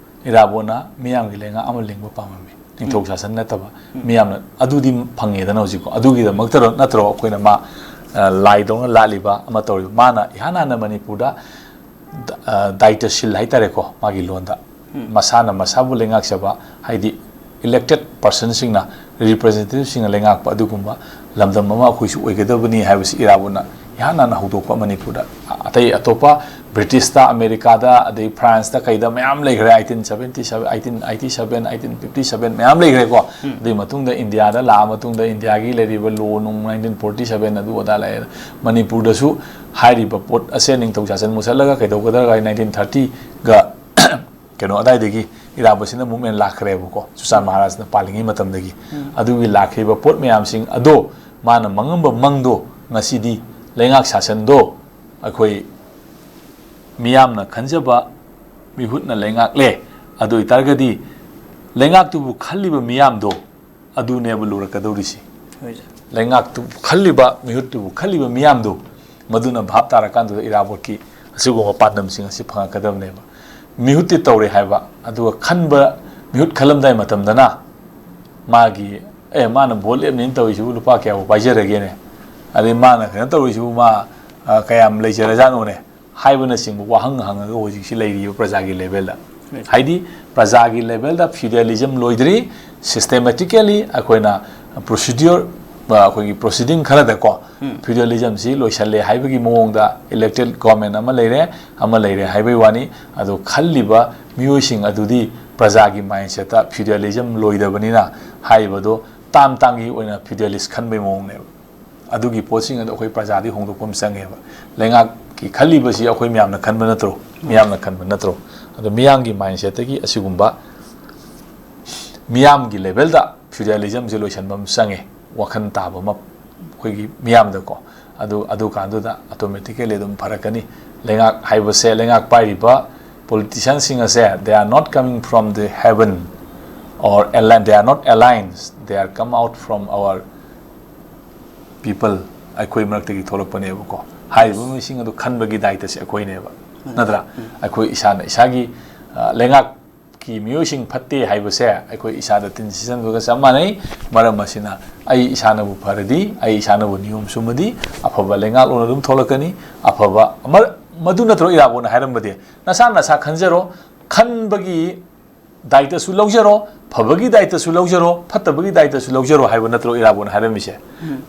ꯏꯔꯥꯕꯣꯠꯅ ꯃꯤꯌꯥꯝꯒꯤ ꯂꯩꯉꯥꯛ ꯑꯃ ꯂꯤꯡꯕ ꯄꯥꯝꯃꯝꯃꯤ, ꯅꯤꯡꯊꯧ ꯎꯝ꯫ ꯁꯥꯁꯟ ꯅꯠꯇꯕ꯫ ꯎꯝ꯫ ꯃꯤꯌꯥꯝꯅ ꯑꯗꯨꯗꯤ ꯐꯪꯉꯦꯗꯅ ꯍꯧꯖꯤꯛꯀꯣ꯫ ꯑꯗꯨꯒꯤꯗꯃꯛꯇ ꯅꯠꯇ꯭ꯔꯣ ꯑꯩꯈꯣꯏꯅ ꯃꯥ, ꯑ, ꯂꯥꯏꯗꯧꯅ ꯂꯥꯠꯂꯤꯕ ꯑꯃ ꯇꯧꯔꯤꯕ? ꯃꯥꯅ ꯏꯍꯥꯟ ꯍꯥꯟꯅ ꯃꯅꯤꯄꯨꯔꯗ ꯗ-, ꯑ, ꯗꯥꯏꯇꯁꯤꯜ ꯍꯥꯏꯇꯥꯔꯦꯀꯣ, ꯃꯥꯒꯤ ꯂꯣꯟꯗ꯫ ꯎꯝ꯫ ꯃꯁꯥꯅ ꯃꯁꯥꯕꯨ ꯂꯩꯉꯥꯛꯆꯕ, ꯍꯥꯏꯗꯤ ꯏꯂꯦꯛꯇꯦꯠ ꯄꯔꯁꯟꯁꯤꯡꯅ, ꯔꯤꯄ꯭ꯔꯖꯦꯟꯇꯦꯇꯤꯚꯁꯤꯡꯅ ꯂꯩꯉꯥꯛꯄ ꯑꯗꯨꯒꯨꯝꯕ ꯂꯝꯗꯝ ꯑꯃ ꯑꯩꯈꯣꯏꯁꯨ ꯑꯣꯏꯒꯗꯕꯅꯤ ꯍꯥꯏꯕꯁꯤ ꯏꯔꯥꯕꯣꯠꯅ ꯏꯍꯥꯟ ꯍꯥꯟꯅ ꯍꯧꯗꯣꯛꯄ ꯃꯅꯤꯄꯨꯔꯗ꯫ ꯑ-, ꯑꯇꯩ ꯑꯇꯣꯞꯄ ꯕ꯭ꯔꯤꯇꯤꯁꯇ, ꯑꯃꯦꯔꯤꯀꯥꯗ, ꯑꯗꯩ ꯐ꯭ꯔꯥꯟꯁꯇ ꯀꯩꯗ ꯃꯌꯥꯝ ꯂꯩꯈ꯭ꯔꯦ, ꯑꯩꯇꯤꯟ ꯁꯕꯦꯟꯇꯤ ꯁꯕꯦꯟ, ꯑꯩꯇꯤꯟ ꯑꯩꯇꯤ ꯁꯕꯦꯟ, ꯑꯩꯇꯤꯟ ꯐꯤꯐꯇꯤ ꯁꯕꯦꯟ ꯃꯌꯥꯝ ꯂꯩꯈ꯭ꯔꯦꯀꯣ꯫ ꯎꯝ꯫ ꯑꯗꯨꯒꯤ ꯃꯇꯨꯡꯗ ꯏꯟꯗꯤꯌꯥꯗ ꯂꯥꯛꯑ ꯃꯇꯨꯡꯗ ꯏꯟꯗꯤꯌꯥꯒꯤ ꯂꯩꯔꯤꯕ ꯂꯣ ꯅꯨꯡ ꯅꯥꯏꯟꯇꯤꯟ ꯐꯣꯔꯇꯤ ꯁꯕꯦꯟ ꯑꯗꯨ ꯑꯗꯥ ꯂꯩꯔꯦ꯫ ꯃꯅꯤꯄꯨꯔꯗꯁꯨ ꯍꯥꯏꯔꯤꯕ ꯄꯣꯠ ꯑꯁꯦ ꯅꯤꯡꯊꯧ ꯁꯥꯁꯟ ꯃꯨꯠꯁꯜꯂꯒ ꯀꯩꯗꯧꯒꯗ꯭ꯔꯒ ꯅꯥꯏꯟꯇꯤꯟ ꯊꯥꯔꯇꯤꯒ ꯀꯩꯅꯣ ꯑꯗꯥꯏꯗꯒꯤ ꯏꯔꯥꯕꯣꯠꯁꯤꯅ ꯃꯨꯞꯃꯦꯟ ꯂꯥꯛꯈ꯭ꯔꯦꯕꯀꯣ, ꯆꯨꯆꯥꯟ ꯃꯍꯥꯔꯥꯖꯅ ꯄꯥꯜꯂꯤꯉꯩ ꯃꯇꯝꯗꯒꯤ꯫ ꯎꯝ꯫ ꯑꯗꯨꯒꯤ ꯂꯥꯛꯈꯤꯕ ꯄꯣꯠ ꯃꯌꯥꯝꯁꯤꯡ ꯑꯗꯣ ꯃꯥꯅ ꯃꯪꯉꯝꯕ ꯃꯪꯗꯣ ꯉꯁꯤꯗꯤ ꯂꯩꯉꯥꯛ ꯁꯥꯁꯟꯗꯣ ꯑꯩꯈꯣꯏ ꯃꯤꯌꯥꯝꯅ ꯈꯟꯖꯕ ꯃꯤꯍꯨꯠꯅ ꯂꯩꯉꯥꯛꯂꯦ꯫ ꯑꯗꯨ ꯑꯣꯏꯇꯥꯔꯒꯗꯤ ꯂꯩꯉꯥꯛꯇꯨꯕꯨ ꯈꯜꯂꯤꯕ ꯃꯤꯌꯥꯝꯗꯣ ꯑꯗꯨꯅꯦꯕ ꯂꯨꯔꯛꯀꯗꯧꯔꯤꯁꯤ꯫ ꯂꯩꯉꯥꯛꯇꯨ ꯈꯜꯂꯤꯕ, ꯃꯤꯍꯨꯠꯇꯨꯕꯨ ꯈꯜꯂꯤꯕ ꯃꯤꯌꯥꯝꯗꯨ, ꯃꯗꯨꯅ ꯚꯥꯞ ꯇꯥꯔꯀꯥꯟꯗꯨꯗ ꯏꯔꯥꯕꯣꯠꯀꯤ ꯑꯁꯤꯒꯨꯝꯕ ꯄꯥꯟꯗꯝꯁꯤꯡ ꯑꯁꯤ ꯐꯪꯉꯛꯀꯗꯕꯅꯦꯕ꯫ ꯃꯤꯍꯨꯠꯇꯤ ꯇꯧꯔꯦ ꯍꯥꯏꯕ, ꯑꯗꯨꯒ ꯈꯟꯕ, ꯃꯤꯍꯨꯠ ꯈꯜꯂꯝꯗꯥꯏ ꯃꯇꯝꯗꯅ ꯃꯥꯒꯤ, "ꯑꯦ, ꯃꯥꯅ ꯚꯣꯠ ꯂꯦꯞꯅꯦꯅ ꯇꯧꯔꯤꯁꯤꯕꯨ ꯂꯨꯄꯥ ꯀꯌꯥꯕꯨ ꯄꯥꯏꯖꯔꯒꯦꯅꯦ?" ꯑꯗꯩ ꯃꯥꯅ ꯀꯩꯅꯣ ꯇꯧꯔꯤꯁꯤꯕꯨ ꯃꯥ, ꯑ, ꯀꯌꯥꯝ ꯂꯩꯖꯔꯖꯥꯠꯅꯣꯅꯦ? ꯍꯥꯏꯕꯅꯆꯤꯡꯕ ꯋꯥꯍꯪ ꯍꯪꯉꯒ ꯍꯧꯖꯤꯛꯁꯤ ꯂꯩꯔꯤꯕ ꯄ꯭ꯔꯖꯥꯒꯤ ꯂꯦꯚꯦꯜꯗ꯫ ꯍꯥꯏꯗꯤ ꯄ꯭ꯔꯖꯥꯒꯤ ꯂꯦꯚꯦꯜꯗ ꯐ꯭ꯌꯨꯗꯦꯂꯤꯖꯝ ꯂꯣꯏꯗ꯭ꯔꯤ꯫ ꯁꯤꯁꯇꯦꯃꯦꯇꯤꯀꯦꯂꯤ ꯑꯩꯈꯣꯏꯅ ꯄ꯭ꯔꯣꯁꯤꯗ꯭ꯌꯨꯔ, ꯑꯩꯈꯣꯏꯒꯤ ꯄ꯭ꯔꯣꯁꯤꯗꯤꯡ ꯈꯔꯗꯀꯣ ꯐ꯭ꯌꯨꯗꯦꯂꯤꯖꯝꯁꯤ ꯂꯣꯏꯁꯜꯂꯦ ꯍꯥꯏꯕꯒꯤ ꯃꯑꯣꯡꯗ ꯏꯂꯦꯛꯇꯦꯠ ꯒꯣꯔꯃꯦꯟ ꯑꯃ ꯂꯩꯔꯦ, ꯑꯃ ꯂꯩꯔꯦ ꯍꯥꯏꯕꯒꯤ ꯋꯥꯅꯤ꯫ ꯑꯗꯣ ꯈꯜꯂꯤꯕ ꯃꯤꯑꯣꯏꯁꯤꯡ ꯑꯗꯨꯗꯤ ꯄ꯭ꯔꯖꯥꯒꯤ ꯃꯥꯏꯟꯁꯦꯠꯇ ꯐ꯭ꯌꯨꯗꯦꯂꯤꯖꯝ ꯂꯣꯏꯗꯕꯅꯤꯅ ꯍꯥꯏꯔꯤꯕꯗꯣ ꯇꯥꯝ ꯇꯥꯝꯒꯤ ꯑꯣꯏꯅ ꯐ꯭ꯌꯨꯗꯦꯂꯤꯁ ꯈꯟꯕꯒꯤ ꯃꯑꯣꯡꯅꯦꯕ꯫ ꯑꯗꯨꯒꯤ ꯄꯣꯠꯁꯤꯡ ꯑꯗꯨ ꯑꯩꯈꯣꯏ ꯄ꯭ꯔꯖꯥꯗꯒꯤ ꯍꯣꯡꯗꯣꯛꯄ ꯑꯃ ꯆꯪꯉꯦꯕ꯫ ꯂꯩꯉꯥꯛꯀꯤ ꯈꯜꯂꯤꯕꯁꯤ ꯑꯩꯈꯣꯏ ꯃꯌꯥꯝꯅ ꯈꯟꯕ ꯅꯠꯇ꯭ꯔꯣ? ꯃꯤꯌꯥꯝꯅ ꯈꯟꯕ ꯅꯠꯇ꯭ꯔꯣ? ꯑꯗꯣ ꯃꯤꯌꯥꯝꯒꯤ ꯃꯥꯏꯟꯁꯦꯠꯇꯒꯤ ꯑꯁꯤꯒꯨꯝꯕ ꯃꯤꯌꯥꯝꯒꯤ ꯂꯦꯚꯦꯜꯗ ꯐ꯭ꯌꯨꯗꯦꯂꯤꯖꯝꯁꯦ ꯂꯣꯏꯁꯤꯟꯕ ꯑꯃ ꯆꯪꯉꯦ꯫ ꯋꯥꯈꯜ ꯇꯥꯕ ꯑꯃ ꯑꯩꯈꯣꯏꯒꯤ ꯃꯤꯌꯥꯝꯗꯀꯣ꯫ ꯑꯗꯨ, ꯑꯗꯨꯀꯥꯟꯗꯨꯗ ꯑꯣꯇꯣꯃꯦꯇꯤꯀꯦꯂꯤ ꯑꯗꯨꯝ ꯐꯔꯛꯀꯅꯤ꯫ ꯂꯩꯉꯥꯛ ꯍꯥꯏꯕꯁꯦ, ꯂꯩꯉꯥꯛ ꯄꯥꯏꯔꯤꯕ ꯄꯣꯂꯤꯇꯤꯁꯤꯌꯥꯟꯁꯤꯡ ꯑꯁꯦ, they are not coming from the heaven or align, they are not aliens, they are come out from our people, ꯑꯩꯈꯣꯏ ꯃꯔꯛꯇꯒꯤ ꯊꯣꯛꯂꯛꯄꯅꯦꯕꯀꯣ꯫ ꯍꯥꯏꯔꯤꯕ ꯃꯤꯁꯤꯡ ꯑꯗꯨ ꯈꯟꯕꯒꯤ ꯗꯥꯏꯇꯁꯦ ꯑꯩꯈꯣꯏꯅꯦꯕ, ꯅꯠꯇ꯭ꯔꯥ? ꯑꯩꯈꯣꯏ ꯏꯁꯥꯅ ꯏꯁꯥꯒꯤ, ꯑ, ꯂꯩꯉꯥꯛꯀꯤ ꯃꯤꯑꯣꯏꯁꯤꯡ ꯐꯠꯇꯦ ꯍꯥꯏꯕꯁꯦ ꯑꯩꯈꯣꯏ ꯏꯁꯥꯗ ꯇꯤꯟ ꯁꯤꯠꯆꯟꯕꯒ ꯆꯞ ꯃꯥꯟꯅꯩ꯫ ꯃꯔꯝ ꯑꯁꯤꯅ ꯑꯩ ꯏꯁꯥꯅꯕꯨ ꯐꯔꯗꯤ, ꯑꯩ ꯏꯁꯥꯅꯕꯨ ꯅꯤꯌꯣꯝ ꯆꯨꯝꯃꯗꯤ ꯑꯐꯕ ꯂꯩꯉꯥꯛꯂꯣꯟ ꯑꯗꯨꯝ ꯊꯣꯛꯂꯛꯀꯅꯤ꯫ ꯑꯐꯕ ꯑꯃ-, ꯃꯗꯨ ꯅꯠꯇ꯭ꯔꯣ ꯏꯔꯥꯕꯣꯠꯅ ꯍꯥꯏꯔꯝꯕꯗꯤ? "ꯅꯁꯥ ꯅꯁꯥ ꯈꯟꯖꯔꯣ, ꯈꯟꯕꯒꯤ ꯗꯥꯏꯇꯁꯨ ꯂꯧꯖꯔꯣ, ꯐꯕꯒꯤ ꯗꯥꯏꯇꯁꯨ ꯂꯧꯖꯔꯣ, ꯐꯠꯇꯕꯒꯤ ꯗꯥꯏꯇꯁꯨ ꯂꯧꯖꯔꯣ" ꯍꯥꯏꯕ ꯅꯠꯇ꯭ꯔꯣ ꯏꯔꯥꯕꯣꯠꯅ ꯍꯥꯏꯔꯝꯃꯤꯁꯦ?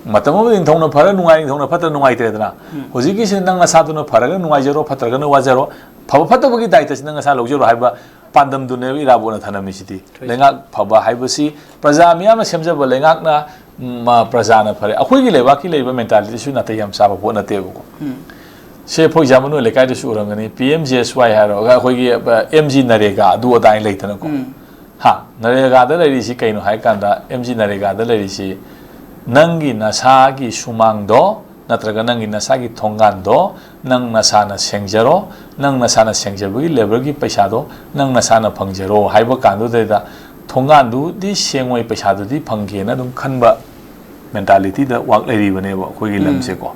ꯃꯇꯝ ꯑꯃꯗ ꯅꯤꯡꯊꯧꯅ ꯐꯔ ꯅꯨꯡꯉꯥꯏ, ꯅꯤꯡꯊꯧꯅ ꯐꯠꯇ꯭ꯔ ꯅꯨꯡꯉꯥꯏꯇ꯭ꯔꯦꯗꯅ꯫ ꯍꯧꯖꯤꯛꯀꯤꯁꯤ ꯅꯪ ꯅꯁꯥꯗꯨꯅ ꯐꯔꯒ ꯅꯨꯡꯉꯥꯏꯖꯔꯣ, ꯐꯠꯇ꯭ꯔꯒꯅ ꯋꯥꯖꯔꯣ, ꯐꯕ ꯐꯠꯇꯕꯒꯤ ꯗꯥꯏꯇꯁꯤ ꯅꯪ ꯅꯁꯥ ꯂꯧꯖꯔꯣ ꯍꯥꯏꯕ ꯄꯥꯟꯗꯝꯗꯨꯅꯦꯕ ꯏꯔꯥꯕꯣꯠꯅ ꯊꯅꯝꯃꯤꯁꯤꯗꯤ꯫ ꯂꯩꯉꯥꯛ ꯐꯕ ꯍꯥꯏꯕꯁꯤ ꯄ꯭ꯔꯖꯥ ꯃꯤꯌꯥꯝꯅ ꯁꯦꯝꯖꯕ ꯂꯩꯉꯥꯛꯅ, ꯃ-, ꯄ꯭ꯔꯖꯥꯅ ꯐꯔꯦ꯫ ꯑꯩꯈꯣꯏꯒꯤ ꯂꯩꯕꯥꯛꯀꯤ ꯂꯩꯔꯤꯕ ꯃꯦꯟꯇꯥꯂꯤꯇꯤꯁꯨ ꯅꯥꯇꯩ ꯌꯥꯝ ꯆꯥꯕ ꯄꯣꯠ ꯅꯠꯇꯦꯕꯀꯣ꯫ ꯁꯦ, for example, ꯅꯣꯏ ꯂꯩꯀꯥꯏꯗꯁꯨ ꯎꯔꯝꯒꯅꯤ, ꯄꯤ ꯑꯦꯝ ꯖꯤ ꯑꯦꯁ ꯋꯥꯏ ꯍꯥꯏꯔꯣ, ꯑꯩꯈꯣꯏꯒꯤ, ꯑ, ꯑꯦꯝ ꯖꯤ ꯅꯔꯦꯒꯥ ꯑꯗꯨ ꯑꯗꯥꯏꯅ ꯂꯩꯗꯅꯀꯣ꯫ ꯍꯥ, ꯅꯔꯦꯒꯥꯗ ꯂꯩꯔꯤꯁꯤ ꯀꯩꯅꯣ ꯍꯥꯏ ꯀꯥꯟꯗ, ꯑꯦꯝ ꯖꯤ ꯅꯔꯦꯒꯥꯗ ꯂꯩꯔꯤꯁꯤ ꯅꯪꯒꯤ ꯅꯁꯥꯒꯤ ꯁꯨꯃꯥꯡꯗꯣ ꯅꯠꯇ꯭ꯔꯒ ꯅꯪꯒꯤ ꯅꯁꯥꯒꯤ ꯊꯣꯡꯒꯥꯟꯗꯣ ꯅꯪ ꯅꯁꯥꯅ ꯁꯦꯡꯖꯔꯣ, ꯅꯪ ꯅꯁꯥꯅ ꯁꯦꯡꯖꯕꯒꯤ ꯂꯦꯕꯔꯒꯤ ꯄꯩꯁꯥꯗꯣ ꯅꯪ ꯅꯁꯥꯅ ꯐꯪꯖꯔꯣ ꯍꯥꯏꯕ ꯀꯥꯟꯗꯨꯗꯩꯗ ꯊꯣꯡꯒꯥꯟꯗꯨꯗꯤ ꯁꯦꯡꯉꯣꯏ, ꯄꯩꯁꯥꯗꯨꯗꯤ ꯐꯪꯒꯦꯅ ꯑꯗꯨꯝ ꯈꯟꯕ ꯃꯦꯟꯇꯥꯂꯤꯇꯤꯗ ꯋꯥꯛ ꯂꯩꯔꯤꯕꯅꯦꯕ ꯑꯩꯈꯣꯏꯒꯤ ꯎꯝ꯫ ꯂꯝꯁꯦꯀꯣ꯫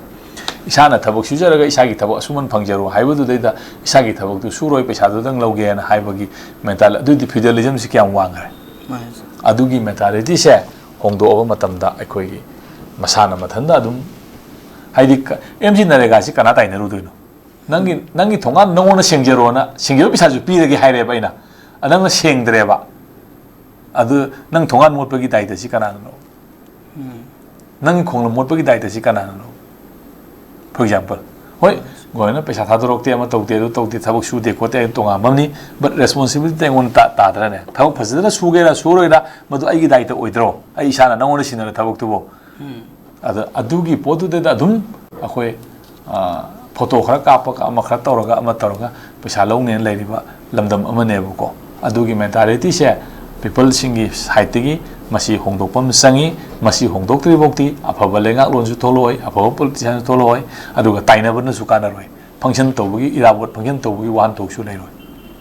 ꯏꯁꯥꯅ ꯊꯕꯛ ꯁꯨꯖꯔꯒ ꯏꯁꯥꯒꯤ ꯊꯕꯛ ꯑꯁꯨꯃꯟ ꯐꯪꯖꯔꯣ ꯍꯥꯏꯕꯗꯨꯗꯩꯗ ꯏꯁꯥꯒꯤ ꯊꯕꯛꯇꯨ ꯁꯨꯔꯣꯏ, ꯄꯩꯁꯥꯗꯨꯗꯪ ꯂꯧꯒꯦꯅ ꯍꯥꯏꯕꯒꯤ ꯃꯦꯟꯇꯥꯂꯤ-, ꯑꯗꯨꯗꯤ ꯐꯤꯗꯔꯦꯂꯤꯖꯝꯁꯤ ꯀꯌꯥꯝ ꯋꯥꯡꯈ꯭ꯔꯦ꯫ ꯃꯥꯅꯦ꯫ ꯑꯗꯨꯒꯤ ꯃꯦꯟꯇꯥꯂꯤꯇꯤꯁꯦ ꯍꯣꯡꯗꯣꯛꯑꯕ ꯃꯇꯝꯗ ꯑꯩꯈꯣꯏꯒꯤ ꯃꯁꯥꯅ ꯃꯊꯟꯇ ꯑꯗꯨꯝ, ꯍꯥꯏꯗꯤ ꯀ-, ꯑꯦꯝ ꯖꯤ ꯅꯔꯦꯒꯥꯁꯤ ꯀꯅꯥ ꯇꯥꯏꯅꯔꯨꯗꯣꯏꯅꯣ? ꯅꯪꯒꯤ, ꯅꯪꯒꯤ ꯊꯣꯡꯒꯥꯟ ꯅꯪꯉꯣꯟꯗ ꯁꯦꯡꯖꯔꯣꯅ, ꯁꯦꯡꯖꯕ ꯄꯩꯁꯥꯁꯨ ꯄꯤꯔꯒꯦ ꯍꯥꯏꯔꯦꯕ ꯑꯩꯅ, ꯑ, ꯅꯪꯅ ꯁꯦꯡꯗ꯭ꯔꯦꯕ꯫ ꯑꯗꯨ ꯅꯪ ꯊꯣꯡꯒꯥꯟ ꯃꯣꯠꯄꯒꯤ ꯗꯥꯏꯇꯁꯤ ꯀꯅꯥꯅꯅꯣ? ꯎꯝ꯫ ꯅꯪꯒꯤ ꯈꯣꯡꯂꯝ ꯃꯣꯠꯄꯒꯤ ꯗꯥꯏꯇꯁꯤ ꯀꯅꯥꯅꯅꯣ? For example, ꯍꯣꯏ, ꯍꯣꯏ꯫ ꯒꯣꯔꯃꯦꯟꯅ ꯄꯩꯁꯥ ꯊꯥꯗꯣꯔꯛꯇꯦ, ꯑꯃ ꯇꯧꯗꯦ, ꯑꯗꯨ ꯇꯧꯗꯦ, ꯊꯕꯛ ꯁꯨꯗꯦ ꯈꯣꯠꯇꯦ ꯍꯥꯏꯅ ꯇꯣꯉꯥꯟꯕ ꯑꯃꯅꯤ, but responsibility ꯑꯩꯉꯣꯟꯗ ꯇꯥ-, ꯇꯥꯗ꯭ꯔꯅꯦ? ꯊꯕꯛ ꯐꯖꯅ ꯁꯨꯒꯦꯔꯥ ꯁꯨꯔꯣꯏꯔꯥ, ꯃꯗꯨ ꯑꯩꯒꯤ ꯗꯥꯏꯇ ꯑꯣꯏꯗ꯭ꯔꯣ? ꯑꯩ ꯏꯁꯥꯅ ꯅꯪꯉꯣꯟꯗ ꯁꯤꯟꯅꯔ ꯊꯕꯛꯇꯨꯕꯨ꯫ ꯎꯝ꯫ ꯑꯗ ꯑꯗꯨꯒꯤ ꯄꯣꯠꯇꯨꯗꯩꯗ ꯑꯗꯨꯝ ꯑꯩꯈꯣꯏ, ꯑ, ꯐꯣꯇꯣ ꯈꯔ ꯀꯥꯞꯄꯒ, ꯑꯃ ꯈꯔ ꯇꯧꯔꯒ, ꯑꯃ ꯇꯧꯔꯒ ꯄꯩꯁꯥ ꯂꯧꯅꯦꯅ ꯂꯩꯔꯤꯕ ꯂꯝꯗꯝ ꯑꯃꯅꯦꯕꯀꯣ꯫ ꯑꯗꯨꯒꯤ ꯃꯦꯟꯇꯥꯂꯤꯇꯤꯁꯦ ꯄꯤꯄꯜꯁꯤꯡꯒꯤ ꯁꯥꯏꯠꯇꯒꯤ ꯃꯁꯤ ꯍꯣꯡꯗꯣꯛꯄ ꯑꯃ ꯆꯪꯉꯤ꯫ ꯃꯁꯤ ꯍꯣꯡꯗꯣꯛꯇ꯭ꯔꯤꯐꯥꯎꯗꯤ ꯑꯐꯕ ꯂꯩꯉꯥꯛꯂꯣꯟꯁꯨ ꯊꯣꯛꯂꯛꯑꯣꯏ, ꯑꯐꯕ ꯄꯣꯂꯤꯇꯤꯁꯤꯌꯥꯟꯁꯨ ꯊꯣꯛꯂꯛꯑꯣꯏ, ꯑꯗꯨꯒ ꯇꯥꯏꯅꯕꯅꯁꯨ ꯀꯥꯟꯅꯔꯣꯏ꯫ ꯐꯪꯁꯟ ꯇꯧꯕꯒꯤ ꯏꯔꯥꯕꯣꯠ, ꯐꯪꯁꯟ ꯇꯧꯕꯒꯤ ꯋꯥꯍꯟꯊꯣꯛꯁꯨ ꯂꯩꯔꯣꯏ꯫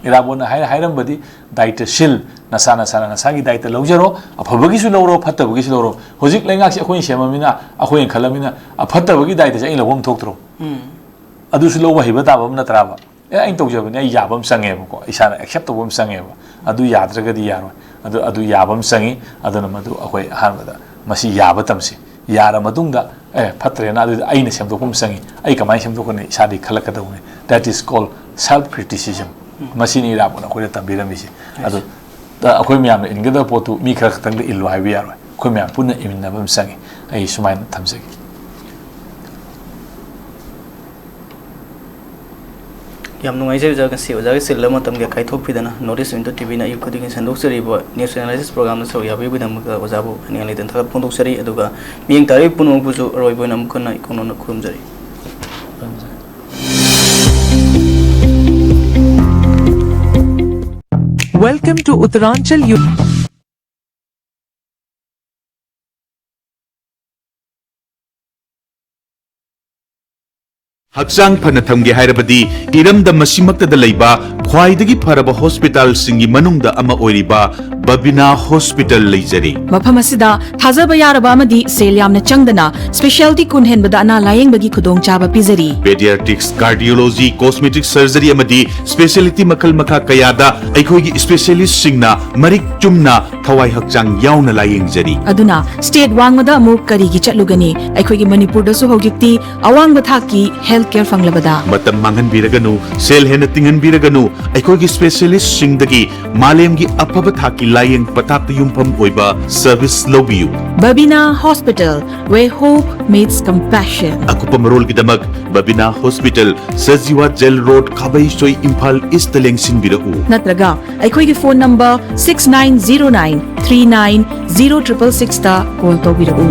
ꯏꯔꯥꯕꯣꯠꯅ ꯍꯥꯏ-, ꯍꯥꯏꯔꯝꯕꯗꯤ ꯗꯥꯏꯇ ꯁꯤꯜ, ꯅꯁꯥ ꯅꯁꯥꯅ ꯅꯁꯥꯒꯤ ꯗꯥꯏꯇ ꯂꯧꯖꯔꯣ, ꯑꯐꯕꯒꯤꯁꯨ ꯂꯧꯔꯣ, ꯐꯠꯇꯕꯒꯤꯁꯨ ꯂꯧꯔꯣ꯫ ꯍꯧꯖꯤꯛ ꯂꯩꯉꯥꯛꯁꯤ ꯑꯩꯈꯣꯏꯅ ꯁꯦꯝꯃꯃꯤꯅ, ꯑꯩꯈꯣꯏꯅ ꯈꯜꯂꯃꯤꯅ, ꯑꯐꯠꯇꯕꯒꯤ ꯗꯥꯏꯇꯁꯦ ꯑꯩꯅ ꯂꯧꯐꯝ ꯊꯣꯛꯇ꯭ꯔꯣ? ꯎꯝ꯫ ꯑꯗꯨꯁꯨ ꯂꯧꯕ ꯍꯩꯕ ꯇꯥꯕ ꯑꯃ ꯅꯠꯇ꯭ꯔꯥꯕ? ꯑꯦ, ꯑꯩꯅ ꯇꯧꯖꯕꯅꯤ, ꯑꯩ ꯌꯥꯕ ꯑꯃ ꯆꯪꯉꯦꯕꯀꯣ, ꯏꯁꯥꯅ ꯑꯦꯛꯁꯦꯞ ꯇꯧꯕ ꯑꯃ ꯆꯪꯉꯦꯕ꯫ ꯑꯗꯨ ꯌꯥꯗ꯭ꯔꯒꯗꯤ ꯌꯥꯔꯣꯏ꯫ ꯑꯗꯨ, ꯑꯗꯨ ꯌꯥꯕ ꯑꯃ ꯆꯪꯉꯤ꯫ ꯑꯗꯨꯅ ꯃꯗꯨ ꯑꯩꯈꯣꯏ ꯑꯍꯥꯟꯕꯗ ꯃꯁꯤ ꯌꯥꯕ ꯇꯝꯁꯤ꯫ ꯌꯥꯔ ꯃꯇꯨꯡꯗ, "ꯑꯦ, ꯐꯠꯇ꯭ꯔꯦꯅ, ꯑꯗꯨꯗꯤ ꯑꯩꯅ ꯁꯦꯝꯗꯣꯛꯄ ꯑꯃ ꯆꯪꯉꯤ꯫ ꯑꯩ ꯀꯃꯥꯏꯅ ꯁꯦꯝꯗꯣꯛꯀꯅꯤ?" ꯏꯁꯥꯗꯒꯤ ꯈꯜꯂꯛꯀꯗꯧꯕꯅꯤ꯫ That is called self criticism꯫ ꯎꯝ꯫ ꯃꯁꯤꯅꯤ ꯏꯔꯥꯕꯣꯠꯅ ꯑꯩꯈꯣꯏꯗ ꯇꯝꯕꯤꯔꯝꯃꯤꯁꯦ꯫ ꯑꯗꯨ, ꯑ, ꯑꯩꯈꯣꯏ ꯃꯌꯥꯝꯅ ꯏꯟꯒꯗꯕ ꯄꯣꯠꯇꯨ ꯃꯤ ꯈꯔ ꯈꯛꯇꯪꯗ ꯏꯜꯂꯨ ꯍꯥꯏꯕ ꯌꯥꯔꯣꯏ꯫ ꯑꯩꯈꯣꯏ ꯃꯌꯥꯝ ꯄꯨꯟꯅ ꯏꯃꯤꯟꯅꯕ ꯑꯃ ꯆꯪꯉꯤ꯫ ꯑꯩ ꯁꯨꯃꯥꯏꯅ ꯊꯝꯖꯒꯦ꯫ ꯌꯥꯝ ꯅꯨꯡꯉꯥꯏꯖꯩ ꯑꯣꯖꯥ, ꯉꯁꯤ ꯑꯣꯖꯥꯒꯤ ꯆꯤꯜꯂꯕ ꯃꯇꯝꯒꯤ ꯀꯥꯏꯊꯣꯛꯄꯤꯗꯅ North East Window ꯇꯤ ꯚꯤꯅ ꯑꯌꯨꯛ ꯈꯨꯗꯤꯡꯒꯤ ꯁꯟꯗꯣꯛꯆꯔꯤꯕ news analysis programꯗ ꯁꯔꯨꯛ ꯌꯥꯕꯤꯕꯒꯤꯗꯃꯛꯇ ꯑꯣꯖꯥꯕꯨ ꯍꯥꯏꯅꯤꯡꯉꯥꯏ ꯂꯩꯇꯅ ꯊꯥꯒꯠꯄ ꯐꯣꯡꯗꯣꯛꯆꯔꯤ꯫ ꯑꯗꯨꯒ ꯃꯤꯠꯌꯦꯡ ꯇꯥꯕꯤꯔꯤꯕ ꯄꯨꯝꯅꯃꯛꯄꯨꯁꯨ ꯑꯔꯣꯏꯕ ꯑꯣꯏꯅ ꯑꯃꯨꯛ ꯍꯟꯅ ꯏꯀꯣꯟ ꯅꯣꯟꯅ ꯈꯨꯔꯨꯝꯖꯔꯤ꯫ Welcome to Uttaranchal. You ꯍꯛꯆꯥꯡ ꯐꯅ ꯊꯝꯒꯦ ꯍꯥꯏꯔꯕꯗꯤ ꯏꯔꯝꯗꯝ ꯑꯁꯤꯃꯛꯇꯗ ꯂꯩꯕ ꯈ꯭ꯋꯥꯏꯗꯒꯤ ꯐꯔꯕ ꯍꯣꯁꯄꯤꯇꯥꯜꯁꯤꯡꯒꯤ ꯃꯅꯨꯡꯗ ꯑꯃ ꯑꯣꯏꯔꯤꯕ ꯕꯕꯤꯅꯥ ꯍꯣꯁꯄꯤꯇꯥꯜ ꯂꯩꯖꯔꯤ꯫ ꯃꯐꯝ ꯑꯁꯤꯗ ꯊꯥꯖꯕ ꯌꯥꯔꯕ ꯑꯃꯗꯤ ꯁꯦꯜ ꯌꯥꯝꯅ ꯆꯪꯗꯅ ꯁ꯭ꯄꯦꯁꯤꯌꯦꯜꯇꯤ ꯀꯨꯟ ꯍꯦꯟꯕꯗ ꯑꯅꯥ ꯂꯥꯌꯦꯡꯕꯒꯤ ꯈꯨꯗꯣꯡꯆꯥꯕ ꯄꯤꯖꯔꯤ꯫ ꯄꯦꯗꯤꯌꯥꯇ꯭ꯔꯤꯛꯁ, ꯀꯥꯔꯗꯤꯑꯣꯂꯣꯖꯤ, ꯀꯣꯁꯃꯦꯇꯤꯛ ꯁꯔꯖꯔꯤ ꯑꯃꯗꯤ ꯁ꯭ꯄꯦꯁꯤꯌꯦꯂꯤꯇꯤ ꯃꯈꯜ ꯃꯈꯥ ꯀꯌꯥꯗ ꯑꯩꯈꯣꯏꯒꯤ ꯁ꯭ꯄꯦꯁꯤꯌꯦꯂꯤꯁꯁꯤꯡꯅ ꯃꯔꯤꯛ ꯆꯨꯝꯅ ꯊꯋꯥꯏ ꯍꯛꯆꯥꯡ ꯌꯥꯎꯅ ꯂꯥꯌꯦꯡꯖꯔꯤ꯫ ꯑꯗꯨꯅ ꯁ꯭ꯇꯦꯠ ꯋꯥꯡꯃꯗ ꯑꯃꯨꯛ ꯀꯔꯤꯒꯤ ꯆꯠꯂꯨꯒꯅꯤ? ꯑꯩꯈꯣꯏꯒꯤ ꯃꯅꯤꯄꯨꯔꯗꯁꯨ ꯍꯧꯖꯤꯛꯇꯤ ꯑꯋꯥꯡꯕ ꯊꯥꯛꯀꯤ ꯍꯦꯜꯊ ꯀꯦꯌꯔ ꯐꯪꯂꯕꯗ꯫ ꯃꯇꯝ ꯃꯥꯡꯍꯟꯕꯤꯔꯒꯅꯨ, ꯁꯦꯜ ꯍꯦꯟꯅ ꯇꯤꯡꯍꯟꯕꯤꯔꯒꯅꯨ, ꯑꯩꯈꯣꯏꯒꯤ ꯁ꯭ꯄꯦꯁꯤꯌꯦꯂꯤꯁ꯭ꯠꯁꯤꯡꯗꯒꯤ ꯃꯥꯂꯦꯝꯒꯤ ꯑꯐꯕ ꯊꯥꯛꯀꯤ ꯂꯥꯌꯦꯡ ꯄꯊꯥꯞꯇ ꯌꯨꯝꯐꯝ ꯑꯣꯏꯕ ꯁꯔꯚꯤꯁ ꯂꯧꯕꯤꯌꯨ꯫ Babina hospital, where hope meets compassion. ꯑꯀꯨꯞꯄ ꯃꯔꯣꯜꯒꯤꯗꯃꯛ Babina hospital, Sajiwa jail road, Khabeisoi, Imphal ꯏꯁ꯭ꯠꯇ ꯂꯦꯡꯁꯤꯟꯕꯤꯔꯛꯎ꯫ ꯅꯠꯇ꯭ꯔꯒ ꯑꯩꯈꯣꯏꯒꯤ phone number six nine zero nine three nine zero triple sixꯇ ꯀꯣꯜ ꯇꯧꯕꯤꯔꯛꯎ꯫